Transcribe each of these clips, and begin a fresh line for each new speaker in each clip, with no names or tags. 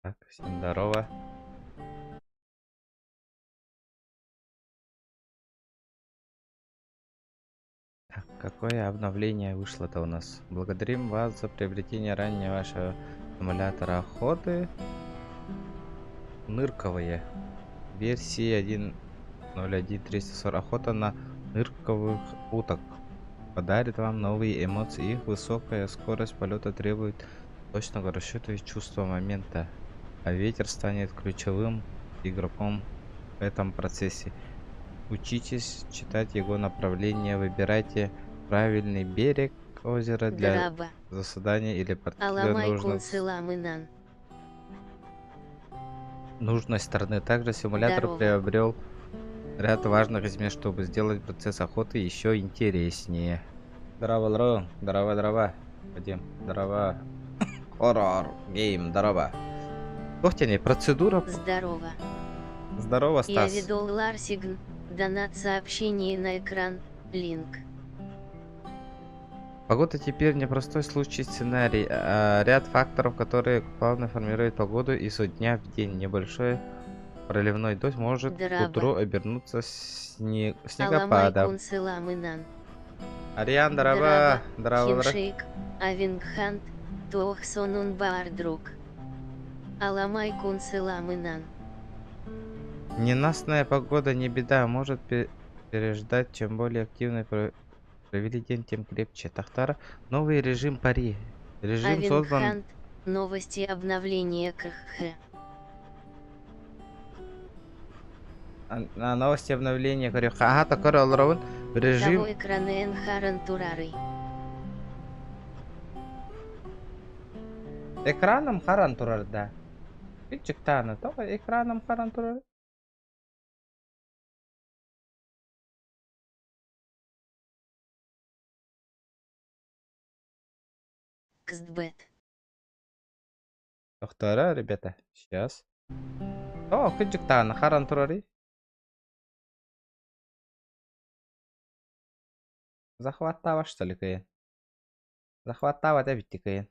Так, всем здорово. Так, какое обновление вышло-то у нас? Благодарим вас за приобретение ранее вашего симулятора охоты. Нырковые. Версии 1.01.340. Охота на нырковых уток. Подарит вам новые эмоции. Их высокая скорость полета требует точного расчета и чувства момента. А ветер станет ключевым игроком в этом процессе. Учитесь читать его направление, выбирайте правильный берег озера для
Дороба.
заседания или для
Аламай
нужных
кунсыламынан.
нужной стороны. Также симулятор
Здорово.
приобрел ряд важных изменений, чтобы сделать процесс охоты еще интереснее. Здорово, здорово, здорово, здорово. Вадим, здорово. Хоррор, гейм, здорово. Охтяне, процедура...
Здорово.
Здорово,
Я
Стас.
ведол Ларсигн, донат сообщение на экран, линк.
Погода теперь непростой случай сценарий, а ряд факторов, которые плавно формируют погоду изо дня в день. Небольшой проливной дождь может к
Драба.
утру обернуться
Аламай
снегопадом.
кунсыламынан.
Ариан, здорово,
Драба,
здорово, здорово.
Хиншейк, Авингхант, Туохсонун Баардрук. Аламай кунсыламынан.
Ненастная погода не беда, может переждать, чем более активный провели день, тем крепче. Тахтара, новый режим пари. Режим создан...
Авингхант, новости обновления КХ.
А, новости обновления, говорю, ага, такой ролл режим...
Того экрана Энхаран Турары.
Экраном Харан турар, да. Чиктана, только экраном Харан турар.
Кстбет.
Доктора, ребята, сейчас. О, кыджиктана, Харан турари. Захваттава, что ли, кыйын? Захваттава, да, ведь кыйын.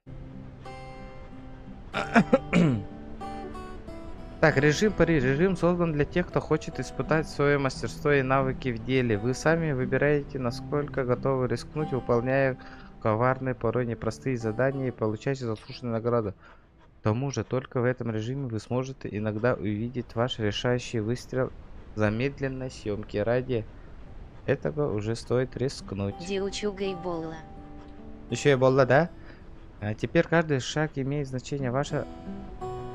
Так, режим пари. Режим создан для тех, кто хочет испытать свое мастерство и навыки в деле. Вы сами выбираете, насколько готовы рискнуть, выполняя коварные, порой непростые задания и получаете заслуженную награду. К тому же, только в этом режиме вы сможете иногда увидеть ваш решающий выстрел замедленной съемки. Ради этого уже стоит рискнуть.
Диучугай Болла.
Еще и Болла, да? А теперь каждый шаг имеет значение. Ваша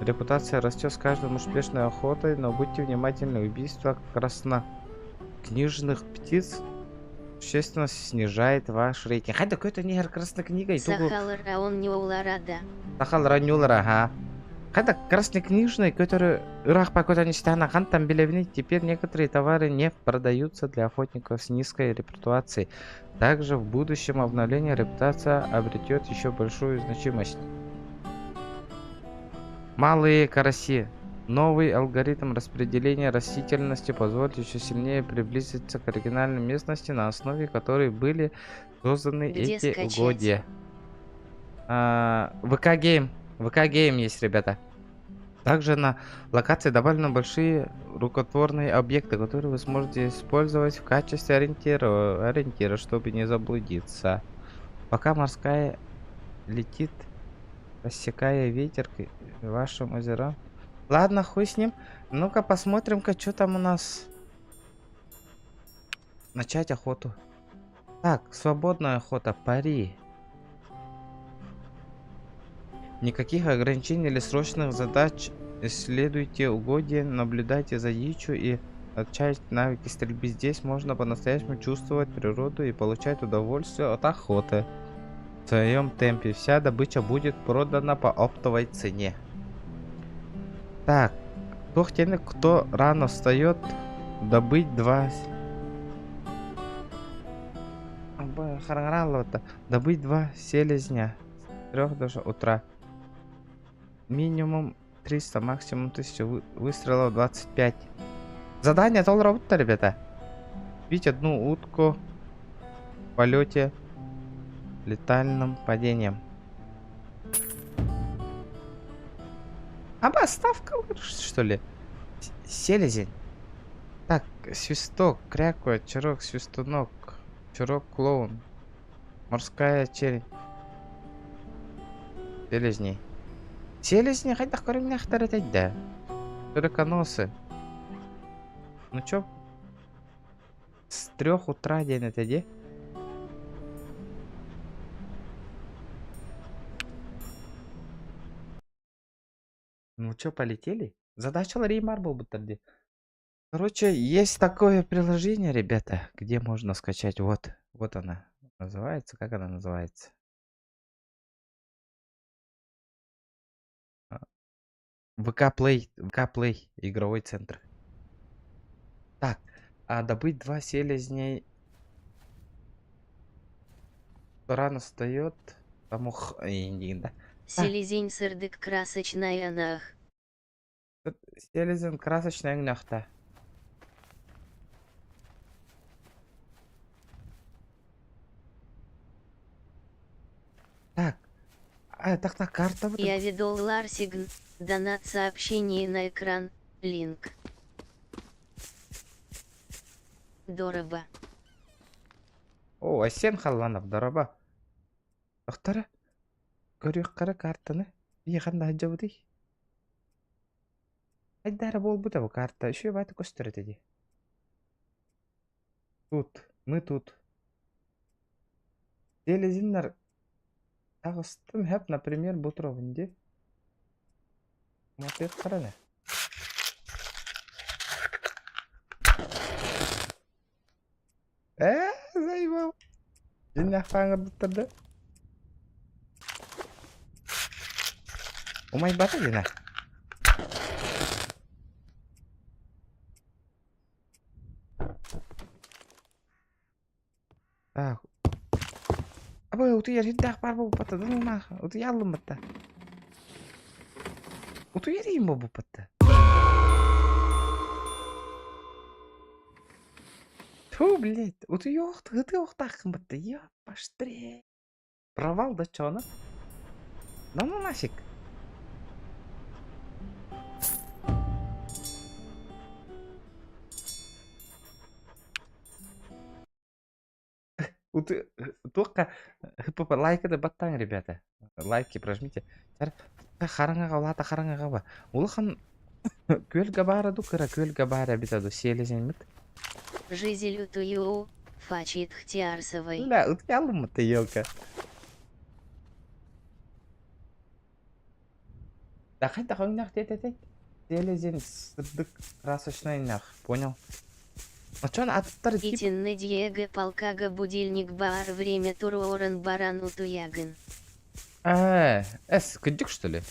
репутация растет с каждым успешной охотой, но будьте внимательны. Убийство краснокнижных птиц существенно снижает ваш рейтинг. Хотя какой-то негр краснокнига и тугу-
Сахал Раон Неуларада.
Сахал Ранюлара, ага. Хотя краснокнижные, которые Ирах покуда не стана хан там белевни, теперь некоторые товары не продаются для охотников с низкой репутацией. Также в будущем обновлении репутация обретет еще большую значимость. Малые караси. Новый алгоритм распределения растительности позволит еще сильнее приблизиться к оригинальной местности, на основе которой были созданы
Где
эти
скачать?
угодья. ВК Гейм. ВК Гейм есть, ребята. Также на локации добавлены большие рукотворные объекты, которые вы сможете использовать в качестве ориентира, чтобы не заблудиться. Пока морская летит, рассекая ветер к вашим озерам. Ладно, хуй с ним. Ну-ка посмотрим-ка, что там у нас. Начать охоту. Так, свободная охота, пари. Никаких ограничений или срочных задач. Исследуйте угодья, наблюдайте за дичью и оттачивайте навыки стрельбы. Здесь можно по-настоящему чувствовать природу и получать удовольствие от охоты. В своем темпе вся добыча будет продана по оптовой цене. Так, кто рано встает, добыть два Добыть два селезня с 3 даже утра. Минимум 300, максимум 1000, выстрелов 25. Задание толра утка, ребята. Бить одну утку в полете летальным падением. Аба, ставка, что ли? Селезень. Так, свисток, кряква, чирок, свистунок, чирок, клоун. Морская черень. Селезней. Селезни хайдах көрүҥнээхтэр этэй да? Широконосы. Ну чё? С 3 утра диэн этэ дии. Ну чё, полетели? Задачалар баар буолбуттар дии. Короче, есть такое приложение, ребята, где можно скачать. Вот, вот она называется. Как она называется? ВК Play, ВК Play, игровой центр. Так, а добыть два селезней. Кто рано встает, тому х... да.
Селезень сырдык красочная нах.
Селезень красочная нахта. Так, а, так, так, карта вот.
Я ведол Ларсигн, донат сообщение на экран, link. Дорообо.
О, Асен Халланов, дорообо. Доктора, көрүөх картаны. Бихан да жабыды. Айдара буолбута бу карта. Еще баты көстөр дии. Тут, мы тут. Селезиннар таҕыстым хэп, например, бу дии. Матык қараны. Э, заебал. Дьиҥнээх да. Умайбата дина. Так. Абы утуйар сирдээх баар буолбата да нах. Утуйаллым батта. Утуйар иим буолбуппатта. Ту, блядь, утуйуох ытыахтааххын батта. Ёпаштре. Провал да чё она? Да ну нафиг. Туохха лайка да баттааҥ, ребята. Лайки прожмите. Хараҥаҕа улаата хараҥаҕа ба. Улахан күөлгэ баара ду кыра күөлгэ баара эбитэ ду селезенмит.
Жизель утую, фачит хтиарсовой.
Бля, утуйалыммыт елка. Да хайдах өҥнөөх диэтэтэй? Селезень сырдык красочный нах, понял? А чё аттар тип
Итиннэ Диего полкага будильник баар время туруоран баран утуйаҕын.
Э, эс, кырдьык что ли?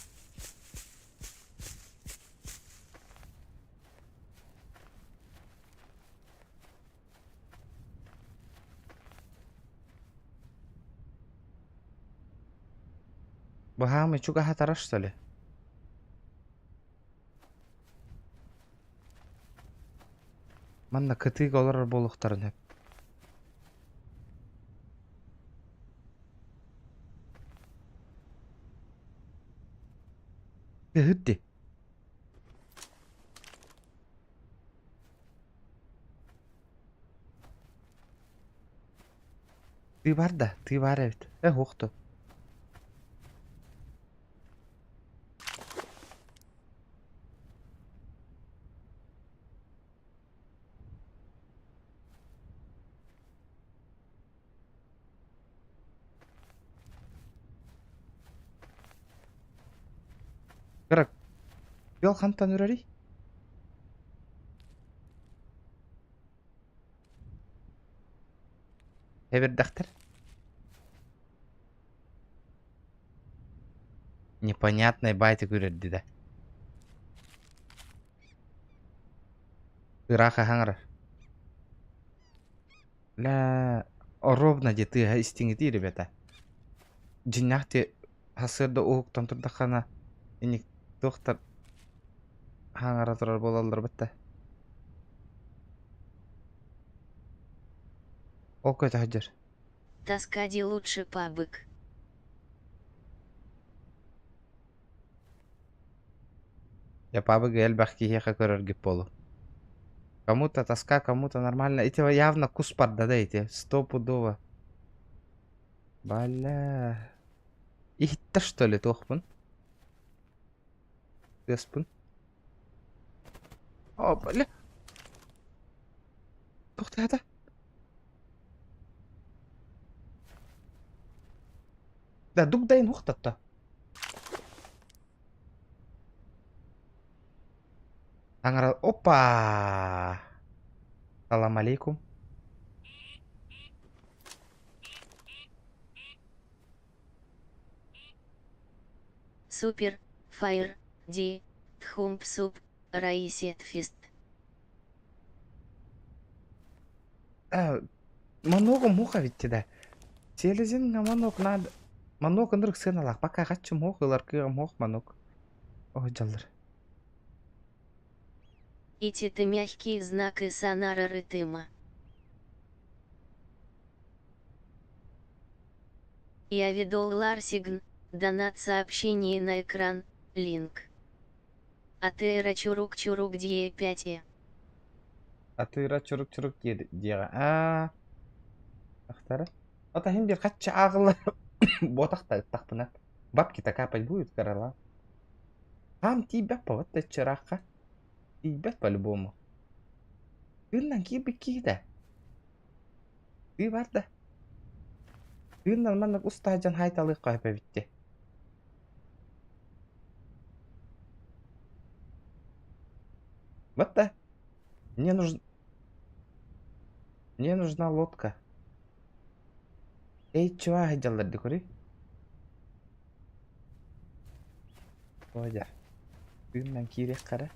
Баһаамый чугаһатара что ли? Манна кытыыга олорор буолуохтарын сөп. Ыһыт дии. Тыы бар да, тыы баар эбит. Э, уохту. Кыра Күөл хантан үрэрий? Эбирдэхтэр. Непонятный байтик үрэрди да. Ыраах хаҥарар. Ля, ровно где ты истиҥитии, ребята. Дьиҥнээх сарсыарда уһуктан турдаххына инник туохтар хаҥара турар буолаллар бытта. Ол көтө сылдьар.
Таскади лучше пабык.
Я пабыга элбэх киһиэхэ көрөргүт буолуо. Кому-то тоска, кому-то нормально. Ити явно кус барда да ити. Стопудово. Бля. Иһиттэ что ли туохпун? Тыаспын. О, бля. Туохтаата? Да, дугдайын уохтатта. Таҥара опа! Салам алейкум.
Супер, Фаер, Ди, Тхумпсуп, Раисет Фист.
Э, много муха ведь да. Селезин манок надо. Манок ынырык сыаналаах. Пока хаччы муох ылар кыаҕым муох манок. Ой, дьаллар.
Ити мягкий знак и сонара рытыма. Я ведол Ларсигн, донат сообщение на экран, линк. Атыыра чурук чурук дие 5
Атыыра чурук чурук диэҕэ. Аа. Ахтара. Ата иһин биир хаччы ааҕыллар буотах да ыттахпына. Бабки-то капать будет королла. Хаам тиийбэт по вот чыраахха. Тиийбэт по-любому. Тыыннан киирбит киһи да. Тыы бар да. Тыыннан маннык устаадьан хайталыахха сөп эбит Вот да. Мне нужна... Мне нужна лодка. Эй, чего дьаллар дикори? Оля. Тыыннан киириэх хара.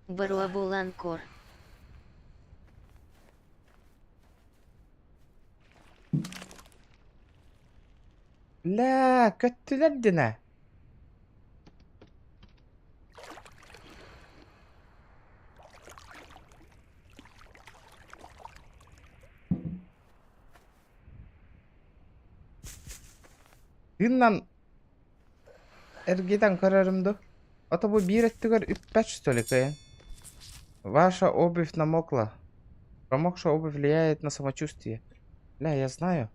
Баруабуланкор.
Лээ, көттүлэр динэ. Тыыннан эргитэн көрөрүм дуу? Ото бу биир өттүгэр үппэт что ли кыайан? Ваша обувь намокла. Промокшая обувь влияет на самочувствие. Бля, я знаю.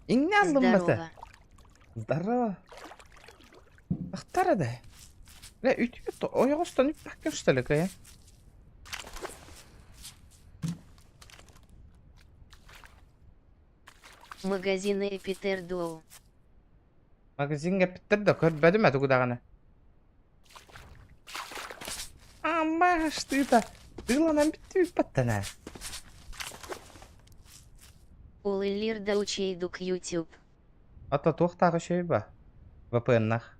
Иҥнэ аллыммата.
Здорово.
Здорово. Ахтара да. Бля, үтүө ойоҕостон үппэккэ что ли кыайан?
Магазины Питер Доу.
Магазиҥҥа эппиттэр да көрбөтүм ээ тугу даҕаны. Амма штыта тыыланан бүттүбүт баттана.
Ол иллир да учейдук YouTube.
Ата туохтаах үчүгэй ба? VPN-нах.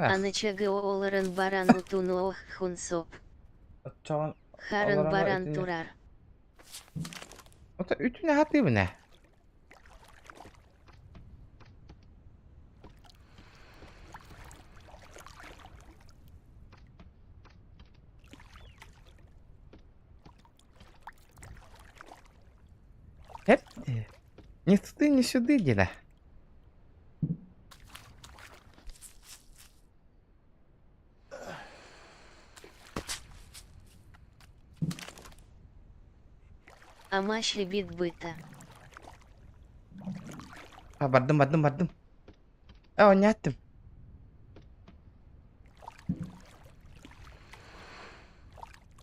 Ах,
Аначага оларын баран утуну ох хунсоп.
оччоҕун
Харын
олорон
баран
үтүнэ.
турар.
Ото үтүнэ хатыыбын ээ. Эп, ни туды, ни сюды, Дина.
Амаш любит быта.
А, бардым, бардым, бардым. Э, оонньоттум.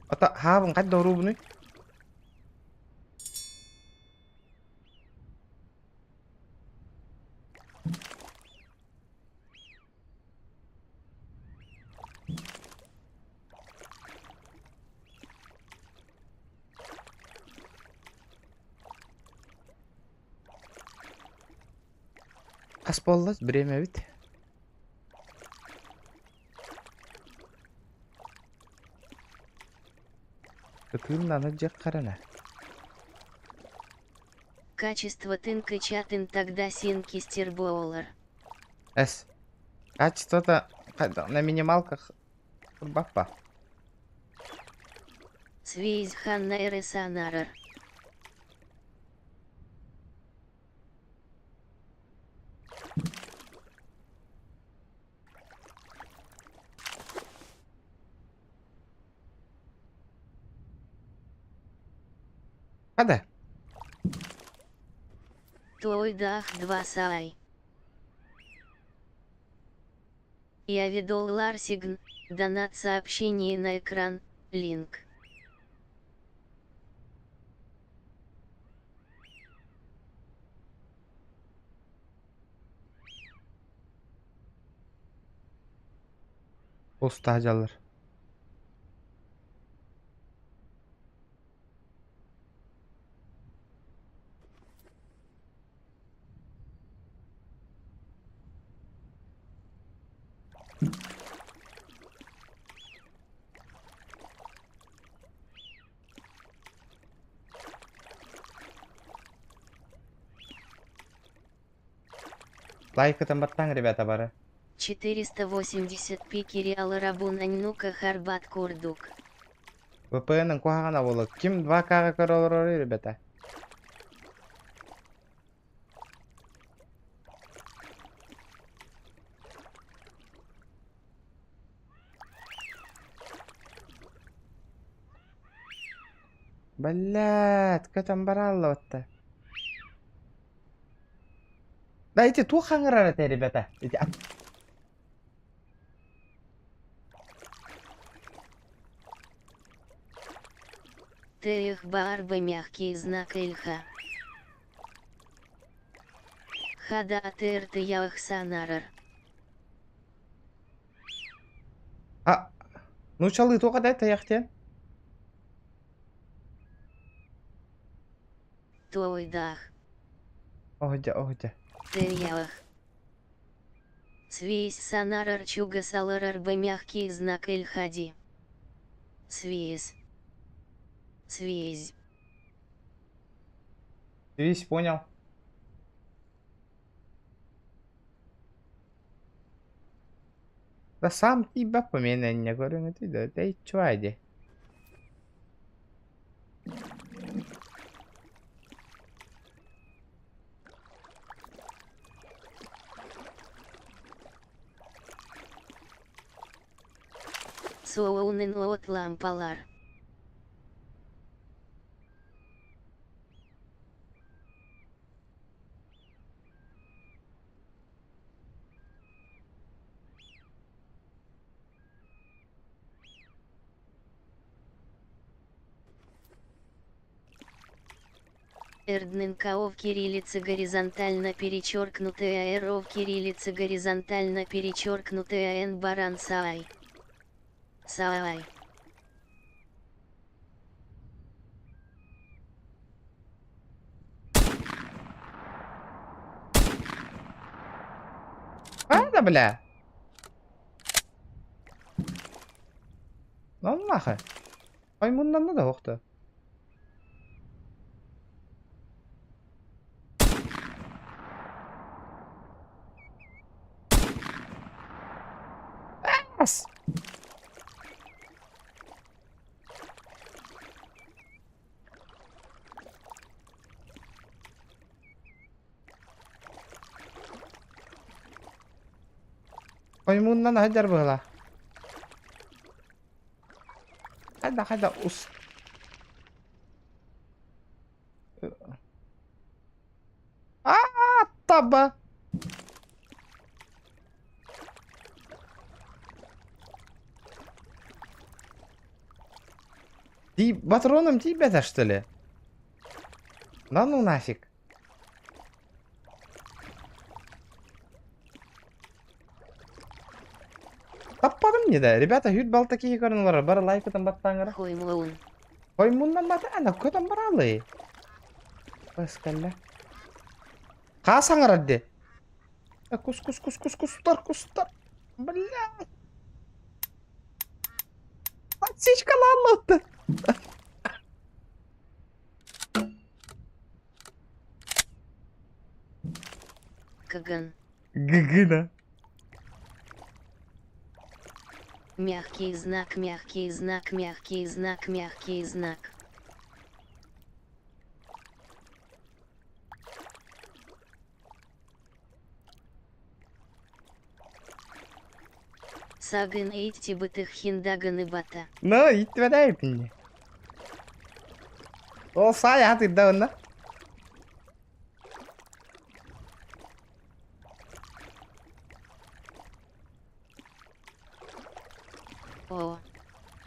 Ото хаабын хайда уруубунуй? Хас буолла бириэмэбит? Ытыын аны дьиэх харана.
Качество тынка чатын тогда синки стербоолар.
Эс. Качество-то на минималках баппа.
Свейз ханна РСАнарар.
Хада.
Тойдах 2 сай. Я ведол Ларсигн, донат сообщение на экран, линк.
Устаажалар. Лайкытын баттаң, ребята, бары.
480 пикириал рабунаннука харбат курдук.
VPN-ын куһаҕана буолуо. Ким 2К-га көрө олоророй, ребята? Блядь, көтөн барааллыбатта. Да ити туох хаҥырар этэ, ребята? Ити
Тех барба мягкий знак Ильха. Хада ТРТ Яхсанарар.
А, нуучалыы туох этэ тайахтен?
Тойдах.
Оһдьа, оһдьа.
Теях. Свись санарар чуга саларар бы мягкий знак Ильхади. Свиз. Свизь.
Свись, понял. Да сам тебя поменяй, говорю, ты да, да и чё, иди.
Соунын от лампалар. РДНКО в кириллице горизонтально перечеркнутая РО в кириллице горизонтально перечеркнутая Н баран Саай. Саай.
Правда, бля? Ну нахуй. Ой, муннан да охта. Ас! Оймууннан аһдьар быһыылаах. Хайда хайда ус. Аа таба. Ти патроном тиийбэтэ что ли? Да ну нафиг. Таппадым не да. Ребята, хүт балта киһи көрөн олорор. Бары лайкытын баттааңара.
Хоймлоун.
Хоймуннан бата ана көтөн баралы. Бас кэллэ. Хаа саҥарар ди. Кус, кус, кус, кус, кустар, кустар. Бля. Подсечкалааллаатта.
Каган.
Гыгына.
Мягкий знак, мягкий знак, мягкий знак, мягкий знак. Сагын эйттибытых хиндаганы бата.
Но иттибэдэ Ол саай атырда онно.
О.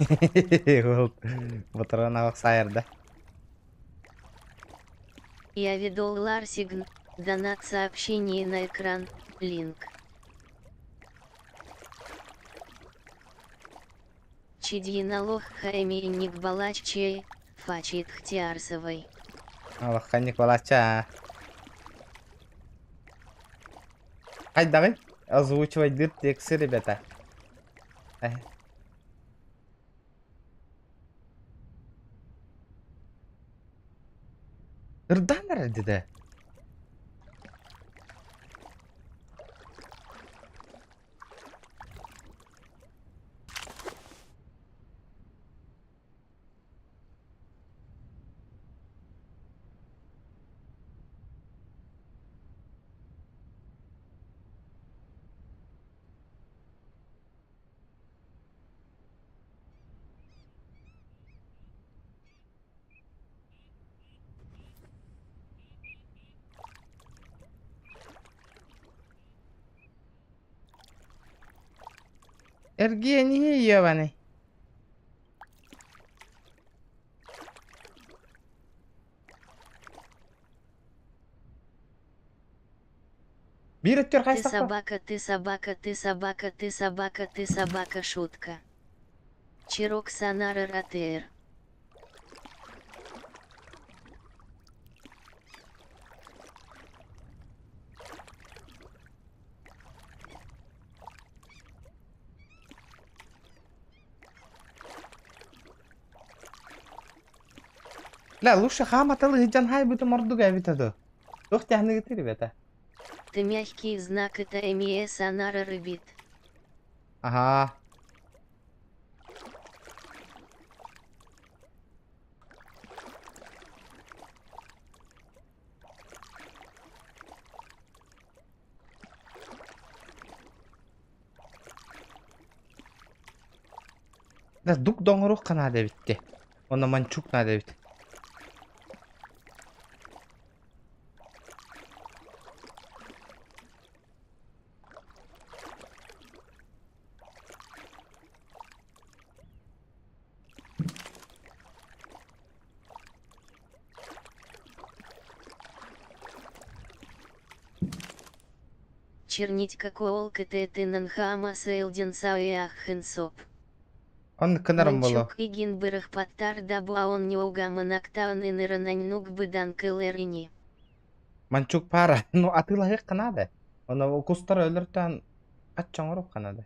Ол батарана саайарда.
Я видел Ларсигн, донат сообщение на экран, линк. Чидьиналох Хайминик Балаччей, Фачит Хтиарсовой.
Алахханник балача. Хайдаҕый? Озвучивайдыыр тексы, ребята. Ырдаан эрэр дede. Эргиэн ебаный. Биир өттүгэр
Ты
хайсахха
собака, ты собака, ты собака, ты собака, ты собака, шутка. Чирок Санара Ратер.
Ла лучше хааматалы сылдьан хаайбытым ордук эбитэ дуо? Туох тиһаныгытый ребята?
Ты мягкий знак это МЕ Санара Рыбит.
Аһаа. Да дук доҥоруохха наада эбит дии. Уонна манчук наада эбит.
Чернить какоолк это Сейлден Сауяхенсоп.
Он кынарым боло.
Манчук игин бырых паттар дабуаон неугаманактаун инырананьнук быдан кылэрини.
Манчук пара. Ну атыылаһыахха наада. Ону кустар өлөртөөн аччоҥоруохха наада.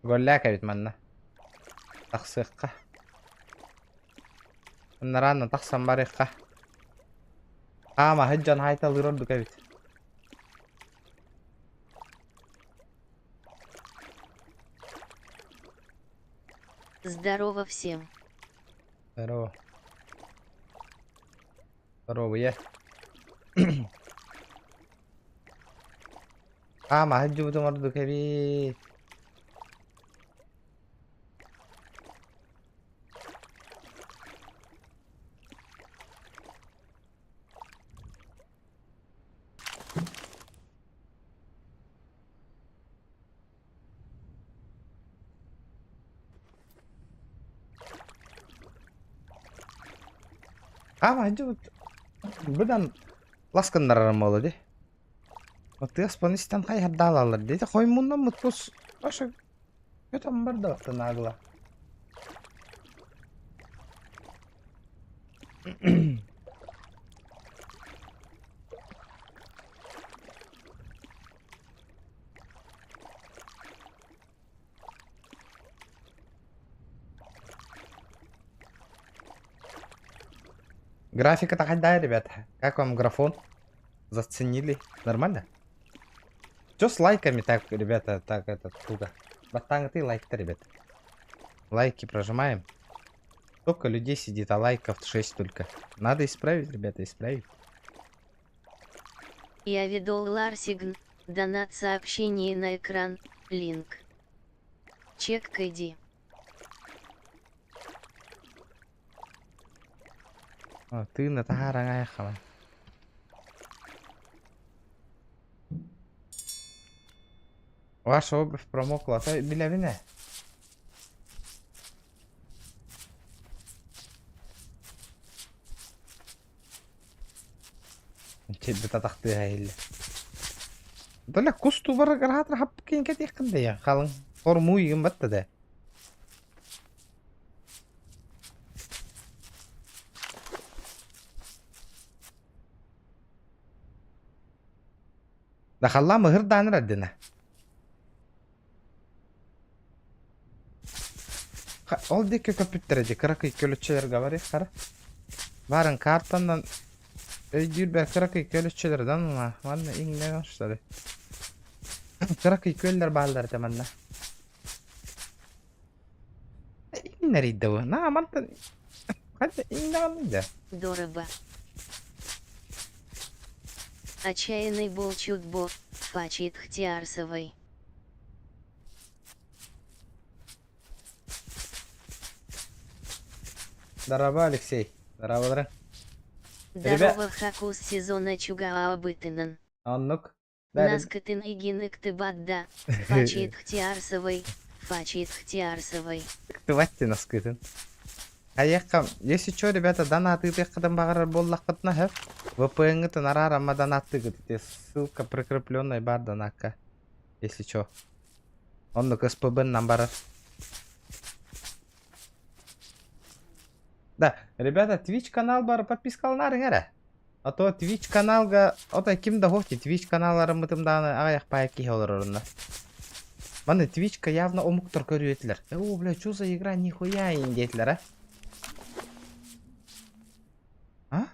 Голляк эбит манна. Тахсыахха. Нараанна тахсан барыахха. Хаама сылдьан хаайталыыр ордук эбит.
Здорово всем.
Здорово. Здорово, я. Хаама сылдьыбытым ордук эбит. Ама быдан ласкыннарарым буолла дии. Тыаспын истэн хайыһардаалаллар диэтэ. Хоймуннаммыт кус Паша көтөн барда нагло. Графика такая, ребята. Как вам графон? Заценили? Нормально? Чё с лайками так, ребята, так это, туго? Батанг ты лайк-то, ребят. Лайки прожимаем. Столько людей сидит, а лайков 6 только. Надо исправить, ребята, исправить.
Я ведол Ларсигн, донат сообщение на экран, линк. Чек иди.
А, ты на таһааран Ваша обувь промокла. Та билэбин ээ. Чэйбит атахтыаһа иһиллэр. Доля кус тубар раһаатар хаппыккын кэтиэххин да халыҥ хормуу игин батта да. Да халлаан ыһырдааныр эрдинэ. Ол диэки көппүттэрэ дии кыракый көлөччөлөргө барыахтара. Баарын картанан өйдүүр кыракый көлөччөлөрдөн манна иҥнэн что ли. Кыракый күөллэр бааллар этэ манна. Иҥнэрийдэ бу. На мантан ханна иҥнэҕин да.
Дорого. Отчаянный болчут-бо, фачит Хтиарсовой.
Здорово, Алексей. Здорово, Ребят.
Здорово, Хакус сезона Чугаабытынан.
Оннук.
Наскытын игиныктыбат фачит Хтиарсовой, фачит Хтиарсовой.
Тыватти наскытын. Айыахха, если чё, ребята, донаты ыытыаххытын баҕарар буоллаххытына сөп. VPN-гытын араар ама донаттыгыт ити ссылка прикрепленная баар донакка. Если чё. Оннук СПБ-нан барар. Да, ребята, Twitch канал бар подпискаланаарыҥ эрэ. А то Twitch каналга, ото ким да суох дии, Twitch каналларыммытым даҕаны аҕыйах паайа киһи олорорунна. Маны Twitchка явно омуктар көрүө этилэр. О, бля, что за игра, нихуя им диэтилэр, а? А?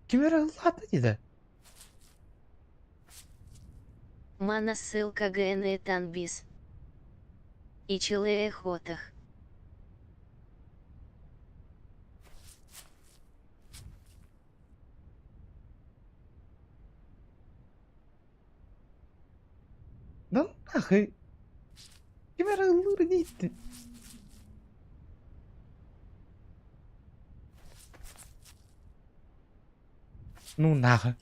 Ким эрэ ыллаата диэтэ?
Мана ссылка ГН Танбис. Ичилэ хотах.
Да ну нахуй. Ким эрэ ыллыыр диэттин. Ну нахуй.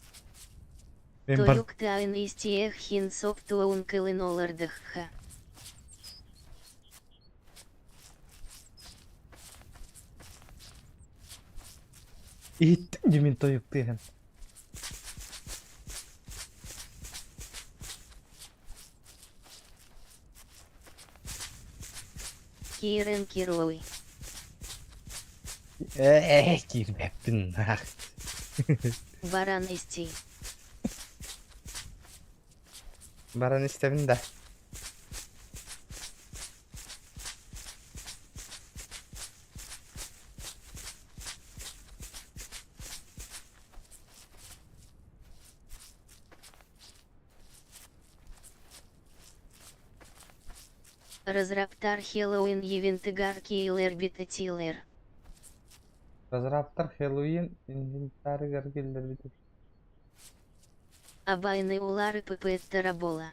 Мен бар
Тойуктаын истиэх хинсоп туункылын олордыхха.
Иһиттим дии мин тойуктыаһын.
Киирэн кируой.
Ээ, киирбэппин нах.
Баран истий.
Баран истэбин да.
Разраптар Хэллоуин Евентыгар Киллер Битатилер.
Разраптар Хэллоуин инвентарыгар киллэрбит.
Абайны улары ПП Тарабола.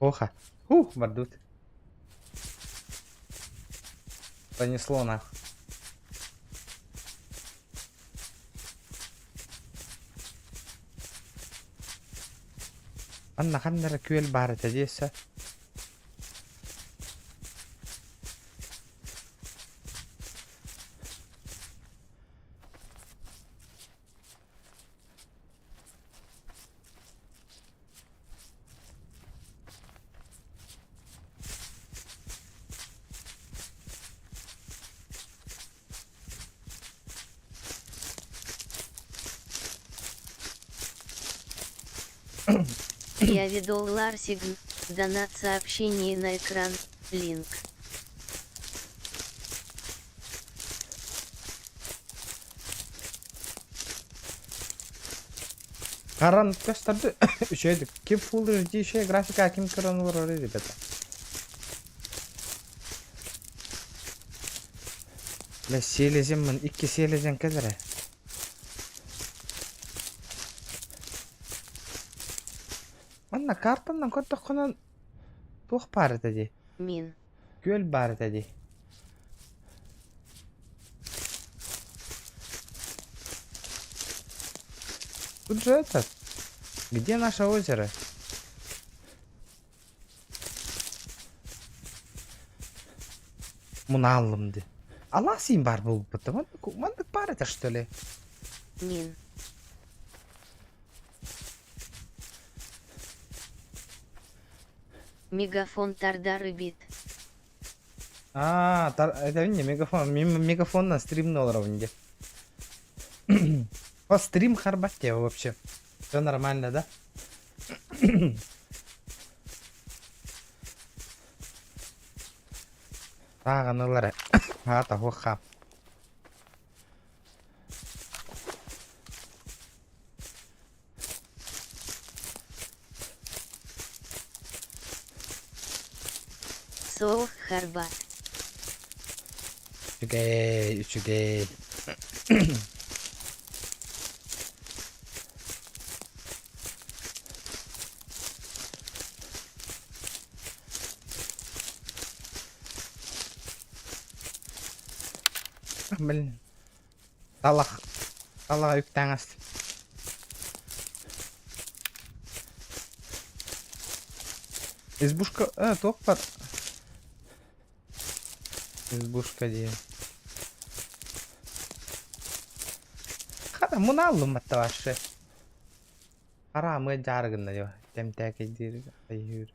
Оха. Ух, бардут. Понесло нах. Анна ханна эрэ күөл баар этэ диэсэ.
Я видел Ларсигн, донат сообщение на экран, линк.
Харан көстөрдү үчүгэйдик. Ким Full HD үчүгэй графика ким көрөн олорор ребята. Бля, селеземмин, икки селезен кэлэрэ. Манна картанан көрдөххүнэ туох баар этэ дии?
Мин.
Күөл баар этэ дии. Тут же этот. Где наше озеро? Мунааллым дии. Алаас иин баар буолбута. Маннык, маннык баар этэ что ли?
Мин. Мегафон Тардар бит.
Аа, это не мегафон, мегафон на стрим на уровне. По стрим харбатте вообще. Все нормально, да? Тааҕаналар аата хуха.
Суох харбат.
Үчүгэй, үчүгэй. Блин. Талах. Талах үктэҥэс. Избушка... Э, туох бар? Избушка диэн. Хата мунааллым баттабашы. Хараамы дьаарыгынна дьо. Тэмтээкэйдиир айыыр.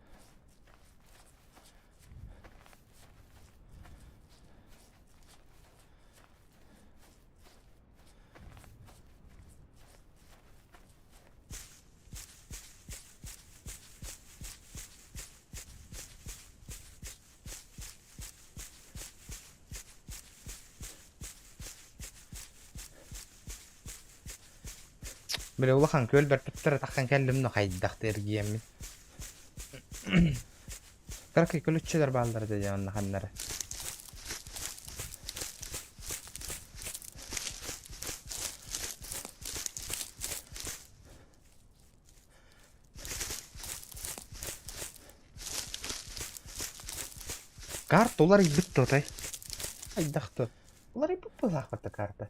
Били улахан күөл бэрпиттэр атаххан кэллим но хайдах эргийэммин. Кыракый күлүччүлэр бааллар дии онно ханнары. Карта уларыйбыт туотай. Хайдах то? Уларыйбыт быһаахпата карта.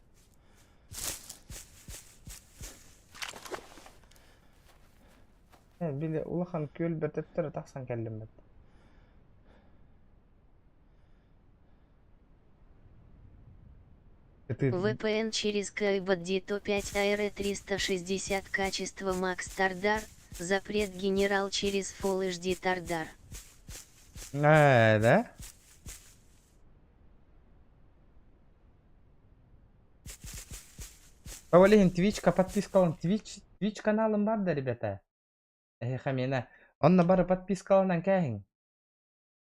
Били улахан күөл бөтөттөрө тахсан кэллим
VPN через Кайбаддито 5 AR 360 качество Макс Тардар, запрет генерал через Full HD Тардар.
Э, да? Ол иһин Twitchка подпискалан Twitch Twitch каналым бар да, ребята. Эһиэхэ миэнэ. Онно бары подпискаланан кээһиҥ.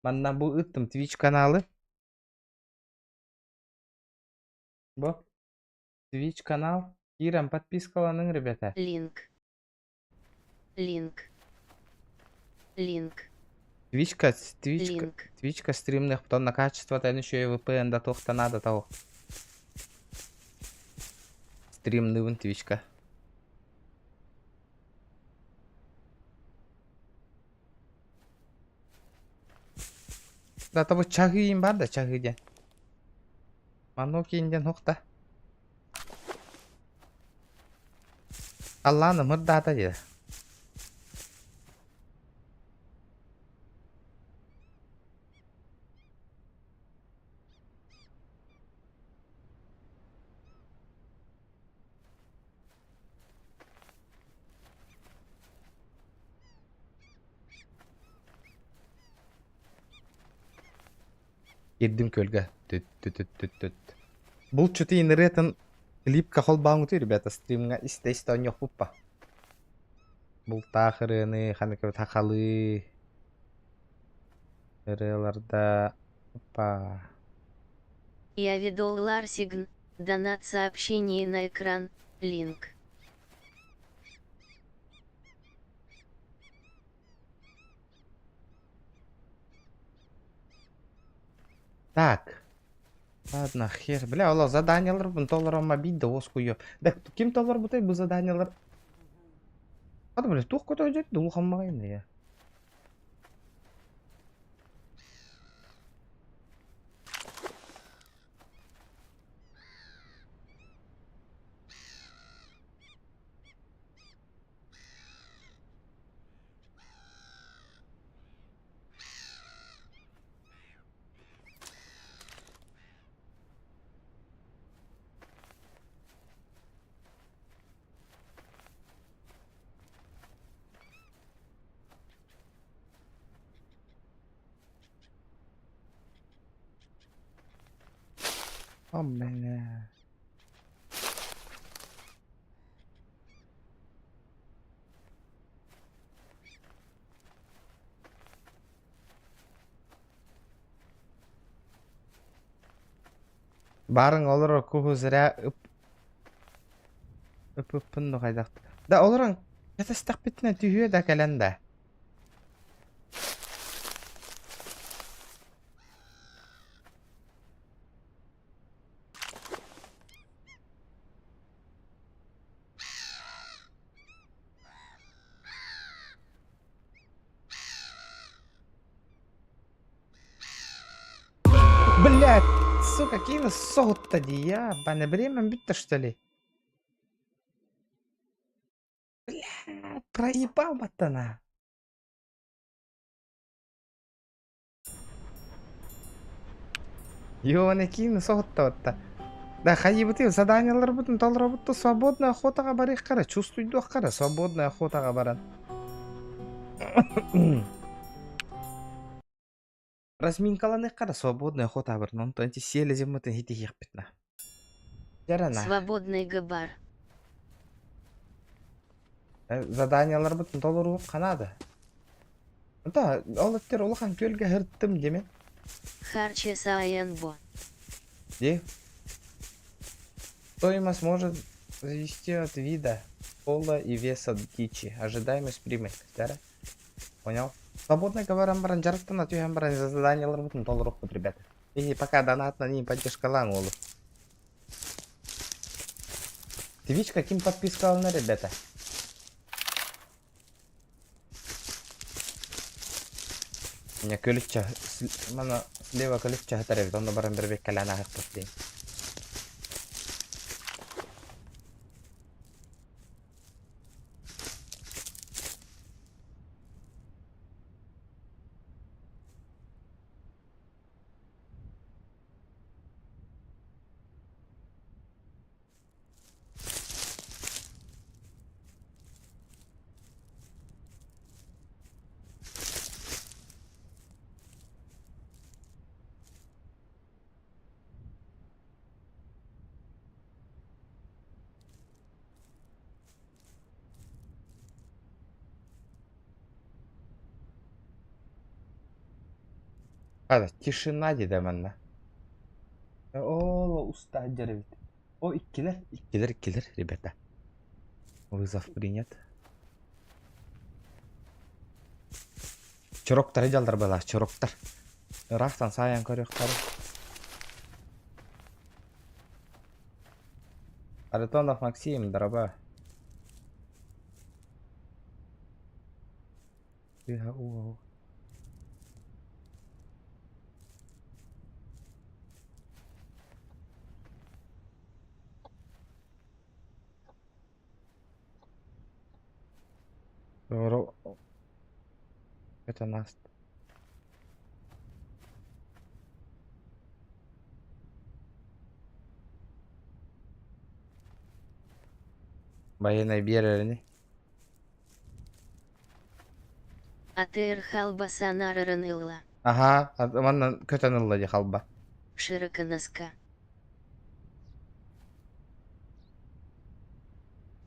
Манна бу ыыттым Twitch каналы. Бу Twitch канал. Киирэн подпискаланыҥ, ребята.
Линк. Линк. Линк.
Твичка, Твичка,
Линк.
Твичка стримных, потом на качество то еще и VPN да туох-то надо того. Стримныбын Твичка. Да тобу чаһыйын бар да чаһыы диэн. Манок диэн хук да. Аллаан ымырдаата диэ. Киирдим күөлгэ. Түт түт түт түт түт. Булчуту ырыатын клипка холбооҥҥутуй, ребята, стримҥа истэ-истэ оонньуохпуппа. Бултаах ырыаны, ханнык эбит хахалыы ырыаларда опа.
Я видел Ларсигн, донат сообщение на экран, линк.
Так. Ладно, хер. Бля, ол заданияларбын толоромо биирдэ уоскуйуом. Да ким толорбутай бу заданиялар? Ата, бля, туох көтө дулухаммаҕайын я. О, бля. Барыҥ олорор куһу зря ып ыпыппын да хайдах да олорон кэтэстэхпитинэ түһүө да кэлэн да. Блядь, сука, какие соһутта дии, ебаный, время бүтто что ли? Бля, проебал баттана. Ёне киин соһутта Да хайыбыты заданияларбытын толоробут свободная охотаҕа барыаххара, чувствуйдуоххара свободная охотаҕа баран. Разминкаланыаххара свободная охота баран, онтон ити селезиммытын хитиһиэхпит на. Жарана.
Свободный габар.
Заданияларбытын толоруохха наада. Да, ол өттөр улахан күөлгэ сырыттым диэмин.
Харчы саайан бо.
Ди. Стоимость может зависеть от вида, пола и веса дичи. Ожидаемость прибыль. Да? Понял? Свободно говоря, баран дьарыктана түһэн баран заданияларбытын толоруохпут, ребята. И пока донат на ним поддержкалаан уолу. Твич каким подписка на ребята? Меня көлүччэ мана слева көлүччэ хатар эбит, онно баран бэрбек кэлэн аһыппыт дии. Хата, тишина диде манна. О, уста эбит. О, иккилэр, иккилэр, иккилэр, ребята. Вызов принят. Чороктары дьаллар была, чороктар. Ыраахтан саайан көрүөхтары. Харитонов Максим, дороба. Тыа уу. Это нас. Байанай биэрэрини.
АТР халба санаарарын ылла.
Аһаа, манна көтөн ылла дии халба.
Широконоска.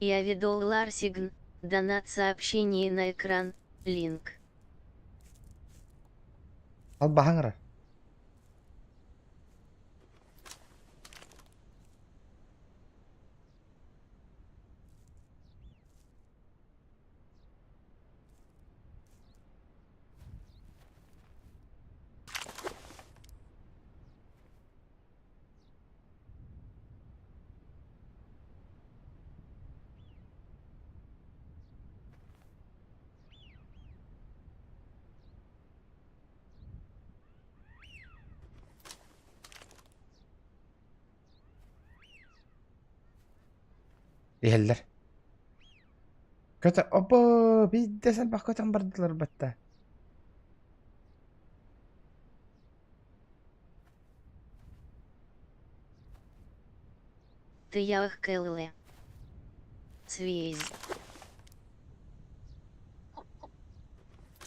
Я видел Ларсигн, донат сообщение на экран, линк.
Халбаһаҥ эрэ. Иһэллэр. Көтө опо биирдэ сэлбэх көтөн бардылар батта.
Тыйаах кэллэ. Связь.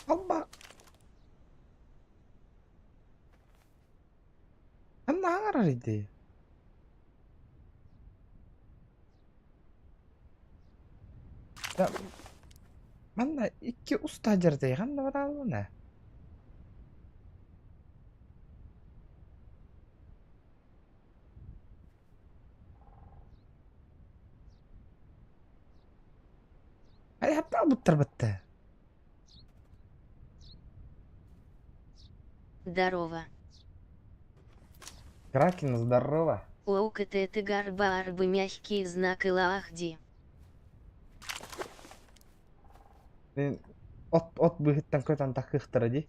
Алба. Ханна аҥарар ити? Манна икки уста дьардай ханна барааллана? Хайаттаа буттарбатта.
Здорово.
Кракен, здорово.
ОУКТ гарба арбы мягкий знак Илаахди.
Мен от от быһыттан көтөн тахыахтара дии.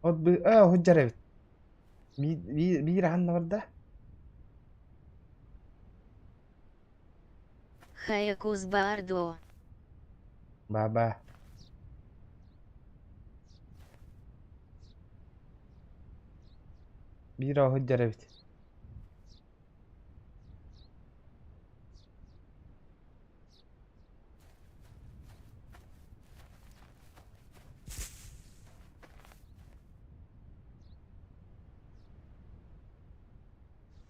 От бы э оһуджар эбит. Биир биир аһанна барда.
Хаякус Баардо.
Баба. Биир оһуджар эбит.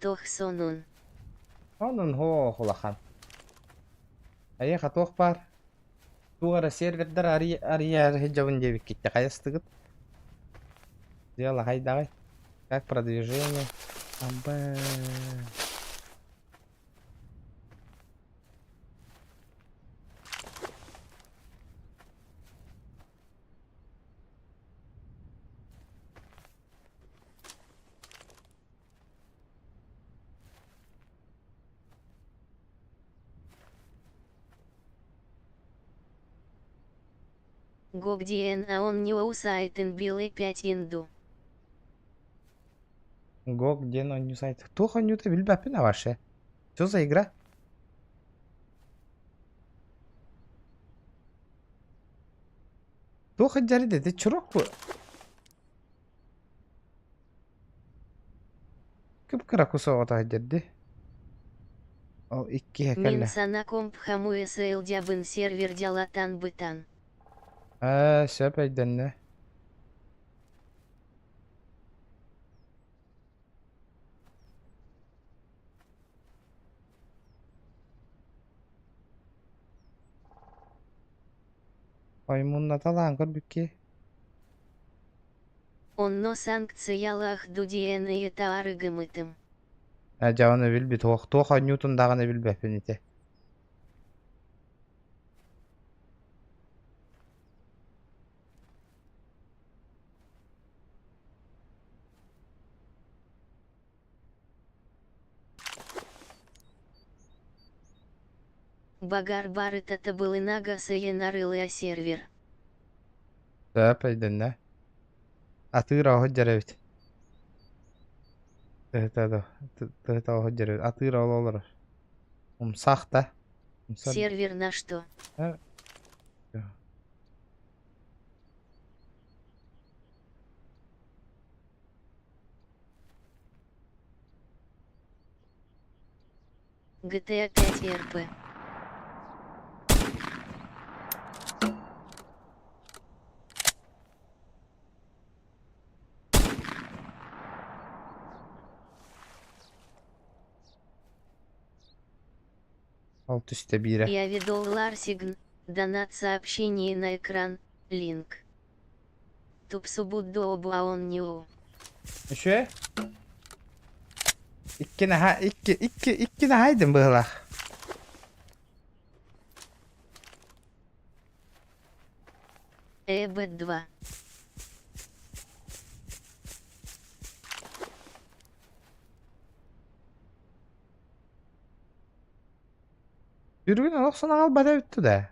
Туох сонун?
Онон һуох улахан. Эйиэхэ туох баар? Туох эрэ сервердэр арыйар сылдьабын диэбиккиттэ хайастыгыт? Дьыала хайдаҕый? Как продвижение? Абы.
Гогдиэн а он не сайтын билы 5 инду.
Гог диэн оонньуу сайт. Туох оонньуута билбэппин вообще. Что за игра? Туох дьари дети чурок бу. Кып-кыра кусоҕото сылдьар Ол иккиһэ
Мин
кэллэ.
сана комп хамуэсэлдябын сервер дялатан бытан.
Ээ, сөп өйдөннө. Оймуннаталаан көрбүккэ.
Онно санкциялаах дудиэны таарыгымытым.
Ээ, дьэ ону билбит туох туох оонньуутун даҕаны билбэппин ити.
Багар барыта былынага сайынарылыа сервер.
Сөп өйдөннө. Атыыр оһо дьэр эбит. Тыһыта да тыһыта оһо дьэр эбит. Атыыр ол олорор. Умсах да. Умсар.
Сервер на что?
Э,
GTA 5 РП.
Ол түстэ биирэ.
Я видел Ларсигн, донат сообщение на экран, линк. Тупсубудду обуаон ниу.
Үчүгэй. Икки наһаа икки икки икки наһаайдым быһыылаах.
ЭБ2.
Үргүн олох санаҕал бата бүттү да.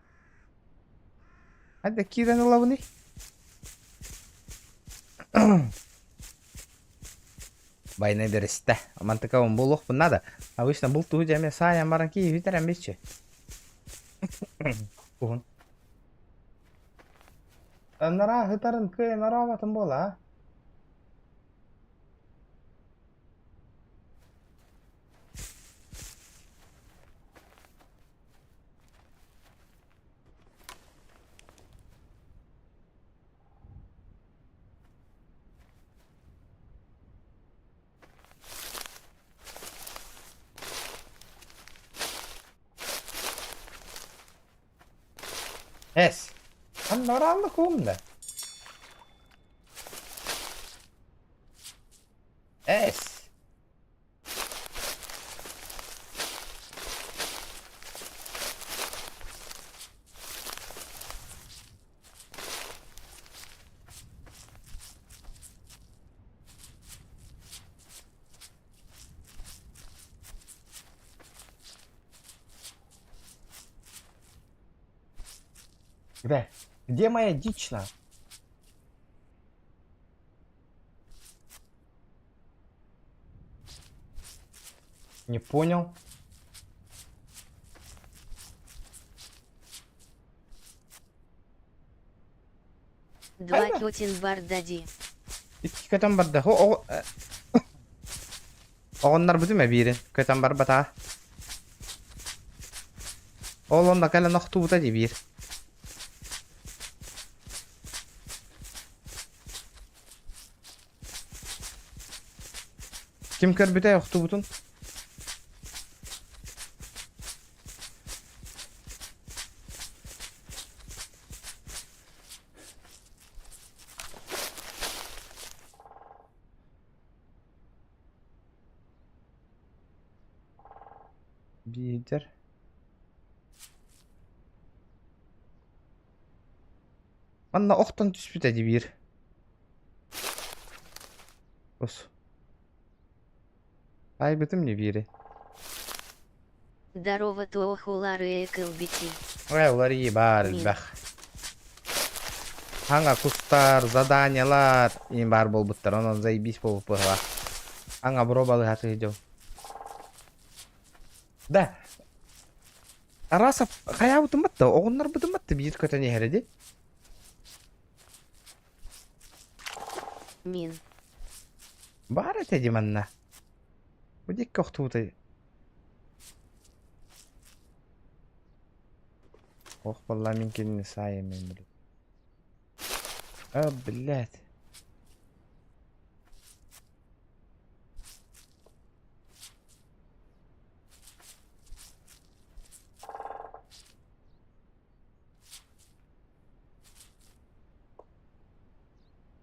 Hadi киирэн ылабыный. Байнай беристэ. Мантыка он буолуохпун надо. Обычно бул туһу дьэ эмиэ саайан баран киһи бүтэрэн биччи. Куһун. Анараа ытарын кыайан араабатын буола а? Эс. Аннараллы куумда. Эс. Где? Где моя дичь-на? Не понял.
Два
Хайда?
кётин бардади.
Икки көтөн барда. О, оҕоннорбутум эбиирин. Көтөн барбатаҕа. Ол онно кэлэн охтубута дии биир. Ким көрбүтэй охтубутун? Биитэр Манна охтон түспүтэ дии биир. Ос. Айбытым не биири.
Здорово туохулары кылбити.
Ой, уларыйыы баар
Мин.
элбэх. Хаҥа кустар, заданиялар иин баар буолбуттар, онон заебись буолбут быһыылаах. Хаҥа бро балыһатыы дьол. Да, Тарасов хайаабытын батта, оҕуннарбытын батта биир көтөн иһэр ди.
Мин.
Баар этэ ди манна. Бу диэкки охтубутай. Ох, балла мин кинини саайым мен блин. А, блядь.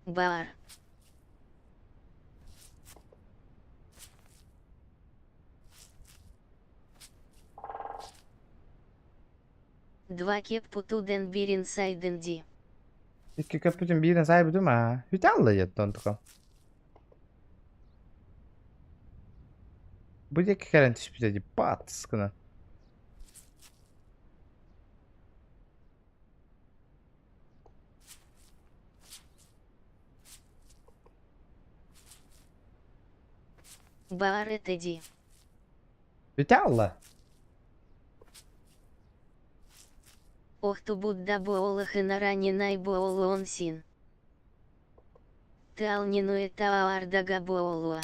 Бар. Два кеппутуден бирин сайденди.
Икки көппүтүн биирин саайбытым аа. Үтэ алла диэттон тука. Бу диэки кэлэн түспүтэ дии пац гынан.
Бар это ди.
Бүтэ алла.
Охтубут да буолахына буолуон син. Тыалнинуэтаардага буолуо.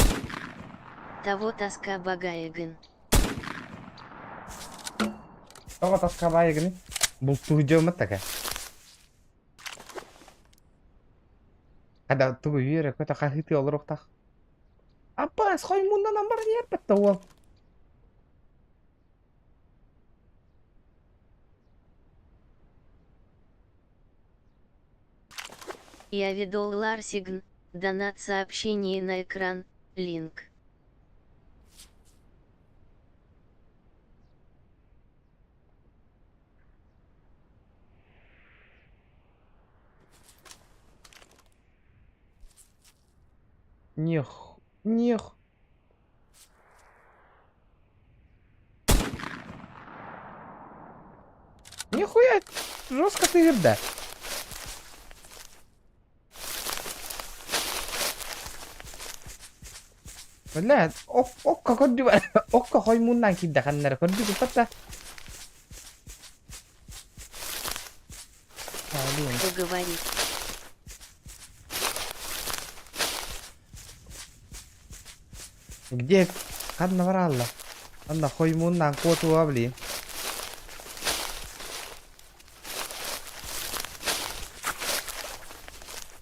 Того таска багайыгын.
Тоҕо таска баайыгын? Бултуу така. Хада тугу үөрэ көтө хаһыытыы олоруохтаах. Аппаас хоймуннан амбар диэппэт да уол.
Я видел Ларсигн, донат сообщение на экран, линк.
Нех, нех. Нихуя, жестко ты да. Бля, окко көрдү окко хоймуннан киирдэ ханнара көрдү патта.
Кто говорит?
Где? Ханна баралла? Анна хоймуннан куотуа блин.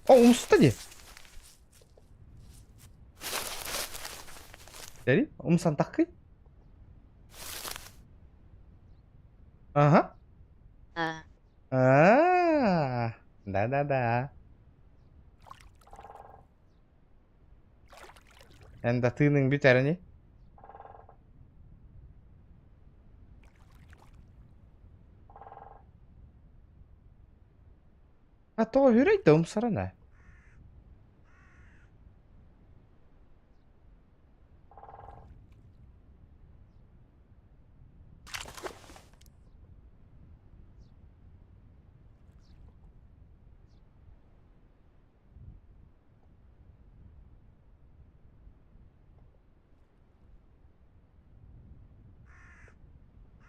О, умста ди. Дери, умсан таккый. Ага.
А.
А, да-да-да. Эн да тыыныҥ бүтэр ини. А тоҕо үрэй да умсаран ээ.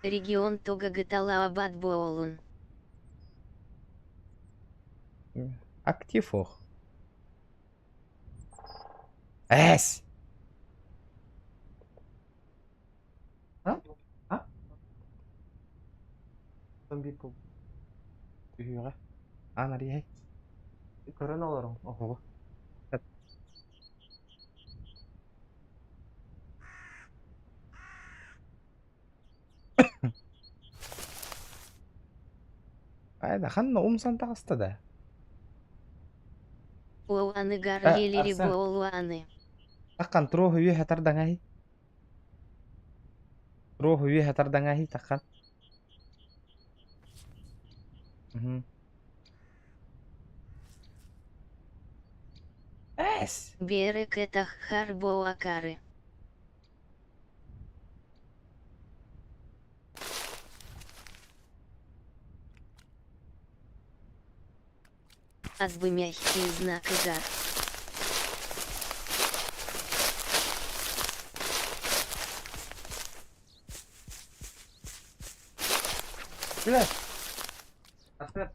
Регион Тогагаталаабад буолун.
Актив ох. Эс! А? А? Some people. Үһүөҕэ. Аан арыйай. Көрөн олоруҥ, оһоҕу. Айда ханна умсан таҕыста да?
Уоаныгар
Э,
елери
Арсен.
буолуаны.
Таккан туруоһу үөһэ тардаҥай. Туруоһу үөһэ тардаҥай таккан. Мгм. Эс!
Берекетаххар буолакары. Азбы мягкий знак игар.
Бля! Арсен!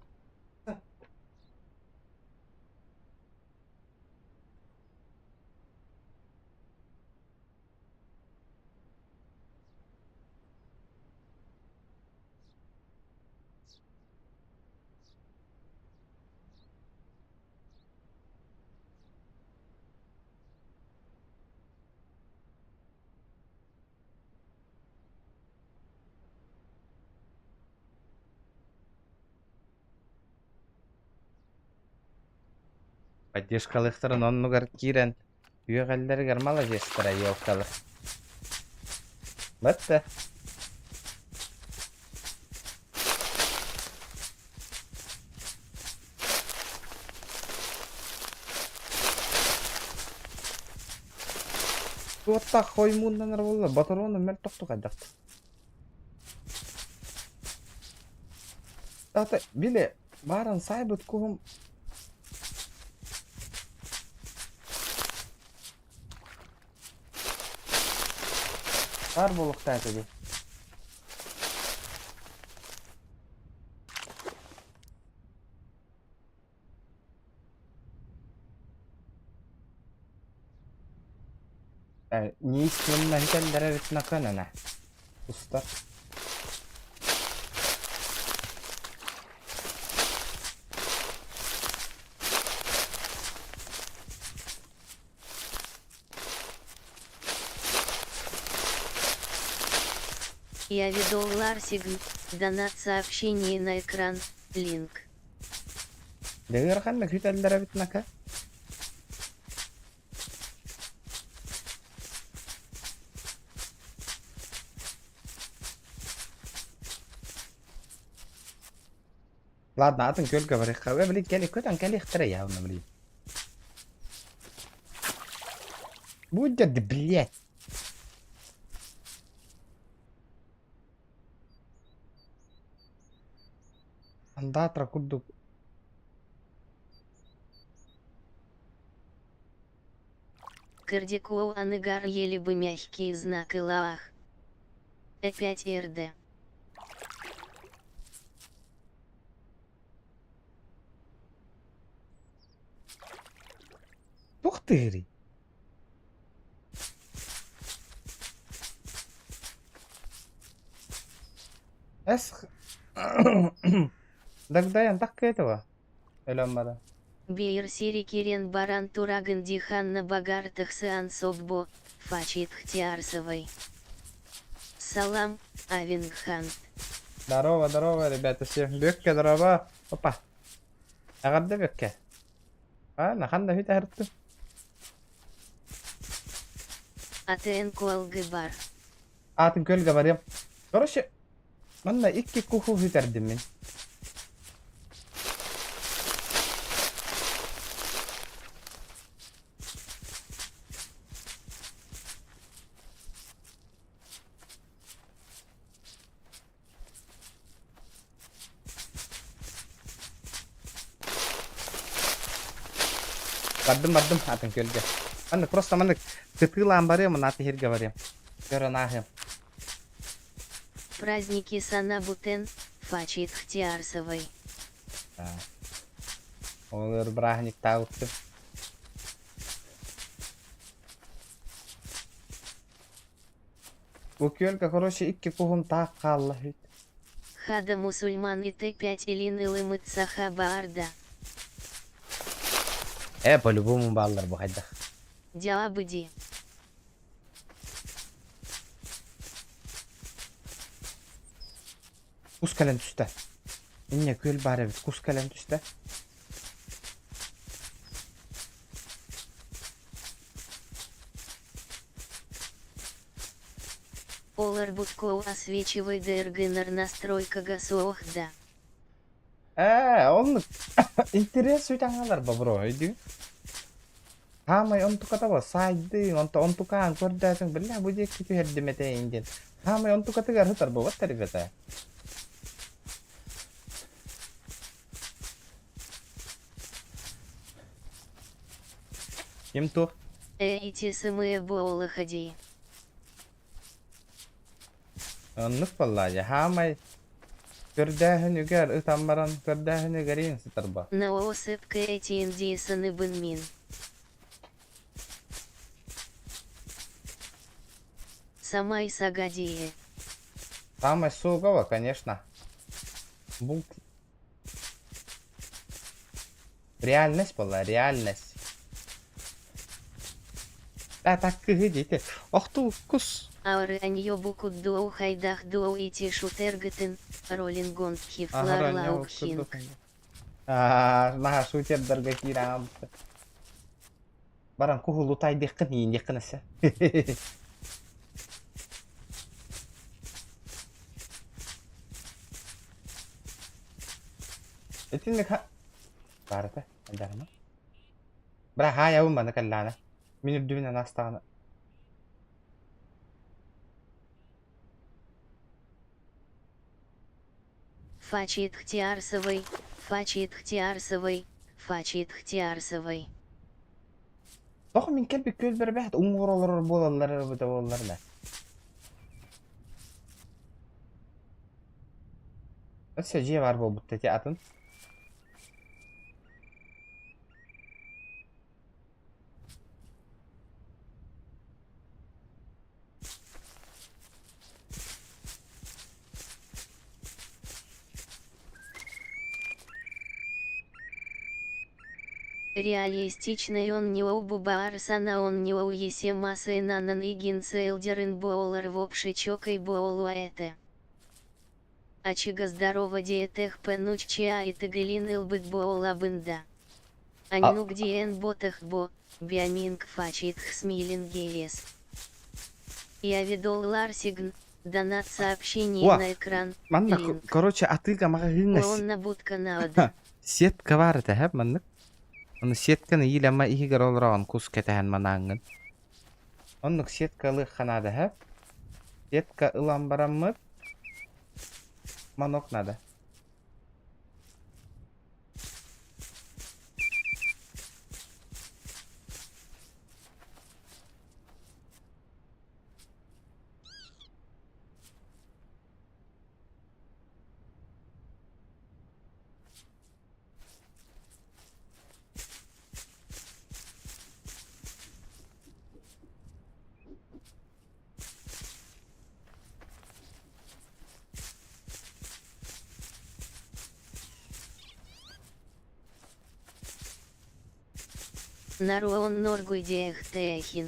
Поддержкалыахтарын оннугар киирэн үөҕэллэригэр маладьыастара елкалар. Батта. Туоттаах хоймууннанар буолла, боторону мөлтөхтүк хайдахтар. Тата, били, бааран саайбыт куһум баар буолуохтаах этэ дии. Неистинно этэллэрэ эбит наканана. Устар.
Я видел Ларсигн, донат сообщение на экран, линк.
Дьэ ыарахан да күүтэллэр эбит нака. Ладно, атын күөлгэ барыахха. Э, блин, кэли, көтөн кэлиэхтэрэ явно, блин. Будет, блядь. Андаатра курдук
Кардикоу аныгар ели бы мягкий знак Илаах. Опять РД.
Туох тыырый? Эс Дагдайан так этого өлөн баран.
Бейр Сирикирен Баран Турагын Диханна Багартахсыан Соббо, Фачит Хтиарсовой. Салам, Авингхант.
Здорово, здорово, ребята, всем. Бүккэ, здорово. Опа. Эҕэрдэ Бүккэ. А, нахан да үт аһырттым.
АТН Куалгы бар.
Аатын көлгө барыам. Короче, манна икки куху бүтэрдим мин. Бардым, бардым атын күөлгэ. Маннык просто маннык кытыылаан барыам, аты иһиргэ барыам. Көрөн ааһыам.
Праздники Санабутен, Фачит Хтиарсовой.
Ол бырааһынньыктаабыттым. Бу күөлгэ, короче, икки куһум таах хаалла үһү.
Хада мусульман и Т5 илин ылымыт саха баарда.
Э, по-любому бааллар бу хайдах.
Дьаабыди.
Кус кэлэн түстэ. Инньэ күөл баар эбит, кус кэлэн түстэ.
Олар Буткоу освечивай ДРГнр настройкага суох да.
Ээ, оннук интерес сүтаҥалар бобро өйдүү. Хаамай онтуката саайдыҥ, онто онтукаан көрдөөтүҥ, биллэ бу диэки түһэрдим этэйин диэн. Хаамай онтукатыгар сытар буолбат ребята. Ким туох?
Эти самые буолахади.
Оннук буоллаа дьэ, хаамай көрдөөһүнүгэр ытан баран көрдөөһүнүгэр иин сытарба.
На осыпка эти индийсаны бынмин. Самай сагадие.
Самай сугова, конечно. Бу реальность была, реальность. А так кыһы диэти. Охту кус.
Аураньё букуддуо хайдах дуо ити шутергытын, ролингон хифлар лаукхинг.
Наһаа шутердарга киирэн Баран куһулу тайдыххын ииниэххин эсэ. Итинник Баарата, айдарма. Бра хаайабын маны кэллэҕинэ. Мин үрдүбүнэн астаҕына.
Фачит Хтиарсовой, Фачит Хтиарсовой, Фачит Хтиарсовой.
Тоҕо мин кэлбит күөлбэр бэт уҥуор олорор буолаллар эбитэ буоллар да. Өссө дьиэ баар буолбут эти атын.
Реалистичный он не убубаарсана он не уесемасынанын игинсэлдерин буолар вопшичокой буолуа этэ. Ачыга здорово диэтэх пенуччиа итыгылин ылбыт буолабын да. Аннук диэн ботах бо, биаминг фачитх смилингеес. Я видоллар сигн, донат сообщение
О,
на экран,
манна,
линк.
короче, атыыга маҕаһыыҥҥа
Уонна будка наада.
сетка баар этэ, һэ, маннык. Ону сетканы иилэмэ иһигэр олороҕун кус кэтэһэн манааҥҥын. Оннук сетка ылыахха наада, һэ. Сетка ылан бараммыт манок надо.
Наруон Норгуйдиэхтээхин.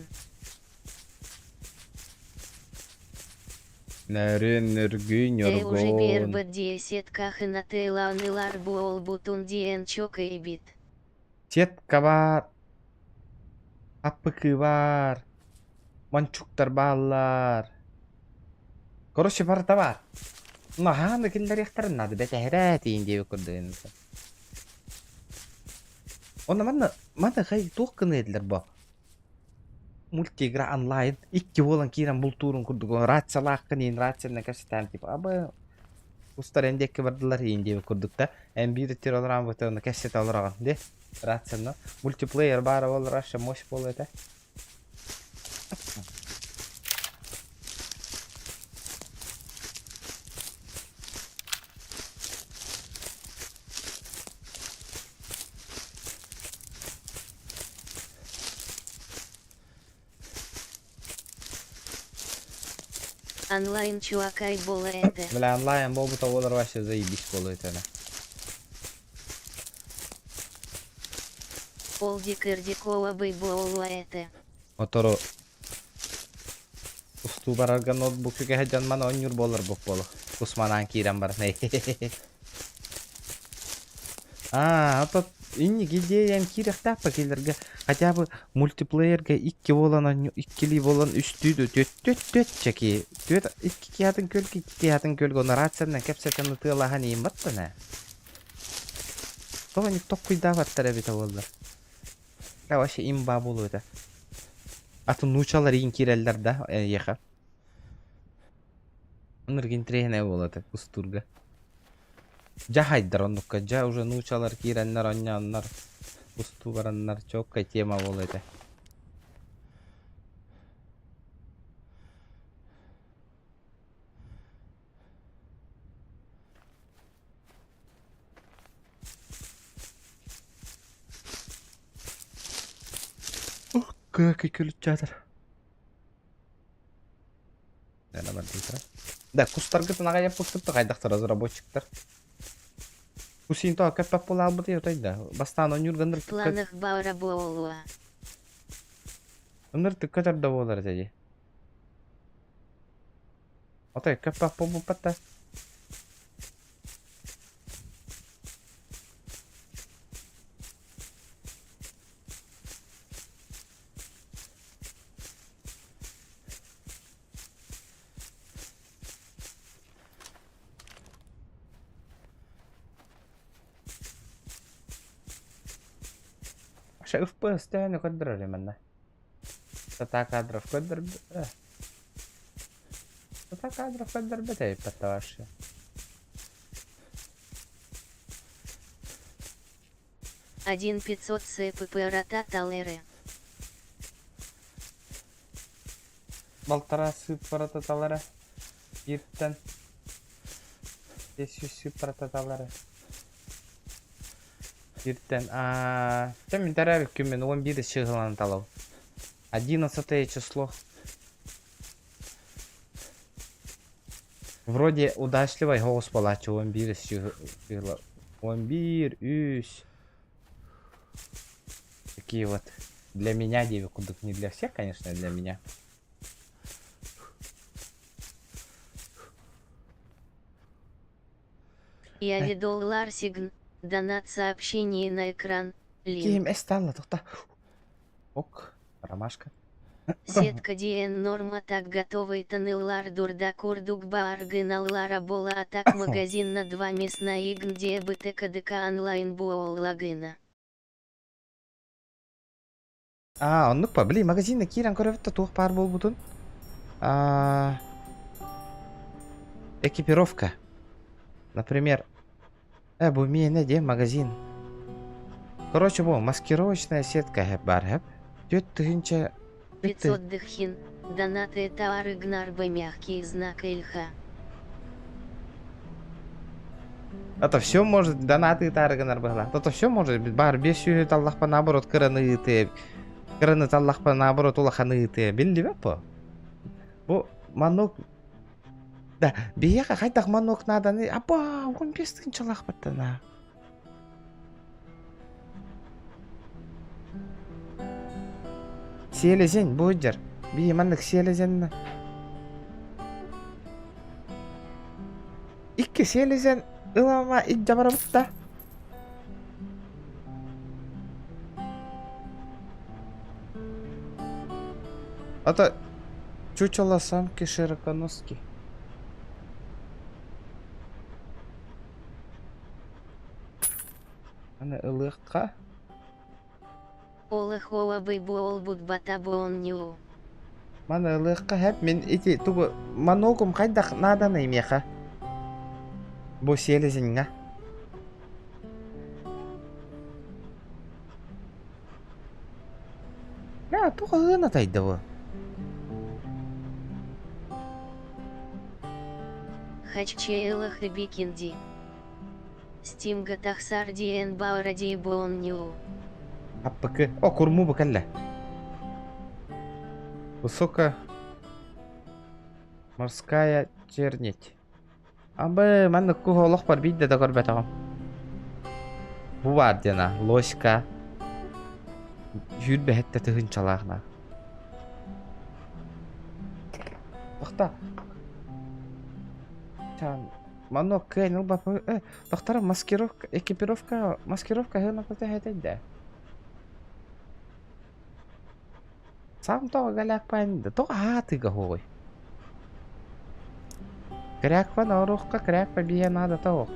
Нөрүн нөргүй
Э уже
ньургун.
биэрбэт диэсеткахына тыылаанылар буолбутун диэн чокэйбит.
Сетка баар, аппыкыы баар, мончуктар бааллар. Короче, барыта баар. Наһаа да киллэриэхтэрин наада, бэтэһэрээ тиийин диэбит курдук. Онно манна манна хай туох гыныа этилэр бо? Мультиигра онлайн икки буолан киирэн бултуурун курдук рациялааххын иин рациянан кэпсэтээн типа абы устар эн диэки бардылар иин диэбит курдук да эн биир өттүгэр олорон быта онно кэпсэтэ олороҕун дии рациянан мультиплеер баара буоллар вообще мощь буолуо этэ.
Онлайн чуакай буола этэ.
Бля, онлайн буолбута буолар вообще заебись буолуо этэ.
Ол дикырдикообый буолуо этэ.
Мотору устуу барарга ноутбук үгэһэ дьон маны оонньуур буолар буолуо. Кусманаан киирэн баран. Аа, ото инник идеям киирэхтээх кинилэргэ хотя бы мультиплеергэ икки буолан оонньуу иккилии буолан үстүү да түөрт түөрт түөрт чэки түөрт икки киһи көлгө икки киһи көлгө ону рациянан кэпсэтэн ытыалаһан иин баттана. Тоҕо инник токкуйдаабаттар эбитэ буоллар. Да вообще имба буолуо этэ. Атын нуучалар иин киирэллэр да эйиэхэ. Оннук интэриэһинэй буолуо этэ кустуурга. Дьаһайдар оннукка дьэ уже нуучалар киирэннэр оонньооннор устуу бараннар чуоккай тема буолуо этэ. Кыакый күлүччээтэр. Да, кустаргытын аҕай эппиккит хайдахтар разработчиктар. Кусин то көппөт буолаабыт отой да. Бастаан ойнуурганнар
В планах баара буолуо.
Ыныр түккөтөр да буолар этэ дии. Отой көппөх буолбуппат да. FPS төһөнү көрдөрөр манна? Сата кадров көрдөрбүт. Сата кадров көрдөрбөт эбиппэт вообще.
1500 СПП ротаталеры.
Балтараа сыыппарата талара. Бииртэн 500 сыыппарата талара. Бииртэн аа чэ мин төрөөбүт күммүн 11 чыһыланы талабын. 11 число. Вроде удачливай соҕус буолааччы 11 чыһыла 11 үс. Такие вот. Для меня диэбит курдук не для всех, конечно, для меня.
Я видел Ларсигн, донат сообщение на экран,
Киһим
линк.
эс таалла тоқта. Ок, ромашка.
Сетка диэн норма так готовый тоныллар дурда курдук бааргыналлара бола атак магазин на два мясная где БТКДК онлайн буоллагына.
Аа, оннук па, били магазинна киирэн көрөбүт да туох баар буолбутун. Аа, экипировка. Например, бу миэнэ диэн магазин. Короче, бу маскировочная сетка хэп баар хэп. 4000
500 дыхин, донаты товары гнарбы мягкий знак Ильха.
Это все может донаты ыытаары гынар быһалаах. Это все может быть. Баар 500 таллахпа наоборот кыраны ыытыа. Кыраны таллахпа наоборот улаханы ыытыа. Биллибэт по. Бу манок да биһиэхэ хайдах манок нааданы аба 15 тыһыынчалаахпыттана. Селезень бу сылдьар. Бии маннык селезенна. Икки селезен ылама илдьэ барабыт да. Это чучело самки широконоски. Аны ылыахха.
Олохуобай буолбут батабонньуу.
Маны ылыахха хэп мин ити тугу маногум хайдах нааданый миэхэ? Бу селезеньҥа. Бля, туох ыһыан атайда бу?
Хаччейлах и бикинди. Стимга тахсар диэн баара буонньуу.
Аппыкы. О, курму бу кэллэ. Высоко морская чернить. Абы, маннык куһу олохпор биирдэ да көрбөтөҕүм. Бу баар диэн лоська сүүрбэһэттэ тыһыынчалаах Тохта. Чан, манок кыайан ылбаппын. Э, тохтара маскировка, экипировка, маскировка ыһыан этэйдэ. Сам тоҕо галякпан да тоҕо аатыга оһоҕуй? Кряква оруохха кряква биэ наадата суох.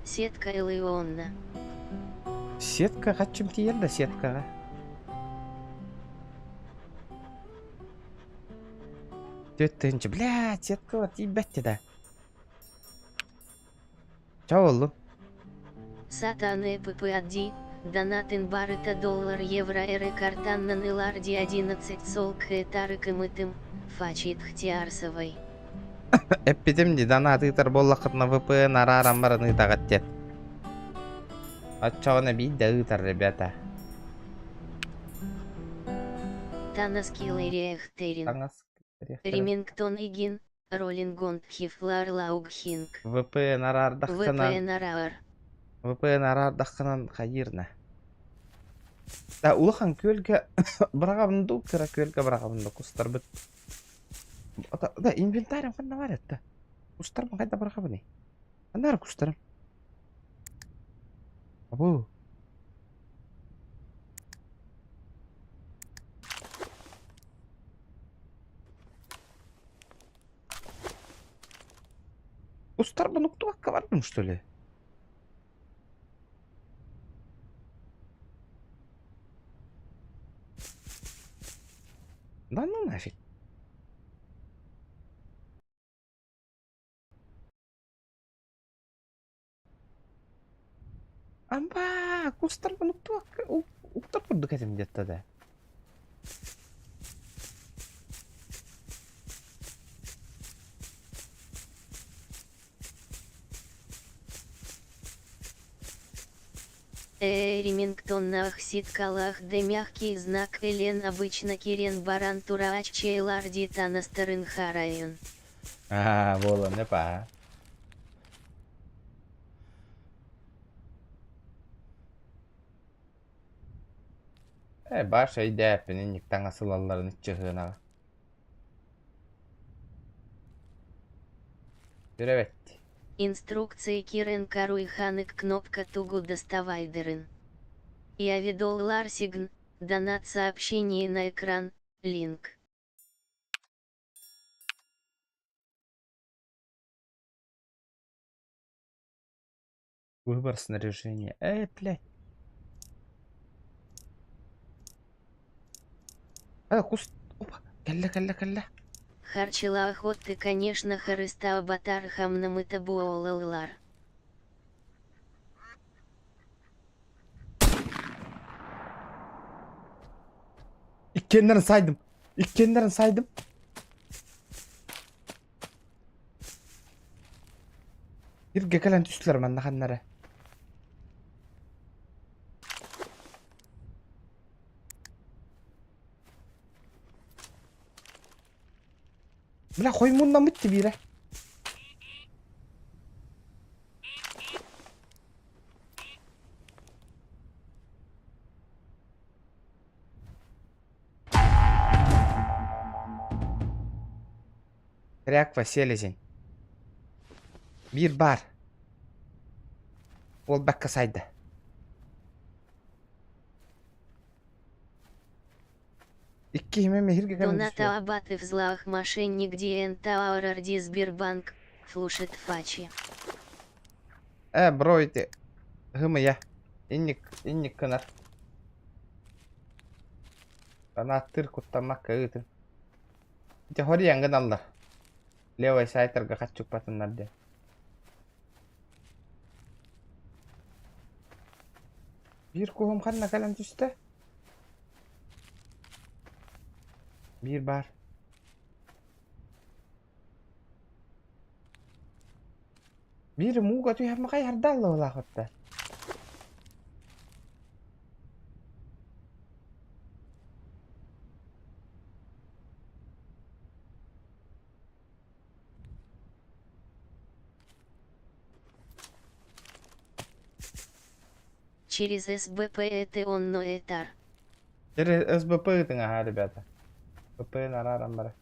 Сетка Элеонна.
Сетка хаччым тиийэр да сеткаҕа. 4 тыһыынча, блядь, сеткаҕа тиийбэт да. Ча буоллун.
Сатаны ППАДи, донатын барыта доллар евро эрэ картаннан ыларди 11 солк этары кымытым, фачит хтиарсовой.
Эппитим ди донат ыытар буоллаххытына VPN арааран баран ыытаҕыт диэн. Оччоҕуна биирдэ ыытар ребята.
Танаскилэриэхтерин.
Таҥас
Ремингтон игин, Ролингон Хифлар Лаугхинг.
VPN араардаххынан
VPN араар.
VPN араардаххынан хайыырна. Да улахан күөлгэ быраҕабын дуу, кыра күөлгэ быраҕабын дуу кустарбыт. Да инвентарем ханна бар этэ? Кустарбын хайда быраҕабыный? Ханна бар кустарым? Абу. Кустарбын уктубакка бардым, что ли? Да ну нафиг. Амба, кустарбын уктубакка уктар курдук этим где-то да.
Ремингтон ситкалах да мягкий знак Элен обычно Кирен Баран Турач Чейларди Танастарын Харайон.
А, буолан не па. Э, баш өйдөөппүн инник таҥас ылалларын иччыһыанаҕа. Сүрэбэт.
Инструкции киирэн көрүүй ханнык кнопка тугу доставайдырын. Яведоллар сигн, донат сообщение на экран, линк.
Выбор снаряжения. Эй, блядь. Э, кус... Опа, кэллэ, кэллэ, кэллэ.
Харчылаах ты, конечно, харыстаа батар хамнамыта буолаллар.
Иккиэннэрин сайдым. Иккиэннэрин сайдым. Сиргэ кэлэн түстүлэр манна ханна эрэ. Бля, хоймуннаммыт биирэ. Кряква селезень. Биир баар. Буолбакка сайда. Икки киһи мэһиргэ кэлэн
Доната
түспүт.
Абатов злаах мошенник диэн Тауэр Сбербанк, слушает Фачи.
Э, бро, ити һымыйа. Инник, инник гынар. Санааттыыр куттаммакка ыытын. Ити хоруйан гыналлар. Левый сайтарга хаччукпатыннар диэн. Биир куһум ханна кэлэн түстэ? Биир баар. Биир мууга түһэн хайардааллалаах отта.
Через СБП это он но этар.
Через СБП ыытыҥ аһаа, ребята. ПП арааран бара.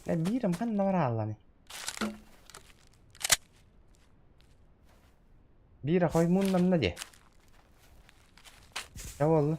Э, биирим ханна бараалланый? Биир хоймууннанна дии. Чэ буоллун.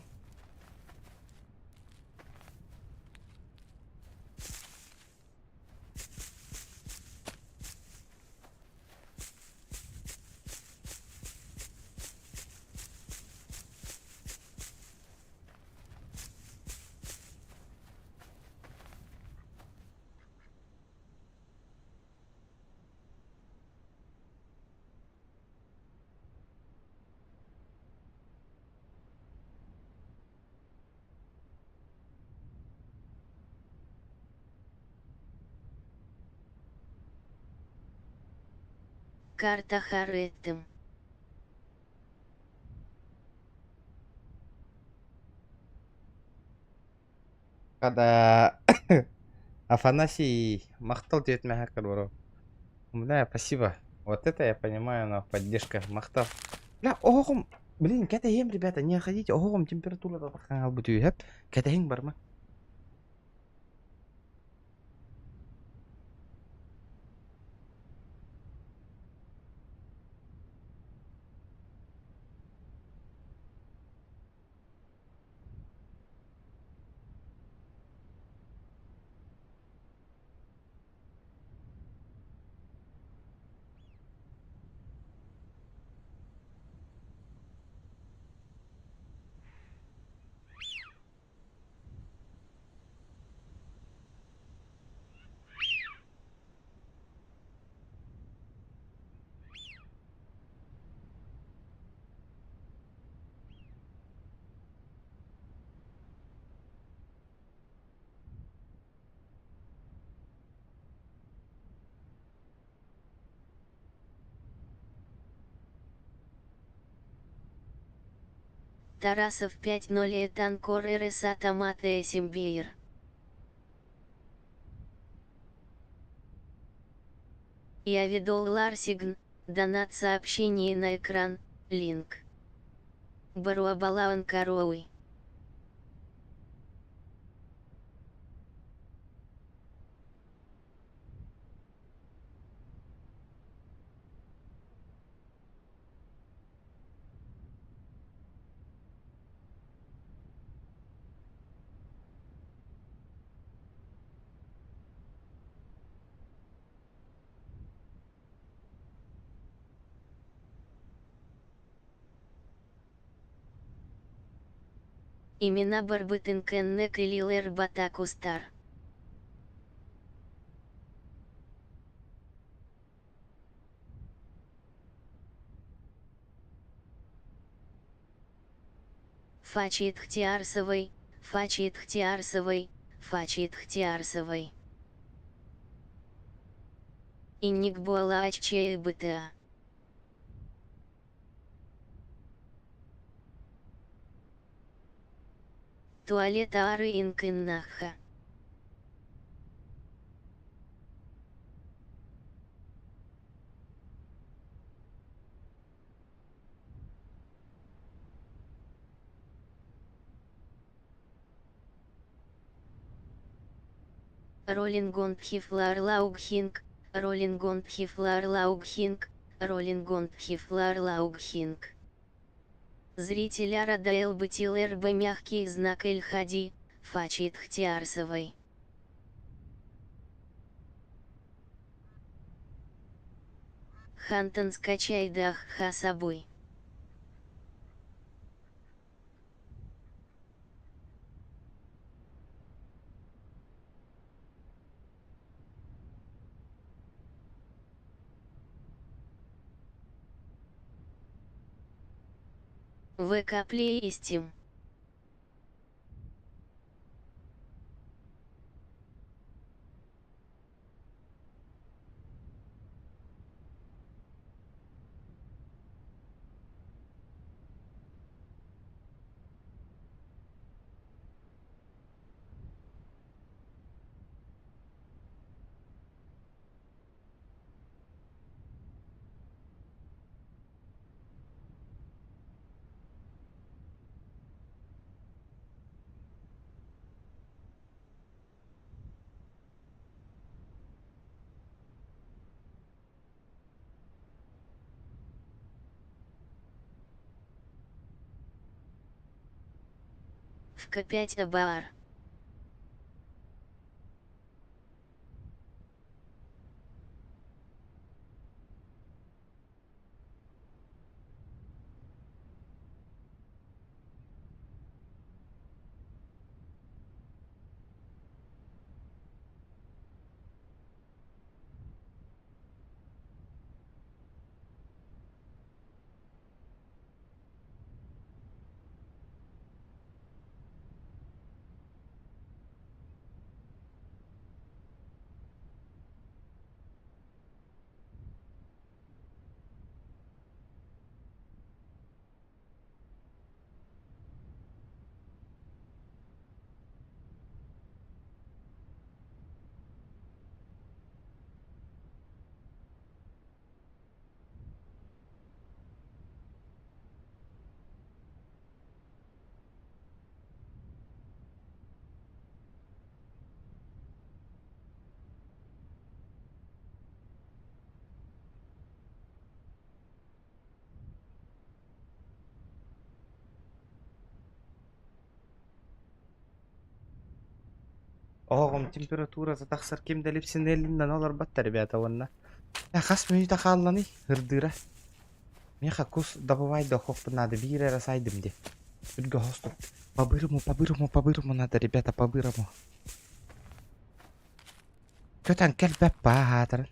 Карта Хареттым.
Когда Афанасий махтал диэт мэһэккэр бро. Бля, спасибо. Вот это я понимаю, но поддержка. Махтал. Бля, оҕом, блин, кэтэһиэм, ребята, не ходите, оҕом температура бүтүүһэп. Кэтэһиҥ барма.
Тарасов 5-0 Этанкор РСА Томат Эсимбиир. Я Ларсигн, донат сообщение на экран, линк. Баруабалаан Кароуй. Имена Барбытын Кеннек Илилер Батакустар. Фачитхтиарсовой, Фачитхтиарсовой, Фачитхтиарсовой. Инник буолааччы БТА. Туалет ары инкыннаха. Роллингон Пхифларлаугхинг, Роллингон Пхифларлаугхинг, Роллингон Пхифларлаугхинг. Зритель Арадаэл Бытил РБ мягкий знак Эль Хади, Фачит Хтиарсовой. Хантон скачай Дахха собой. ВК Play и Steam. ВК5 Абаар.
Оҕом температурата тахсар ким да липсинеллиннэн олорботтор ребята уонна Э, хас мүнүүтэ хаалланый ырдыыра Миэхэ кус добывай дохуоппун надо биир эрэ сайдым дии Үргэ хостук по-бырому по-бырому по-бырому надо ребята по-бырому Көтөн кэлбэт баа аатыран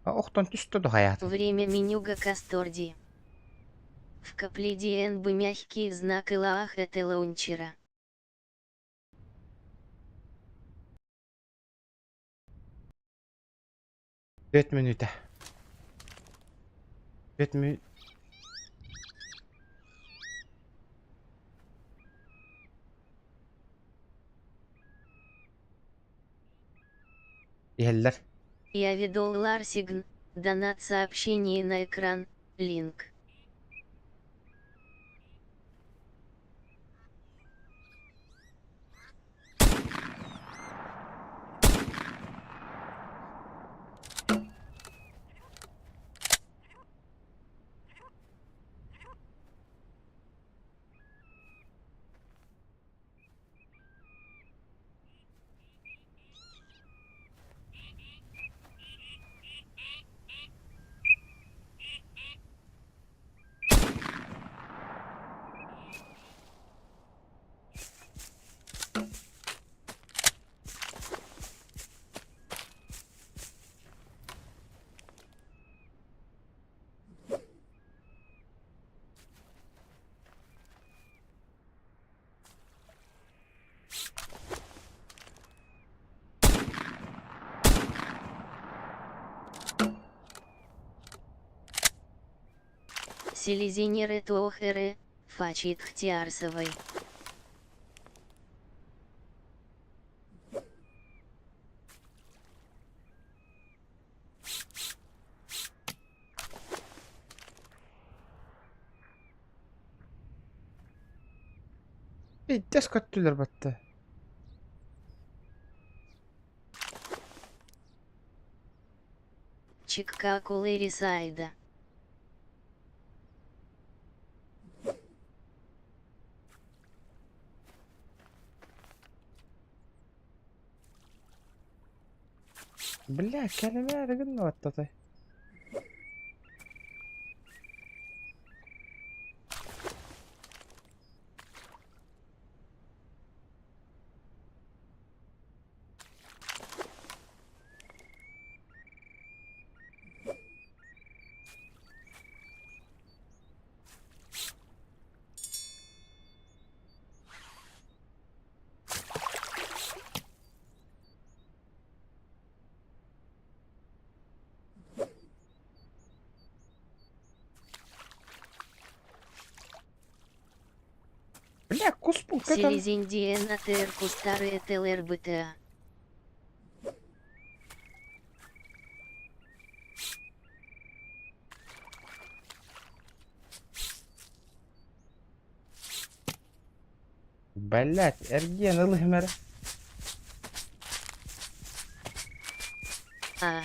Охтон түстэ дохайаатын.
Время менюга Касторди. В капледе НБ мягкий знак Илаах это лаунчера.
Түөрт мүнүүтэ. Түөрт мү... Иһэллэр.
Я ведол Ларсигн, донат сообщение на экран, линк. Селезенеры Туохеры, Фачит Хтиарсовой.
Иттэс көттүлэр батта.
Чикка Кулырисайда.
Бля, кэлимээри гынна баттатай. Бля, куспун көтөн.
Селезень ДНАТР Кустары ТЛРБТА.
Блять, эргиэн ылыһым эрэ.
А.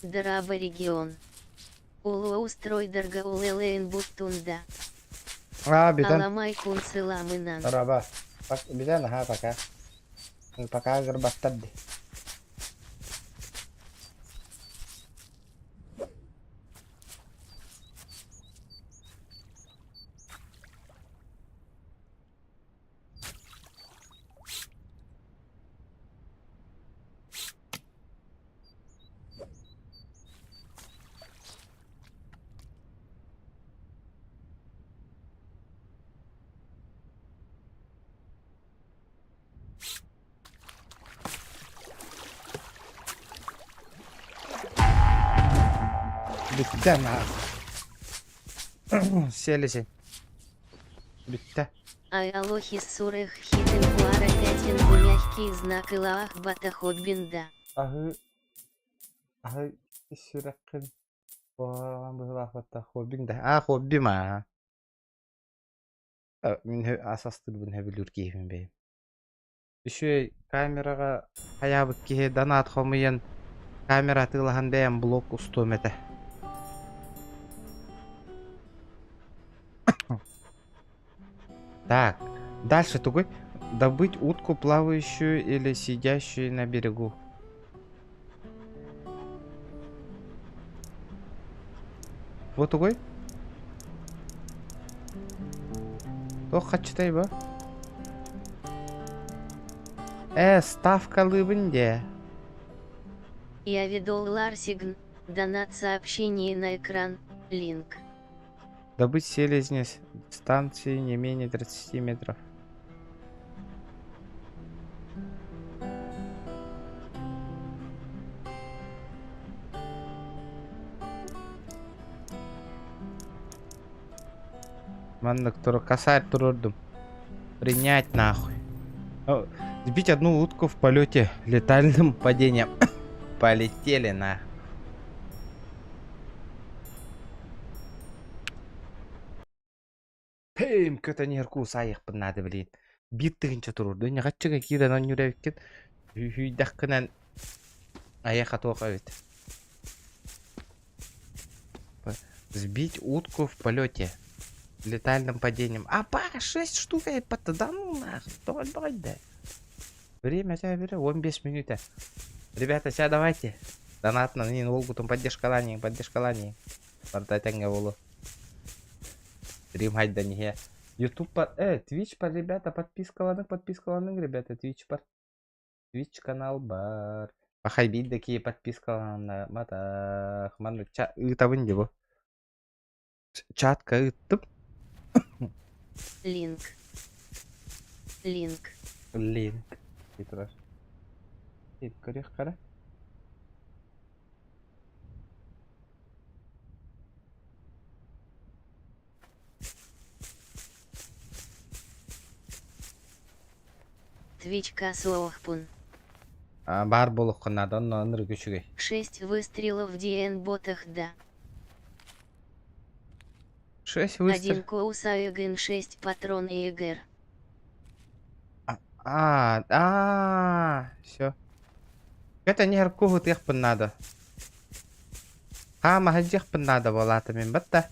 Драба регион. Улуустрой дарга улэлээн буттунда.
Аа, бүтэн.
Аламай кунсыламынан.
Раба. Бүтэн аһаа пока. Пока гырбаттар ди. Бүттэ наһаа. Сиэлисин. Бүттэ.
Ай алохис сурых хитин куара пятин мягкий знак илаах батахоббинда.
Аһыы аһыы сүрэххин куһаҕан быһыылаах баттах хоббиҥ да аа хоббим аа мин ас астыырбын сөбүлүүр киһибин бэйэм. Үчүгэй камераҕа хайаабыт киһи донат хомуйан камера атыылаһан бэйэм блог устуом этэ. Так, дальше тугуй? Добыть утку, плавающую или сидящую на берегу. Вот тугуй? Туох хаччытай бу? Э, ставкалыыбын дии.
Я ведол Ларсигн, Донат сообщение на экран, линк.
Добыть селезня с дистанции не менее 30 метров. Маннык тур косарь турурдум. Принять нахуй. Сбить одну утку в полете летальным падением. Полетели на. Пэм көтөн иһэр куусаайыахпын наада блин. Биир тыһыынча туруорду. Ньаҕаччыга киирэн оонньуур эбиккин. Үһүйдэххинэн айах атуох эбит. Сбить утку в полете. Летальным падением. Апа, 6 штук айпатта. Да ну нахуй. Тоҕой да. Время тебя бере, 15 минута. Ребята, сейчас давайте. Донатно, не уолгутун поддержкалани, поддержкалани. Барда тэҥҥэ буолу. Стрим хайдан иһэ. Ютуб по... Twitch по, ребята, подпискаланыҥ, подпискаланыҥ, ребята, Twitch бар. Twitch канал бар. Пахай биир да киһи подпискаланна матах. Манна ча ыытабын дии бу. Чатка ыыттым.
Линк. Линк.
Линк. Турар. Көрүөх хара.
Твичка суохпун.
Баар буолуоххун наада, онно ынырык үчүгэй.
Шесть выстрелов диэн ботах да.
Шесть
Один
выстрелов.
коусаэгин шесть патрон егер.
А, а, все. Это не куһутуохпун надо. Хаама сылдьыахпын наада буолаата мин батта.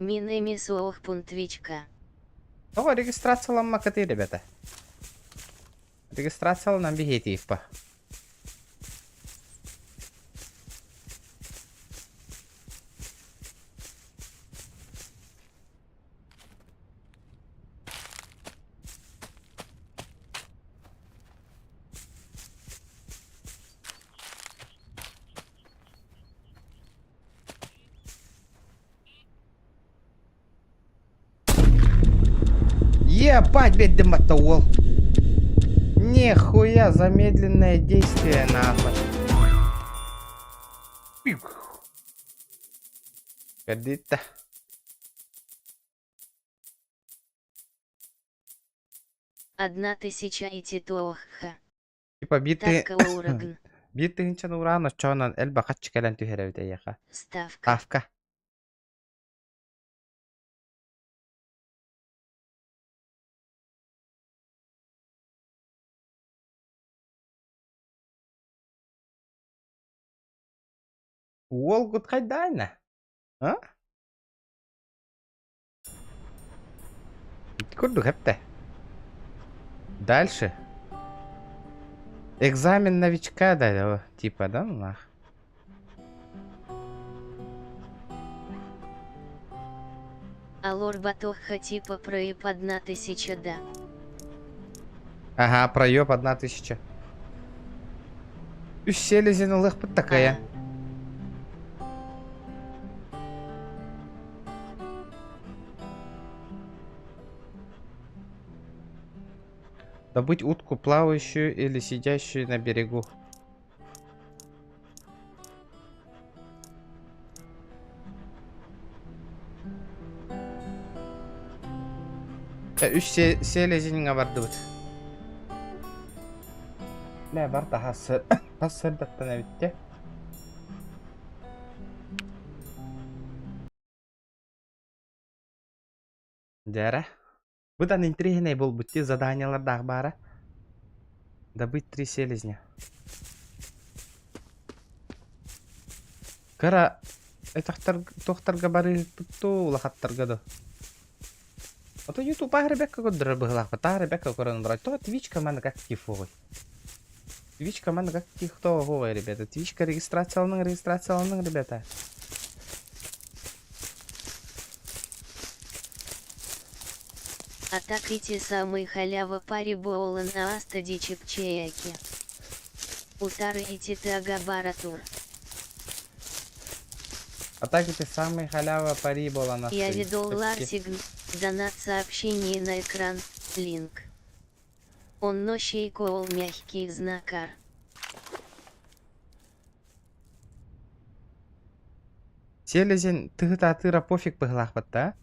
Мин эмиэ суохпун Твичка.
Тоҕо регистрацияламмаккытый, ребята? Регистрацияланан биһиэтииппа. Ебать, блядь, дымата уол. Нихуя замедленное действие нахуй. Кадита.
1000 и титоохха.
Типа биир
Тавка уурагн.
биир тыһыынчаны ураан оччоҕунан элбэх харчы кэлэн түһэр эбит эйиэхэ.
Ставка.
Ставка. Уолгут хайдаайна? А? Курдук эптэ. Дальше. Экзамен новичка, да, типа, да, нах?
Алор батоха типа проеб 1000 да.
Ага, проеб 1000. Үс селезень ылыахпыт такая. Добыть утку плавающую или сидящую на берегу. Үс селезеньҥэ бардыбыт. Лэ барда хас сырдаттан эбиттэ. Дьээрэ. Быдан интириэһинэй буолбут дии заданиелардаах баара. Добыть три селезня. Кыра өтөхтөр туохтарга барыыппыт дуу, улахаттарга дуу? А то YouTube Ребекка көрдөрөр быһыылаахпыт. Аа Ребекка көрөн барар. Тоҕо Twitch маннык актив Twitch маннык актив тоҕо ребята. Twitchка регистрацияланыҥ, регистрацияланыҥ, ребята.
А так ити самый халява пари буолан ааста дии чэпчэки. Утары ити тыага бара тур.
А так ити самый халява пари буолан
Я
ааста дии
ведол
чэпчэки.
Ларсигн, донат сообщение на экран, линк. Онно щейкоол мягкий знакар.
Селезень тыһыт-атыыра пофиг быһыылаахпыт да?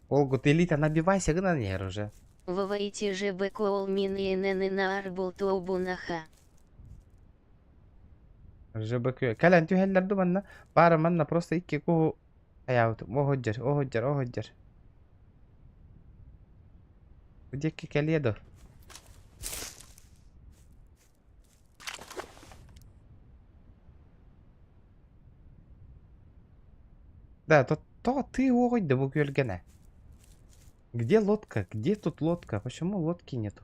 Ол элита набивайся гынан иһэр уже.
Воваити ЖБКол мин инн арбултуобунаха.
ЖБК. Кэлэн түһэллэр ду манна. Баара манна просто икки куһу хайаабытым. Оһоддьар, оһоддьар, оһоддьар. Бу диэки кэлиэ дуо? Да, то, то ты уоҕуй да бу күөлгэнэ. Где лодка? Где тут лодка? Почему лодки нету?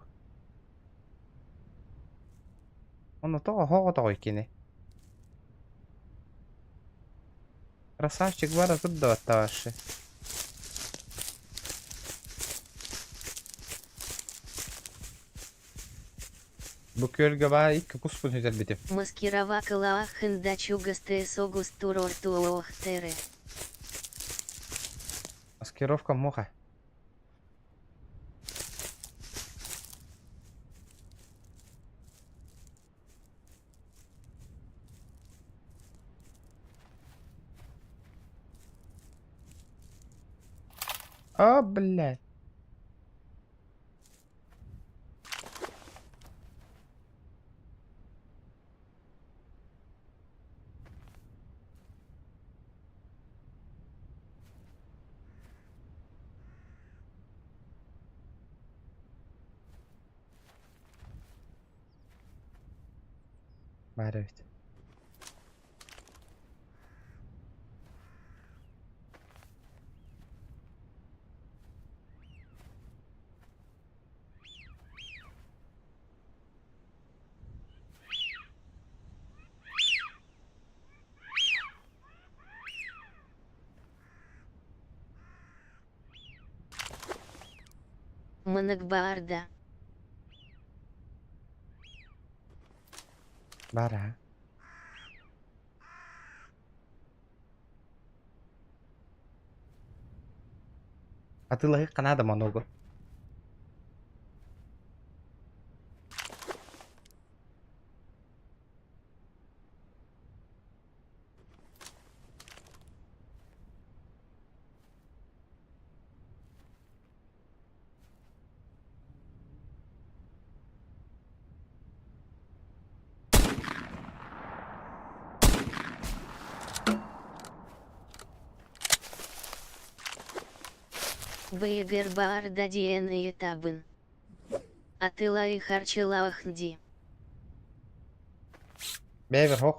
Ону тоҕо хоҕотоҕой кини? Красавчик бара турда баттавашшы. Бу күөлгэ баар икки куспун сүтэрбитим.
Маскировакалаахын дачугасты согус турортуохтеры.
Маскировка муха. О, блядь. Баар эбит.
Мынык баарда.
Баар аа. Атыылаһыахха наада моногу.
Бэйэгэр баарда диэн ыйытабын. Атылай харчылаах дии.
Бэйэбэр һох.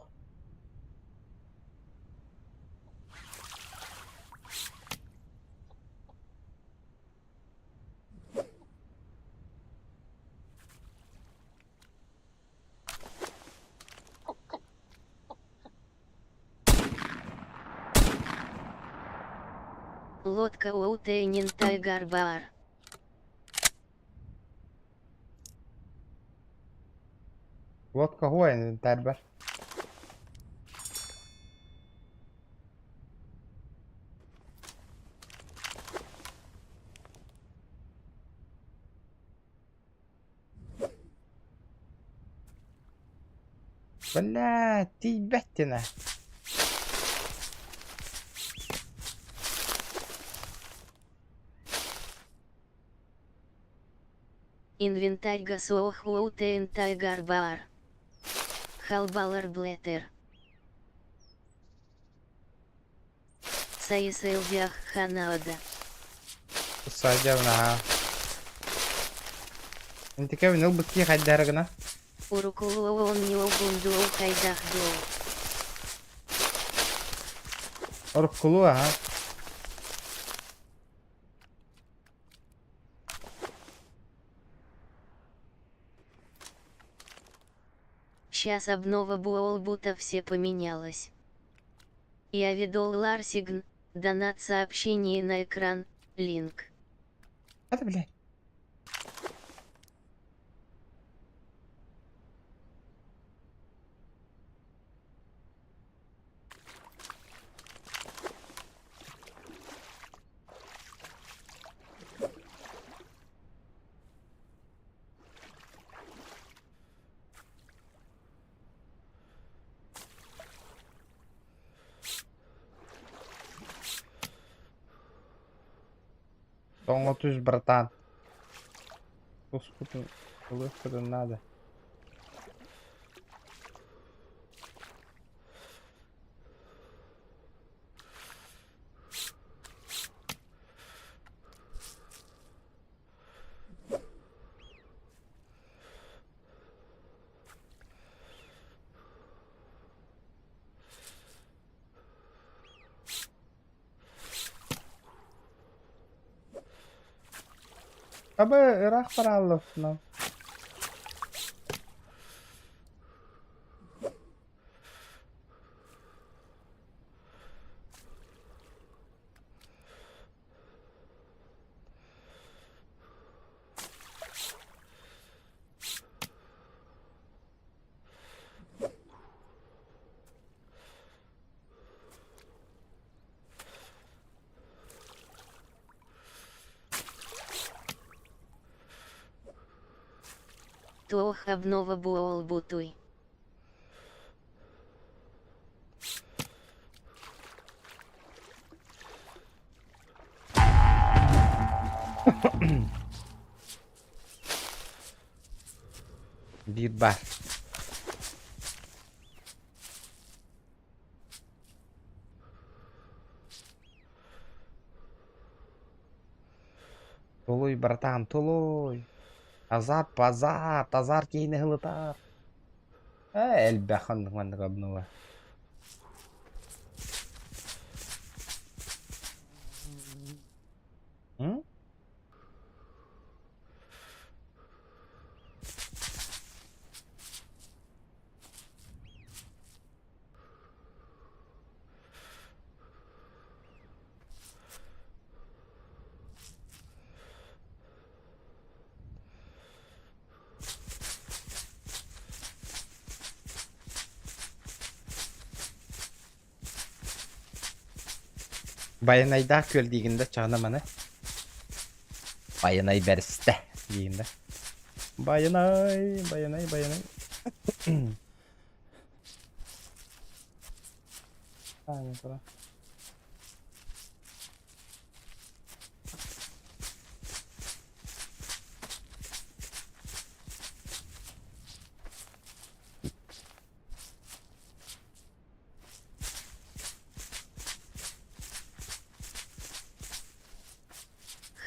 Лодка Уутeenин тайгар баар.
Лодка хуа инвентарь бар. Бля, тиийбэттинэ.
Инвентарьга суох Уутeen тайгар баар. Халбалар блетер. Сайысылдьах ханаада.
Садьабын аһаа. Интикэбин ылбыт кии хайдары гына.
Урукулуон ньуогундуу хайдах дуо?
Оруккулуу аһаа.
Сейчас обнова буолбута все поменялось. Я ведол Ларсигн, донат сообщение на экран, линк.
Это, блядь. Тоҥо түс, братан. Туспутун ылыахпытын наада. Абы ыраах барааллафна.
Туох обнова буолбутуй.
Биир баар. Тулуй, братан, тулуй. Азарт, азарт, азарт киһини ыһылытар. Ээ, элбэх оннук маннык обнова. М? Байанайдаах күөл диигин да чаҕына маны. Байанай бэристэ диигин да. Байанай, байанай, байанай.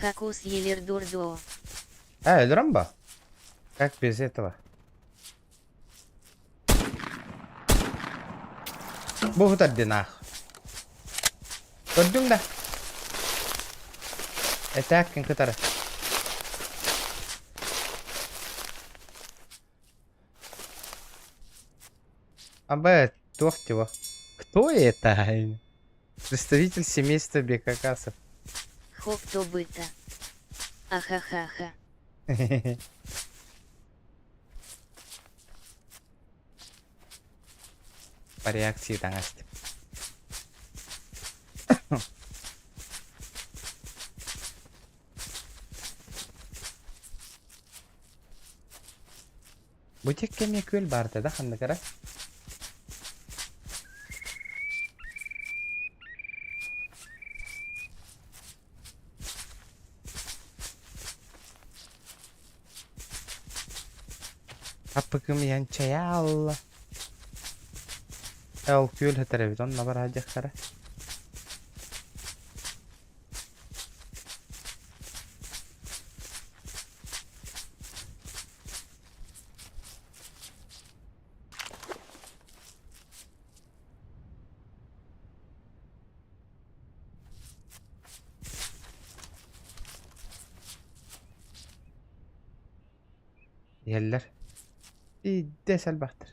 Хакус Елердурдо.
А, өлөрөн Как без этого? Бу һытардынаах. Көрдүҥ да? Этээккин кытары. Абэ, туох чего? Кто это? Представитель семейства Бекакасов.
Хоп то быта. Ахахаха.
По реакции таҥас. Бу текке эмиэ күөл баарта да ханнык эрэ? Аппыкым иһэн чайаалла. Ол күөл сытар эбит, онно бараадьахтара. Иһэллэр. Ииддэс элбэхтэр.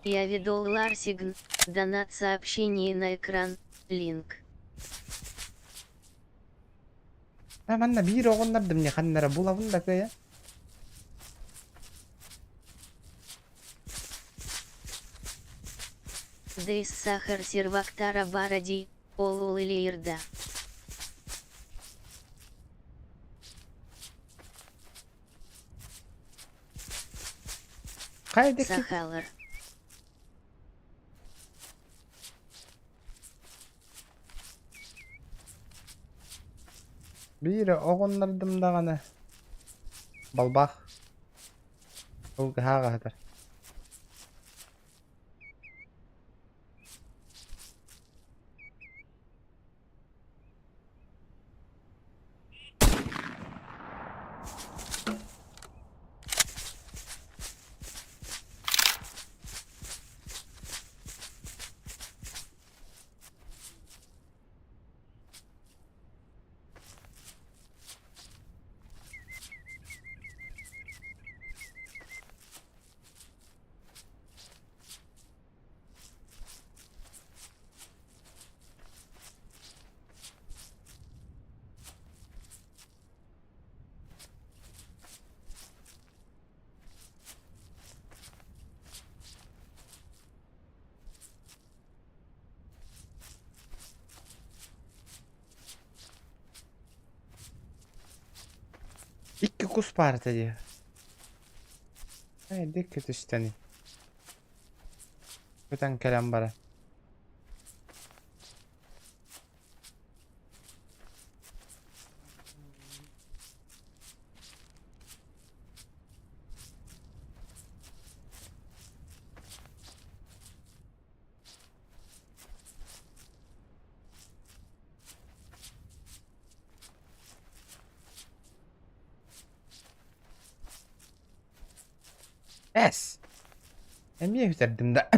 Я видел Ларсигн, донат сообщение на экран, линк.
А манна биир оҕоннордум не ханнара булабын да кыайа.
Дыс сахар сервактара баради, ол илиирда.
Хайда
Сахалар.
Биир оҕоннордум даҕаны балбаах ол ыһааҕаһытар. Икки кус баар этэ дии. Ээ, дикки түстэни. Көтөн кэлэн баран. Эс! Эмиэ бүтэрдим да.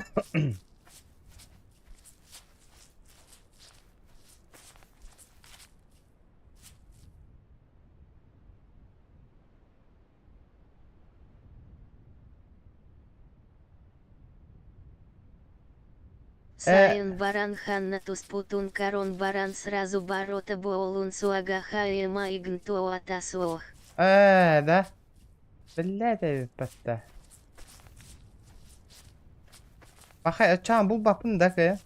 Сайын баран ханна туспутун корон баран сразу барота буолун суагаха эма игнтуата суох.
Ээ, да? Биллээт эбиппэттэ. Пахай, оччоон булбаппын да кы.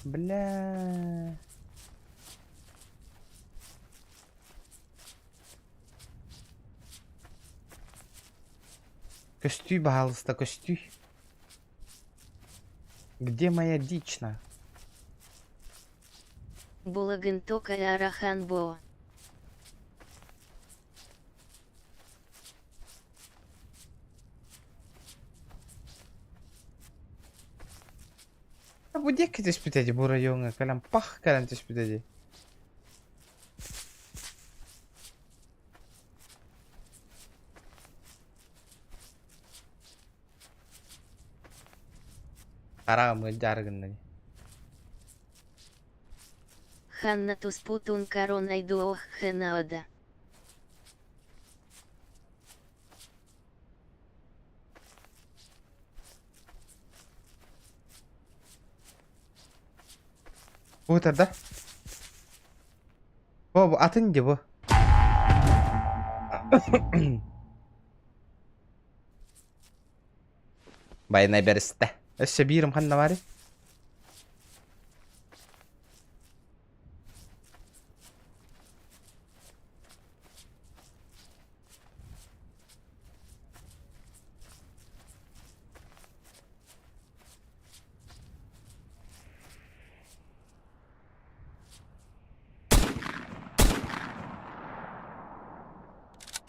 Бля. Көстүү, баһаалыста, көстүү. Где моя дична?
Булагын тока арахан бо.
Бу диэки түспүтэ дии, бу райоҥҥа кэлэн пах кэлэн түспүтэ дии. Хараҕым ыалдьаары гынна дии.
Ханна туспутун коронай дуох хенаода.
Бу да? Бу бу атын дии бу. Байанай бэристэ. Өссө биирим ханна баарый?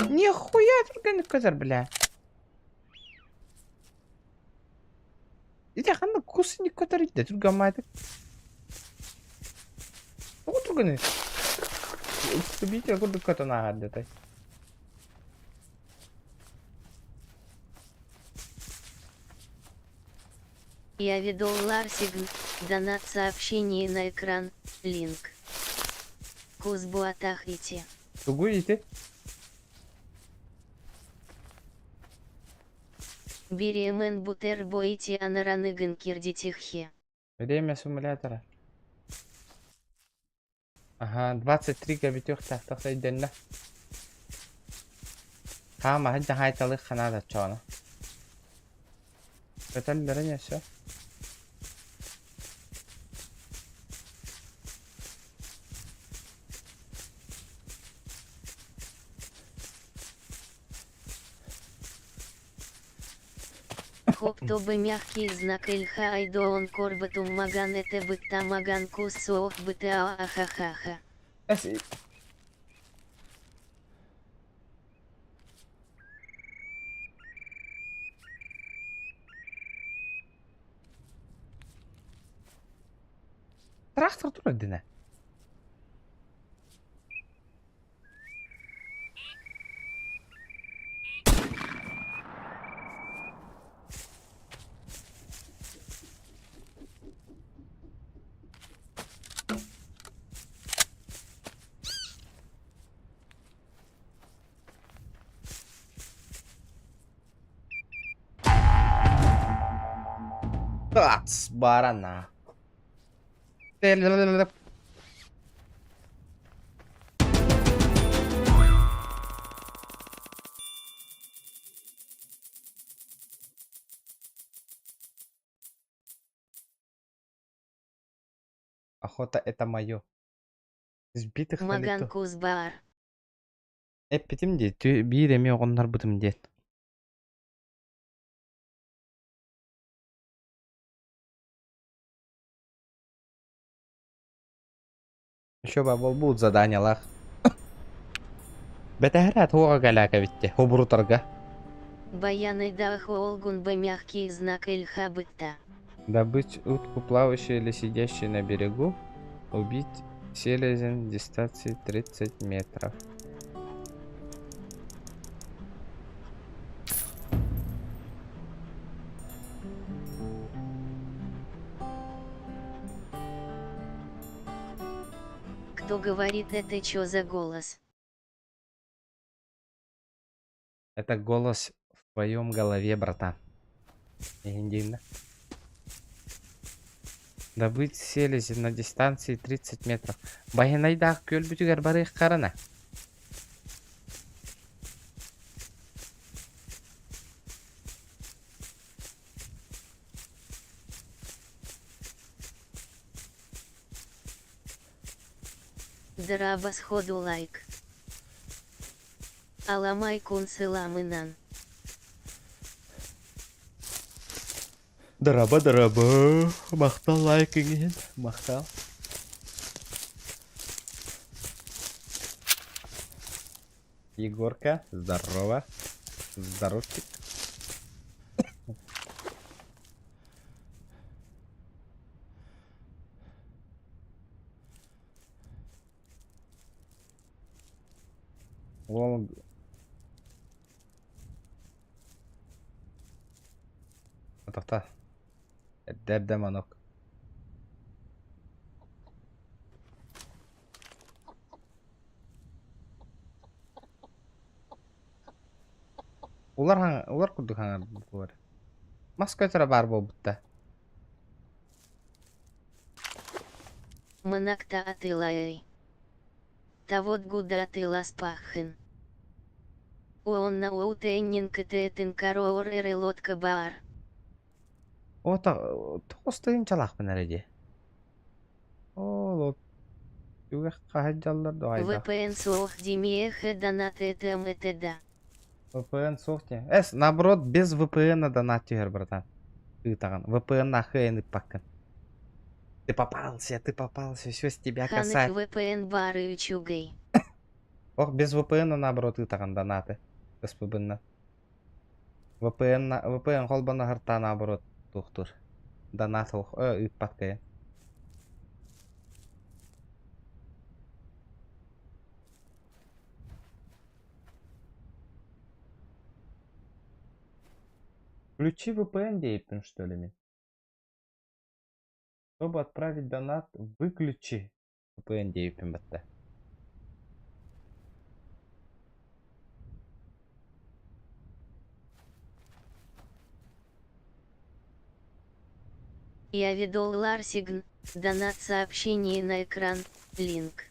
Нихуя түргэнник көтөр бля. Ити ханна кус инник көтөр итте түргэн маайтык. Тоҕо түргэний? Биитэ курдук көтөн ааһар дэтэ.
Я веду Ларсигн, донат сообщение на экран, линк. Кузбуатахрити.
Тугуй ити?
Беремен бутер боити анараныгын кирдитиххе.
Время симулятора. Аха, 23-га бүтүөхтээх өйдөннө. Хаама сылдьан хаайталыах ханаада оччоҕуна. Көтөллөрүн өссө.
Хоптобы мягкий знак Ильха Айдоон Корбатум Маган это бытта Маган Кусуох БТА Ахахаха.
Трактор турар динэ. Ац, барана. Охота это мое. Сбитых на
Маган
лету.
Кузбаар.
Эппитим дии, биир эмиэ оҕоннорбутум диэн. Еще буолбут заданиелаах. Бэтэһэрэ туоҕа кэлээкэбитте, хобурутарга.
Баяныйдаах олгун бы мягкий знак Ильха бытта.
Добыть утку, плавающую или сидящую на берегу, убить селезень дистанции 30 метров.
Кто говорит это чё за голос?
Это голос в твоем голове, братан. Легендивно. Добыть селезень на дистанции 30 метров. Байанайдаах күөлбүтүгэр барыах харана.
Драба сходу лайк. Аламай кунсыламынан.
Дорообо, дорообо. Махтал лайк иҥин. Махтал. Егорка, здорово. Здоровчик. Ол Атахта. Эрдэ манок. Улар улар курдук хаҥар Мас көтөрө баар буолбутта.
Мынакта атылай. Тавот гуда атыласпахын. Уонна уутeenнин кытыытын кароор эре лодка баар.
Ота тоҕус тыһыынчалаахпын эрэ дии. Оо, түгэх хаһыдьаллар да
VPN суох димиэхэ донат этм да.
VPN суох диэн. Эс, наоборот, без VPN донат түһэр, братан. Ыытаҕын. VPN нахуй ыппаккын. Ты попался, ты попался, все с тебя
Ханык
касается.
VPN баары үчүгэй.
Ох, без VPN наоборот ыытаҕын донаты. СПБ-на. VPN, VPN холбоно харта наоборот туохтур. Донат ыыппат кайын. Включи VPN дейпин, что ли, мен? Чтобы отправить донат, выключи VPN дейпин бітті.
Я ведол Ларсигн, донат сообщение на экран, линк.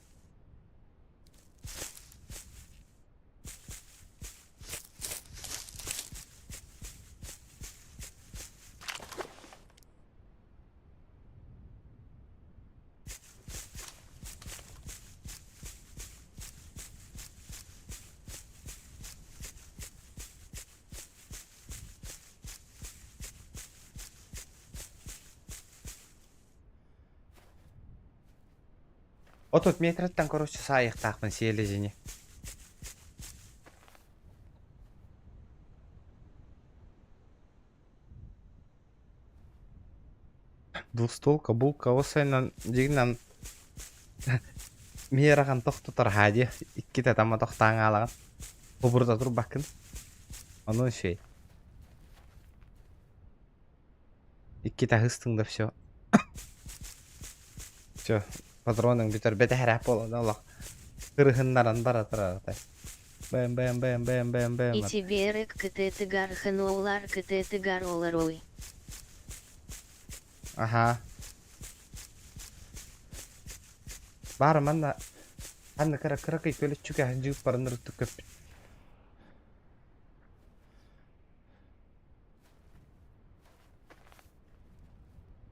30 метраттан короче саайыахтаахпын сиэлэдьини. Двустолка булка ол сайынан дьиҥинэн миэрэҕин тохтотор аһаа дии иккитэ тама тохтоон хаалаҕын хобурута турбаккын ону үчүгэй иккитэ аһыыстыҥ да все все патроныҥ бүтэр бэтэһэрээх буолан олох кырыһыннаран бара турар бэм бэм бэм бэм бэм бэм
Итиберек кытыытыгар хыноолар кытыытыгар олоруй.
Аһаа. Баар манна ханна кыра кыракый көлөччүкэ дьыыппарын ырыттык көппүт.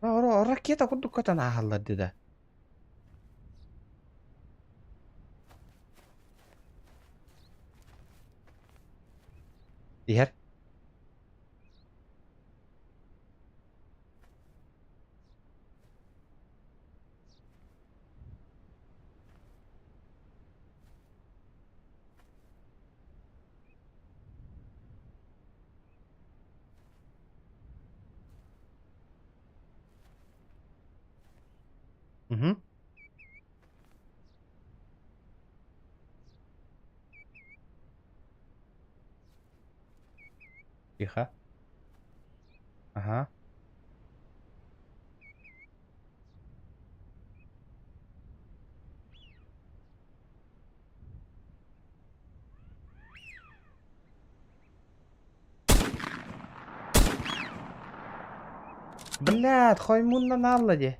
Ора ракета курдук көтөн ааһаллар дии да. Иһэр. Мгм. Тихо. Ага. Блядь, хоймуннан аалла дии.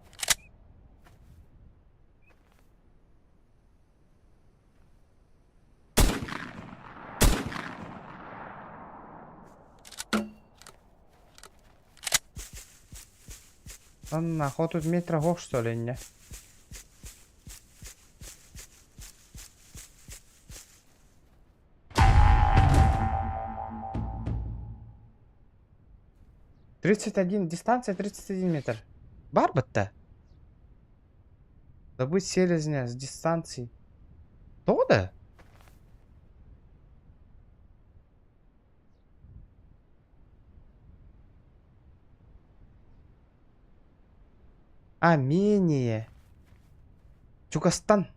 Анна, хотут метро хох что ли не? 31, дистанция 31 метр. Барбатта. Добыть селезня с дистанции. То да? А, менее. Чугастан.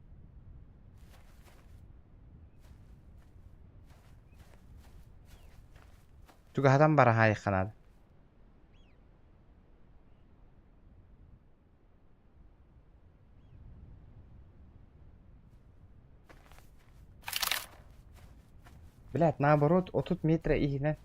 Чугаһатан бараһаайыхха наада. Блядь, наоборот, 30 метра иһинэн.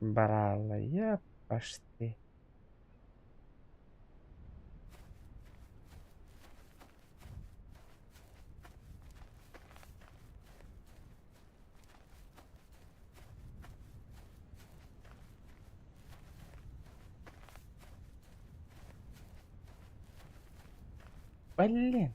Бараалайа пошли. Блин.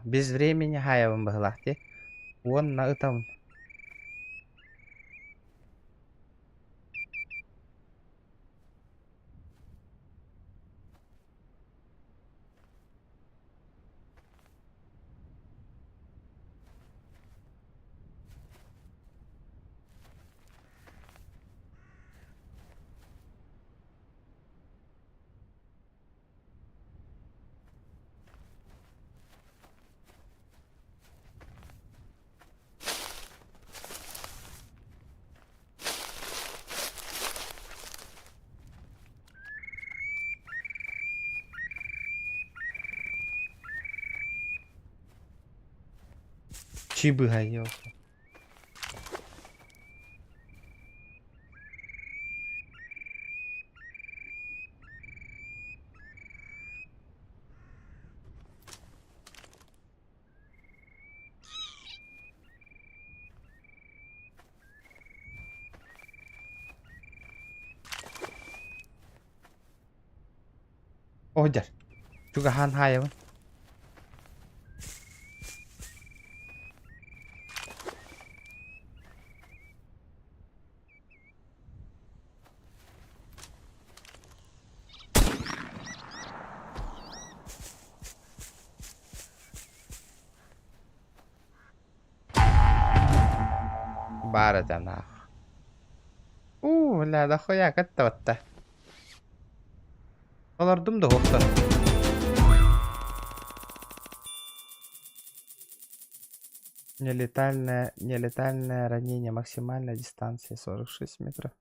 Без времени хаайабын быһыылаах дии. Уонна ытабын. Чи быһа ёлка. Оһдьар. Чугаһаан хаайабын. Баар этэ наах. Уу, бля, дохуя каттабатта. Олордум да уохтар. Нелетальное, нелетальное ранение, максимальная дистанция 46 метров.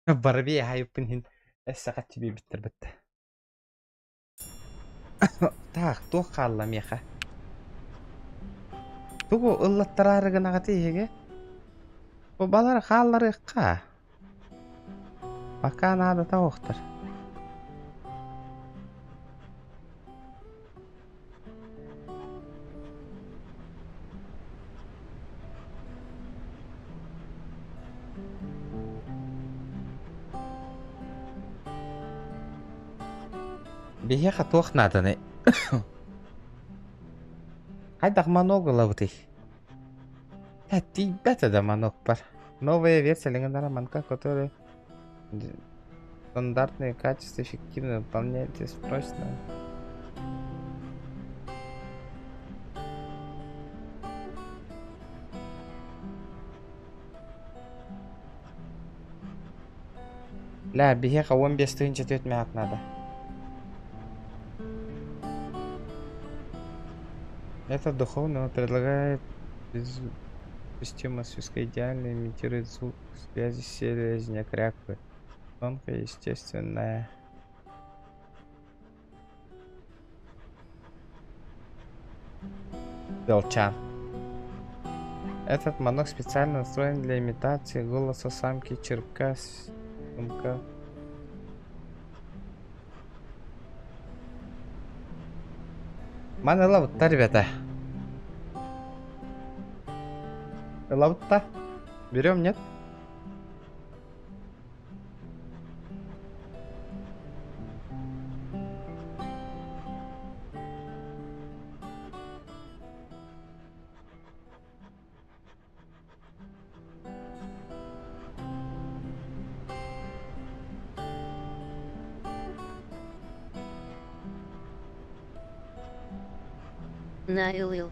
Барби айыппын иһин эссэҕэ биэрбиттэр бытта. Так, туох хаалла миэхэ? Тугу ыллаттараары гынаҕытый эһиги? Бу балар хаалларыахха. Пока наадата суохтар. Биһиэхэ туох нааданый? Хайдах манок ылабытый? Э, тиийбэтэ да манокпар. Новая версия легендарного манка, которая стандартные качества эффективно выполняет срочно. Ля, биһиэхэ 15 тыһыынча 4 мэһэк надо. Это духовно он предлагает система связка идеально имитирует звук связи селезня кряквы. Тонкая, естественная. Белчан. Этот манок специально настроен для имитации голоса самки черка сумка. Маны ылабыт ребята. Ылабыт Берем, нет?
Наилил.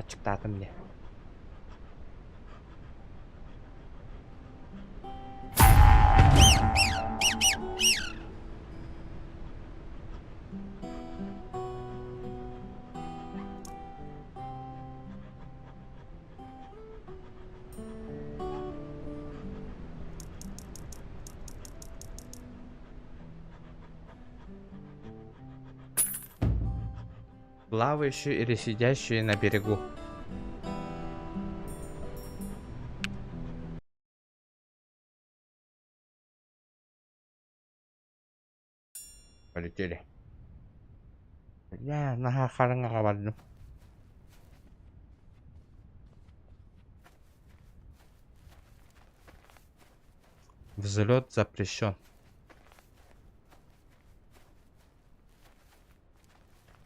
Ачыктаатым дии. Плавающую или сидящую на берегу. Полетели. Я наһаа хараҥаҕа бардым. Взлет запрещен.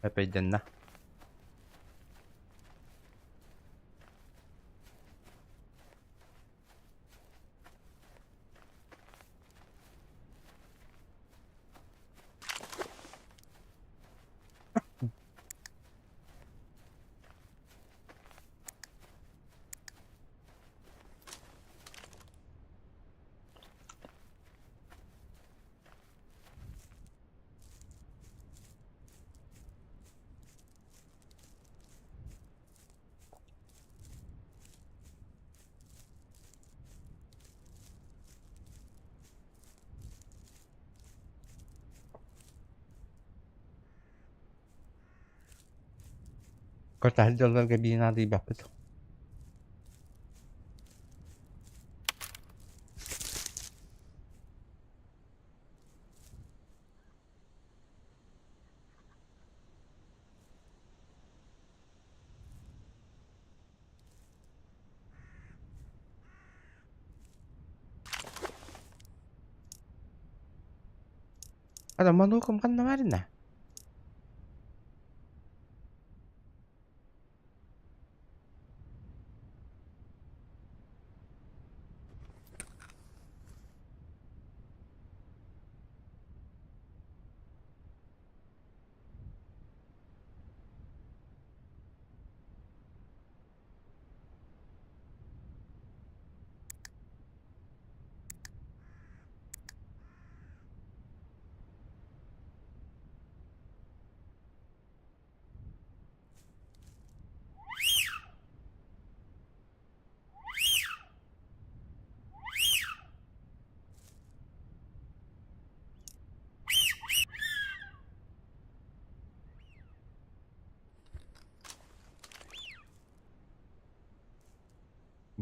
Эпэйдэннэ. Көртөһөр дьоллорго биир наадыйбаппыт. Ата мануукум ханна барына?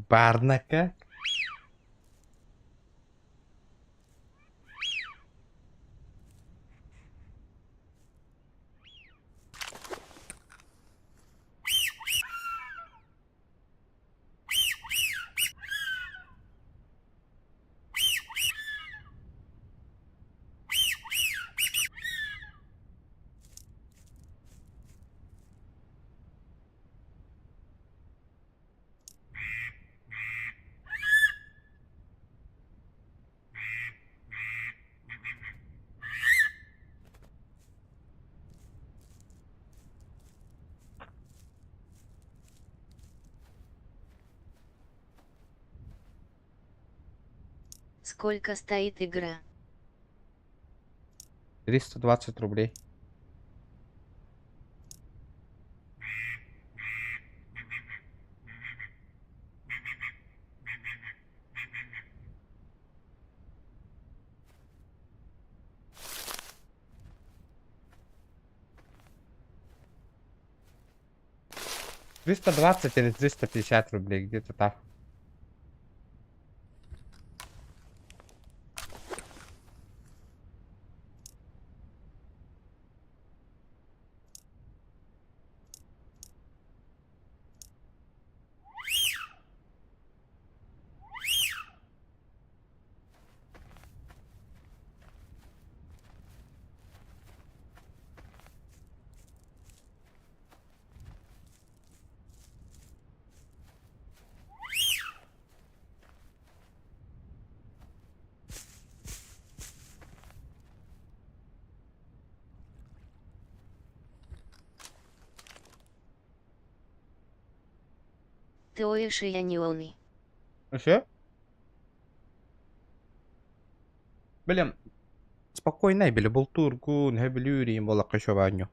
Барнака?
Сколько стоит игра?
320 рублей. 320 или 350 рублей, где-то так.
Ты
Все? Блин, спокойно, били бултургун, хөбүлүүр буоллахха еще.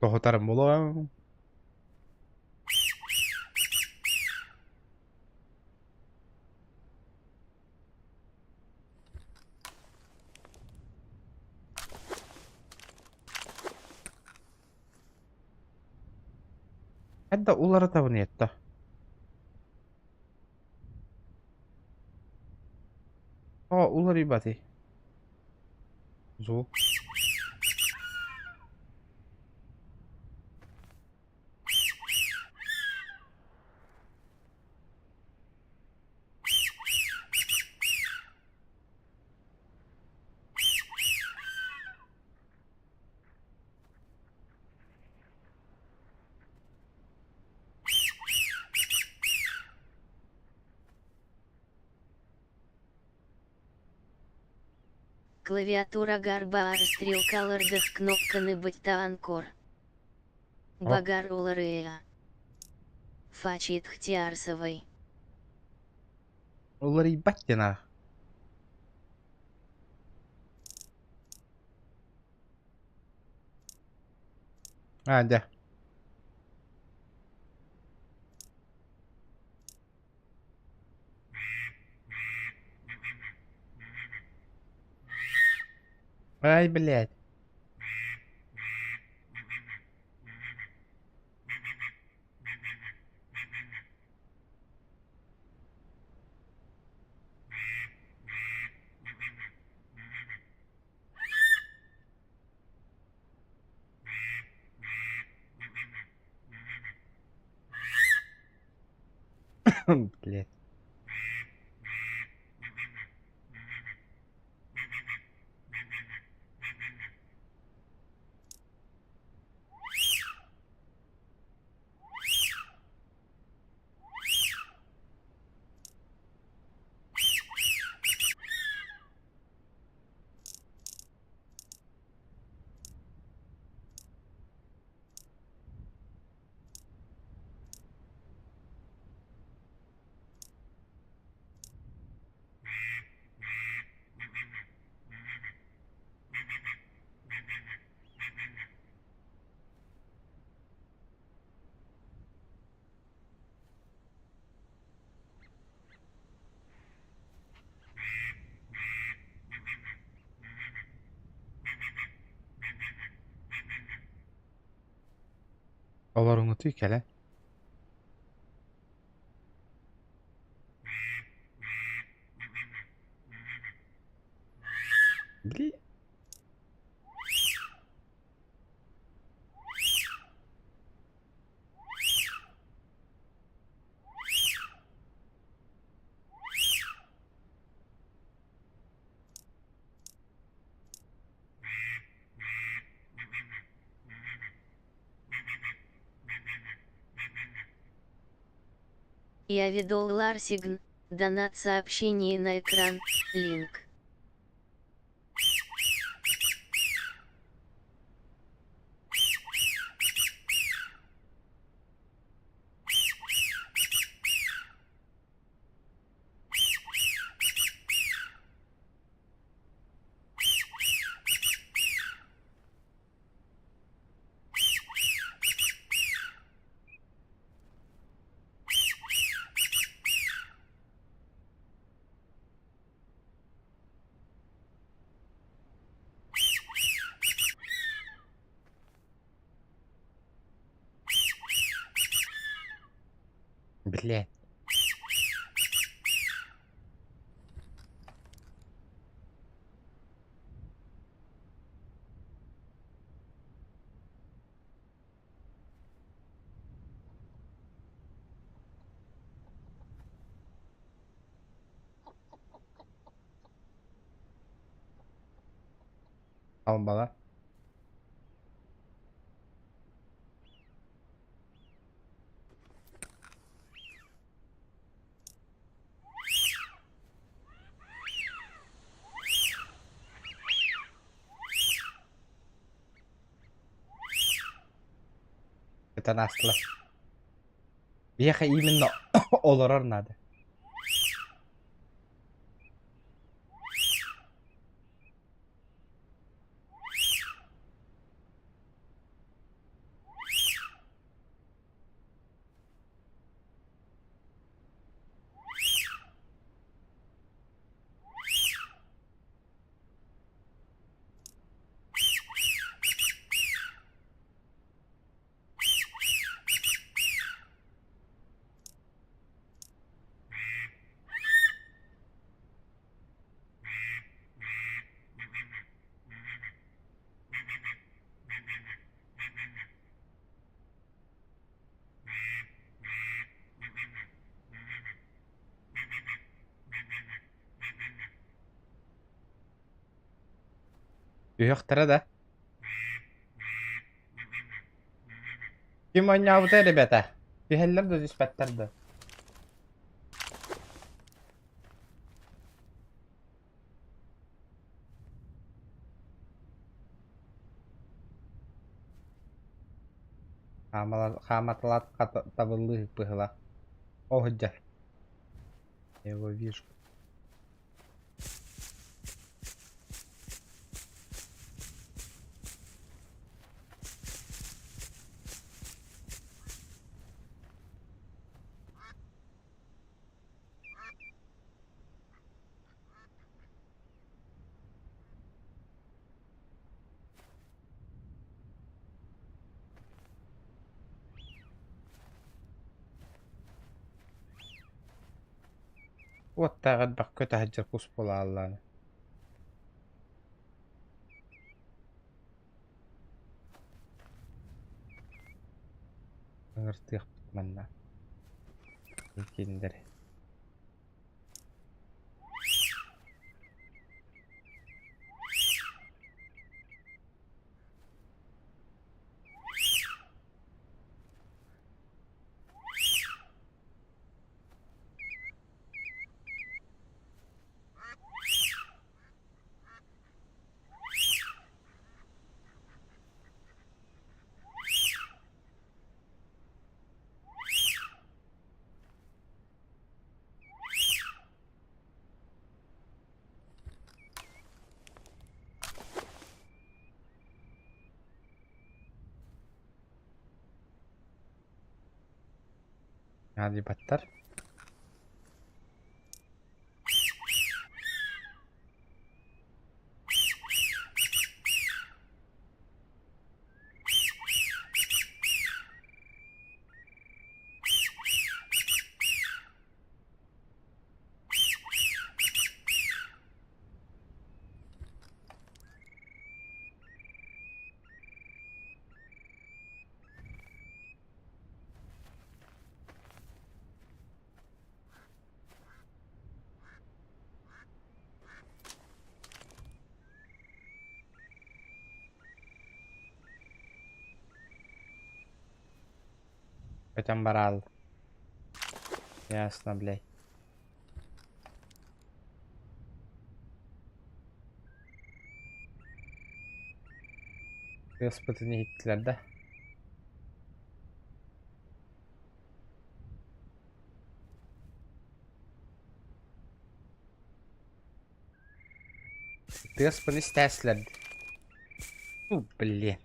Тоһутарым буолуо. Хайда уларытабын иэтта. О, уларыйбатый. Звук.
Клавиатура гарбаар стрелкалардых кнопканы быттаан кор. Багар уларыйа. Фачит Хтиарсовой.
Уларыйбат диэн аах. А, дьэ. Ай, блядь. Блядь. Олоруҥутуй кэлэ. Били
Я ведол Ларсигн, донат сообщение на экран, линк.
Блядь. Албала. Это настла. Биһиэхэ именно олорор надо. Түһүөхтэрэ да. Ким оонньообута ребята? Түһэллэр да түспэттэр да. Хааматалаат табыллыы быһыылаах. О, сылдьар. Я его вижу. Уоттаах элбэх көтө сылдьар кус буолааллаан. Ыҥыртыахпыт манна. Кинилэри. Наадыйбаттар. Көтөн бараал. Ясно, блядь. Тыаспытын иһиттилэр да. Тыаспын истээсилэр. Ну, блин.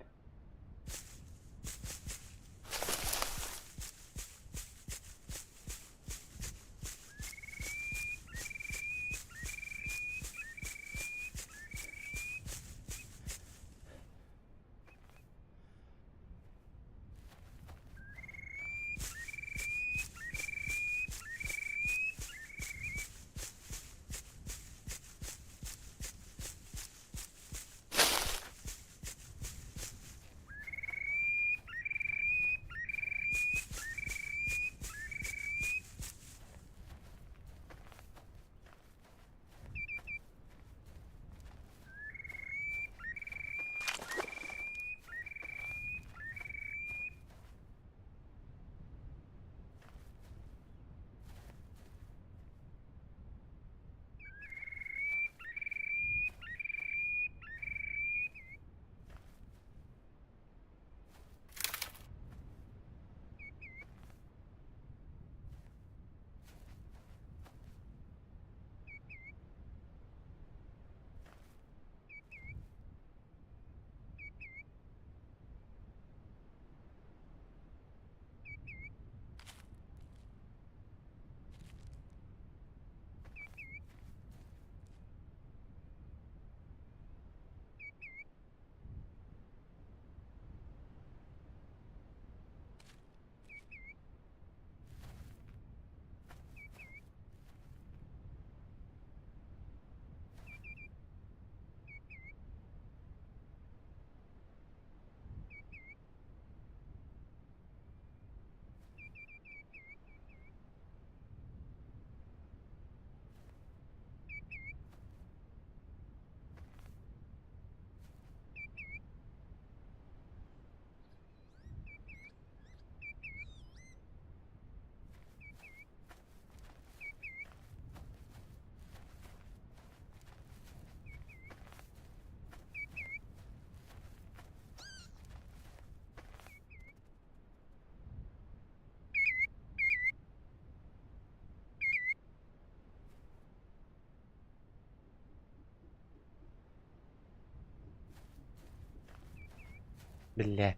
Биллээт.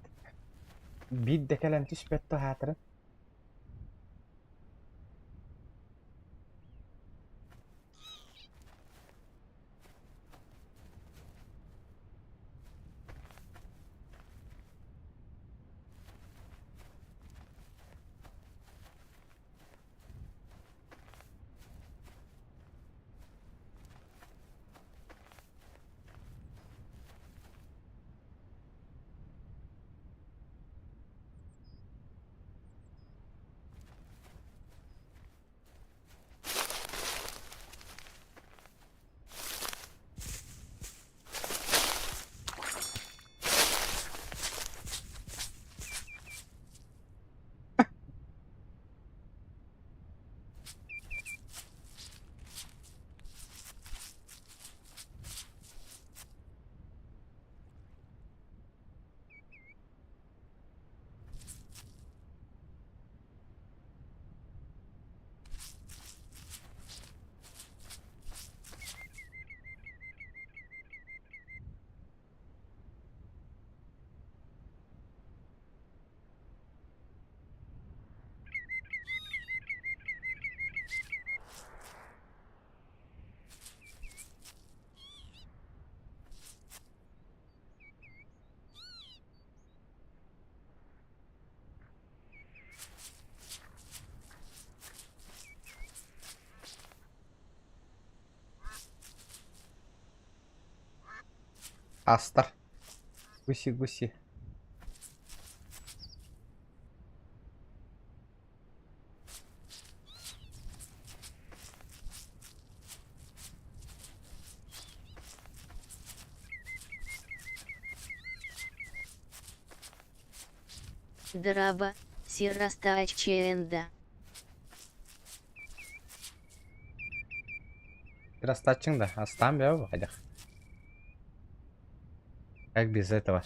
Биир да кэлэн түспэт туһаатырын. Астар. Гуси-гуси.
Драба, Сирастааччиэнда.
Растаччыҥ да, астаан бэйэ хайдах. Как без этого?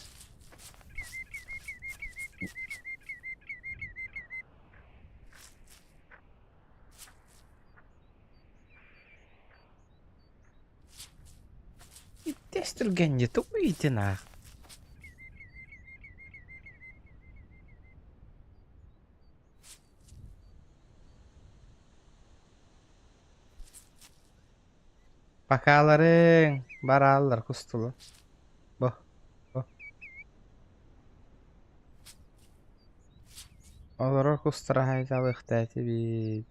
Иттэс түргэнни тугу итин аах. Покаларыҥ барааллар кустулар. Бу, бу. Олорор кустара хайдалыахтаатыбит.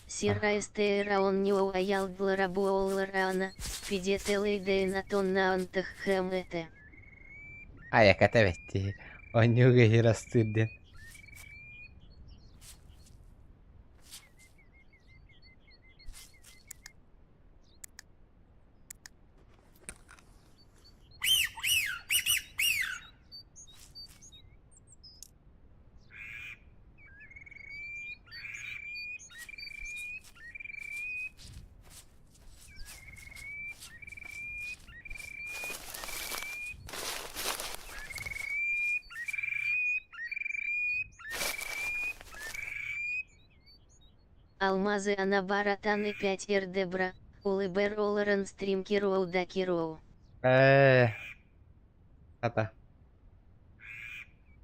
Сирайстера он не уаялгларабуолларана, пидетелейдейнатоннаантых хмт.
Айаката бэтти. Онньууга хирастыыр диэн.
Алмазы Анабаратаны 5 Эрдебра, Улыбер Олорон Стрим Кироу да Кироу.
Ээ, хата.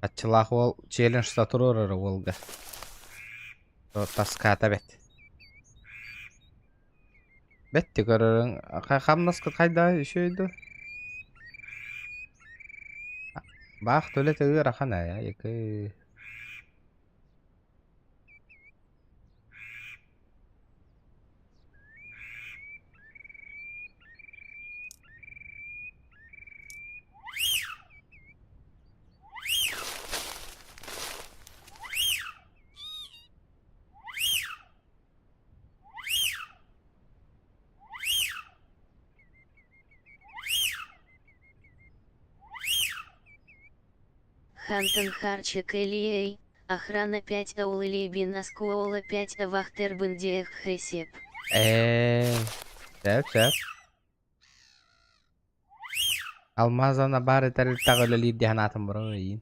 Аччылаах уол челлендж туруорар уолга. Таскаата бэт. Бэтти көрөрүҥ хамнаскыт хайда үчүгэй дуо? Баах төлөтө ыарахан ээ, якы.
Хантон Харчик Элиэй, Охрана 5 Аулылибин Аскуола 5 Авахтербындиэх Хэсеп.
Ээ, сөп сөп. Алмазана баар тэрилтэҕэ үлэлиир диэн аатым бұрын ыйын.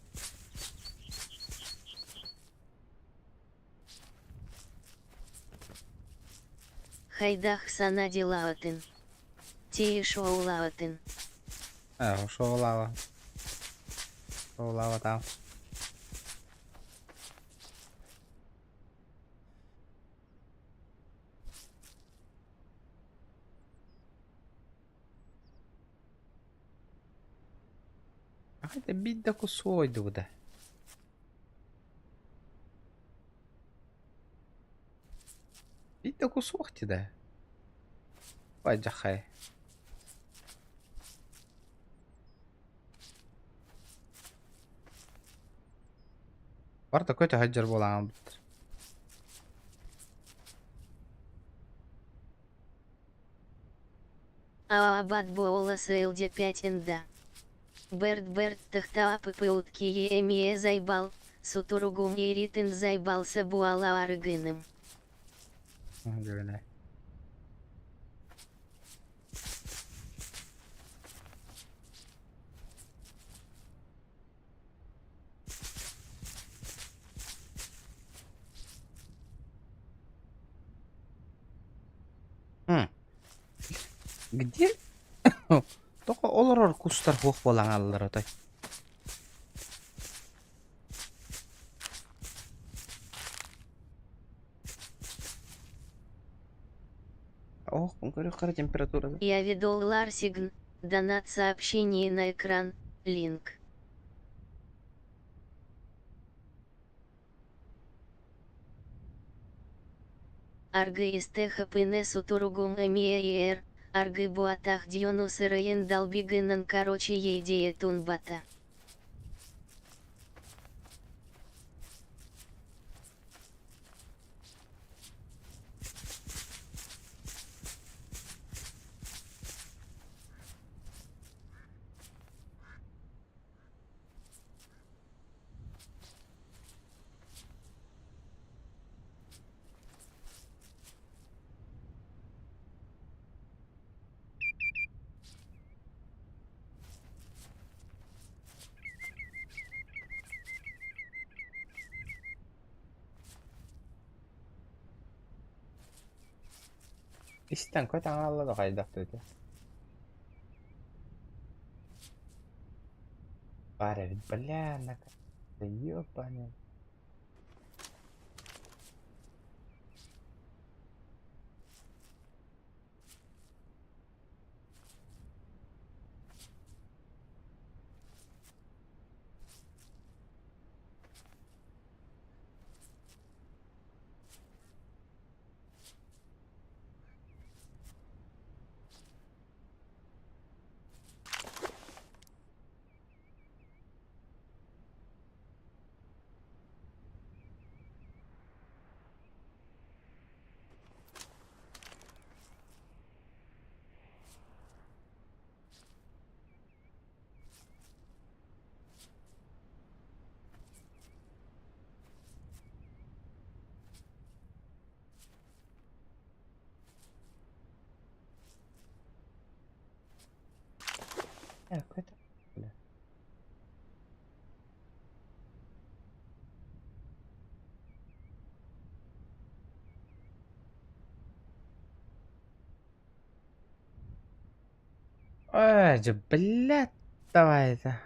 Хайдах сана дьылаатын. Тиишоулаатын.
Шоулава. Шоулава там. Хайда биир да кусуойдубута. Биир да кусуох да. Бадьахай. Барыта көтө сылдьар буолаабыттар.
Аабат буола сылдьа да. Бэрт бэрт тахтаапыпыут киһи эмиэ зайбал, сутуругум иритин зайбалса буолаарыгыным.
Дьүрүнэ. Где? Тоҕо олорор кустар суох буолан хааллар отой? Ох, көрүөххэ температураны.
Я ведол Ларсигн, донат сообщение на экран, линк. Аргы истехапыне сутуругум эмиэр, аргы буатах дьону сырайын далбигынан короче идея тунбата.
Истэн көтөн хаалла да хайдах да этэ. Баар эбит, бля, ёбаный. Какой-то, бля. Ой, блядь, давай это.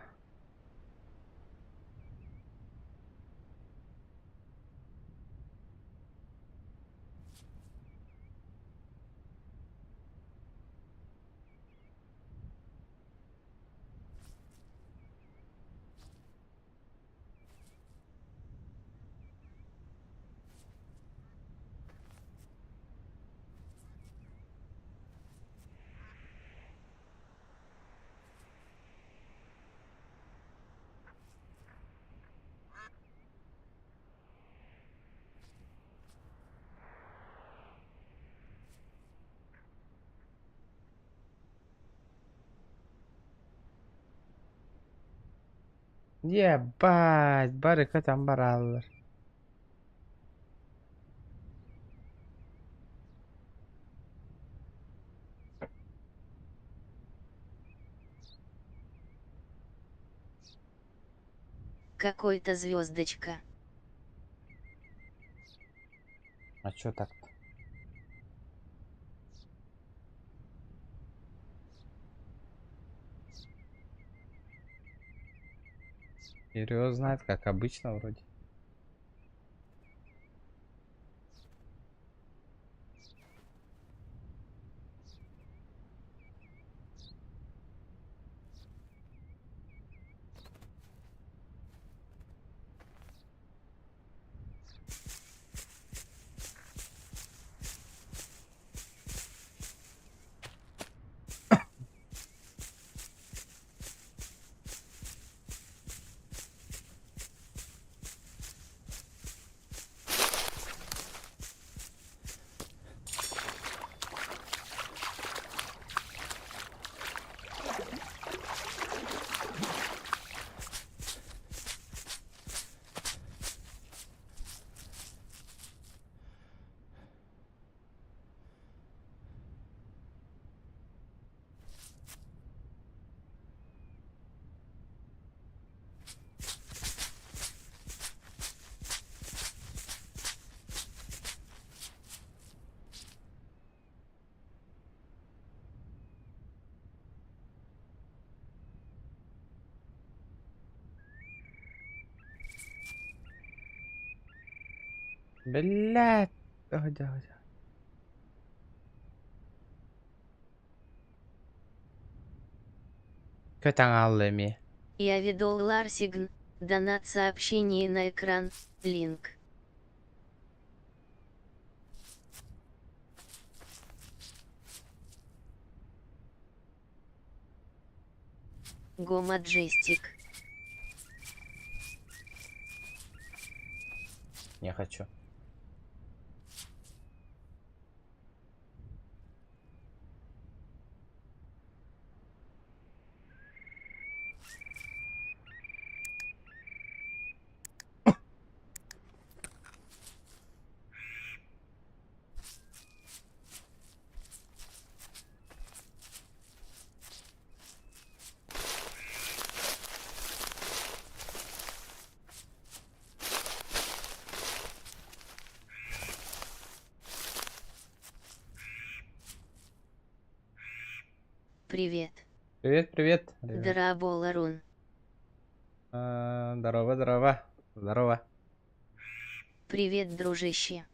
Ебать, бары көтөн бараллар.
Какой-то звездочка.
А чё так-то? Хер знает, как обычно вроде. Блядь. Көтөн хаалла эмиэ.
Я видел Ларсигн, донат сообщение на экран, линк. Го Маджестик.
Не хочу.
Привет.
Привет, привет, ребят.
Дорообо Ларун.
А, Здорово, здорово. Здорово.
Привет, дружище.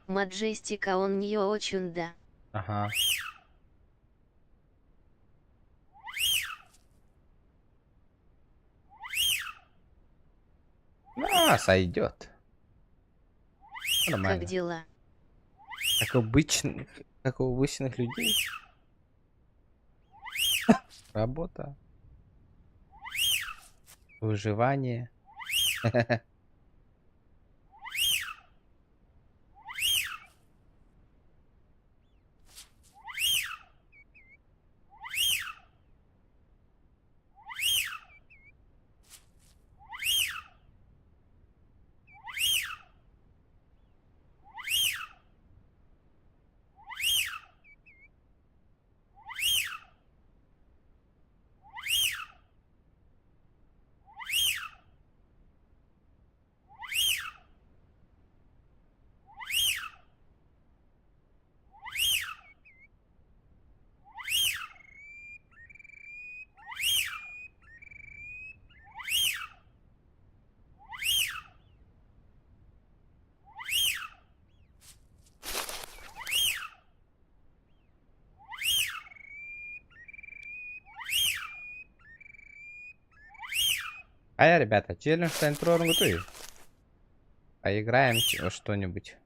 Маджестика он не очень да.
Ага. А, сойдет. Нормально.
Как дела?
Как обычно, как у обычных людей. Работа. Выживание. А я, ребята, челлендж туруоран Поиграем что-нибудь.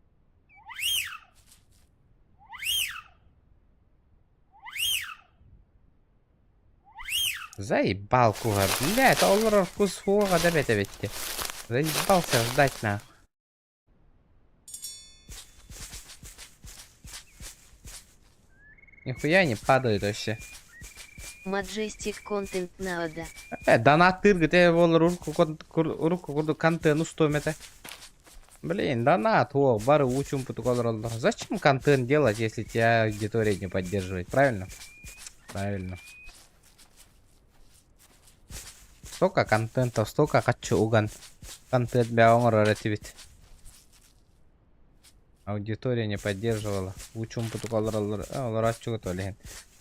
Заебал куга, блядь, олорор вкус хуга да бete бетти. Заебался ждать на. Нихуя не падает вообще.
Маджестик контент надо.
Э, донат тыргыт, э, ол руку руку курдук контент устуом этэ. Блин, донат, о, бары уу чуумпутук олороллор. Зачем контент делать, если тебя аудитория не поддерживает, правильно? Правильно. Столько контента, столько хочу уган. Контент бя оҥорор этибит. Аудитория не поддерживала. Уу чуумпутук олороллор. Олорооччугут ол иһин.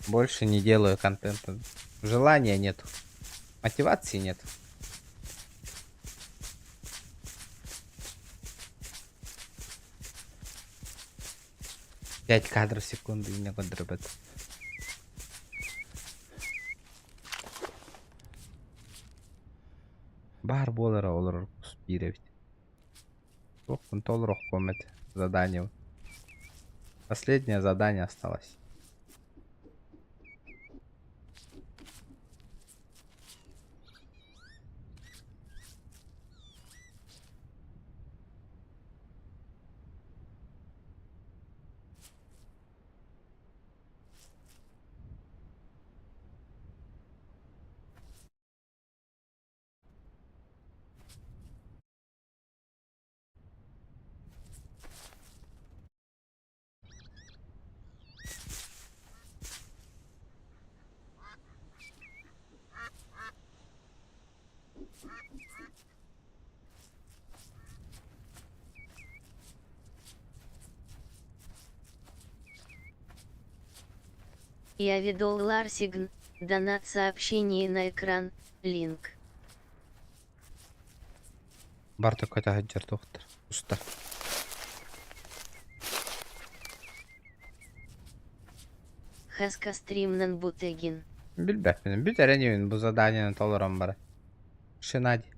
Больше не делаю контента. Желания нет. Мотивации нет. Пять кадров в секунду и не ребят. Баар буолара олорор биир эбит. Туохпун толоруохпун этэ задание. Последнее задание осталось.
Я видел Ларсигн, донат сообщение на экран, линк.
Барта көтө сылдьар доктор. Уста.
Хаска стримнан бутегин.
Билбэппин. Бүтэрэн иһин бу заданиены толорон баран. Шинади.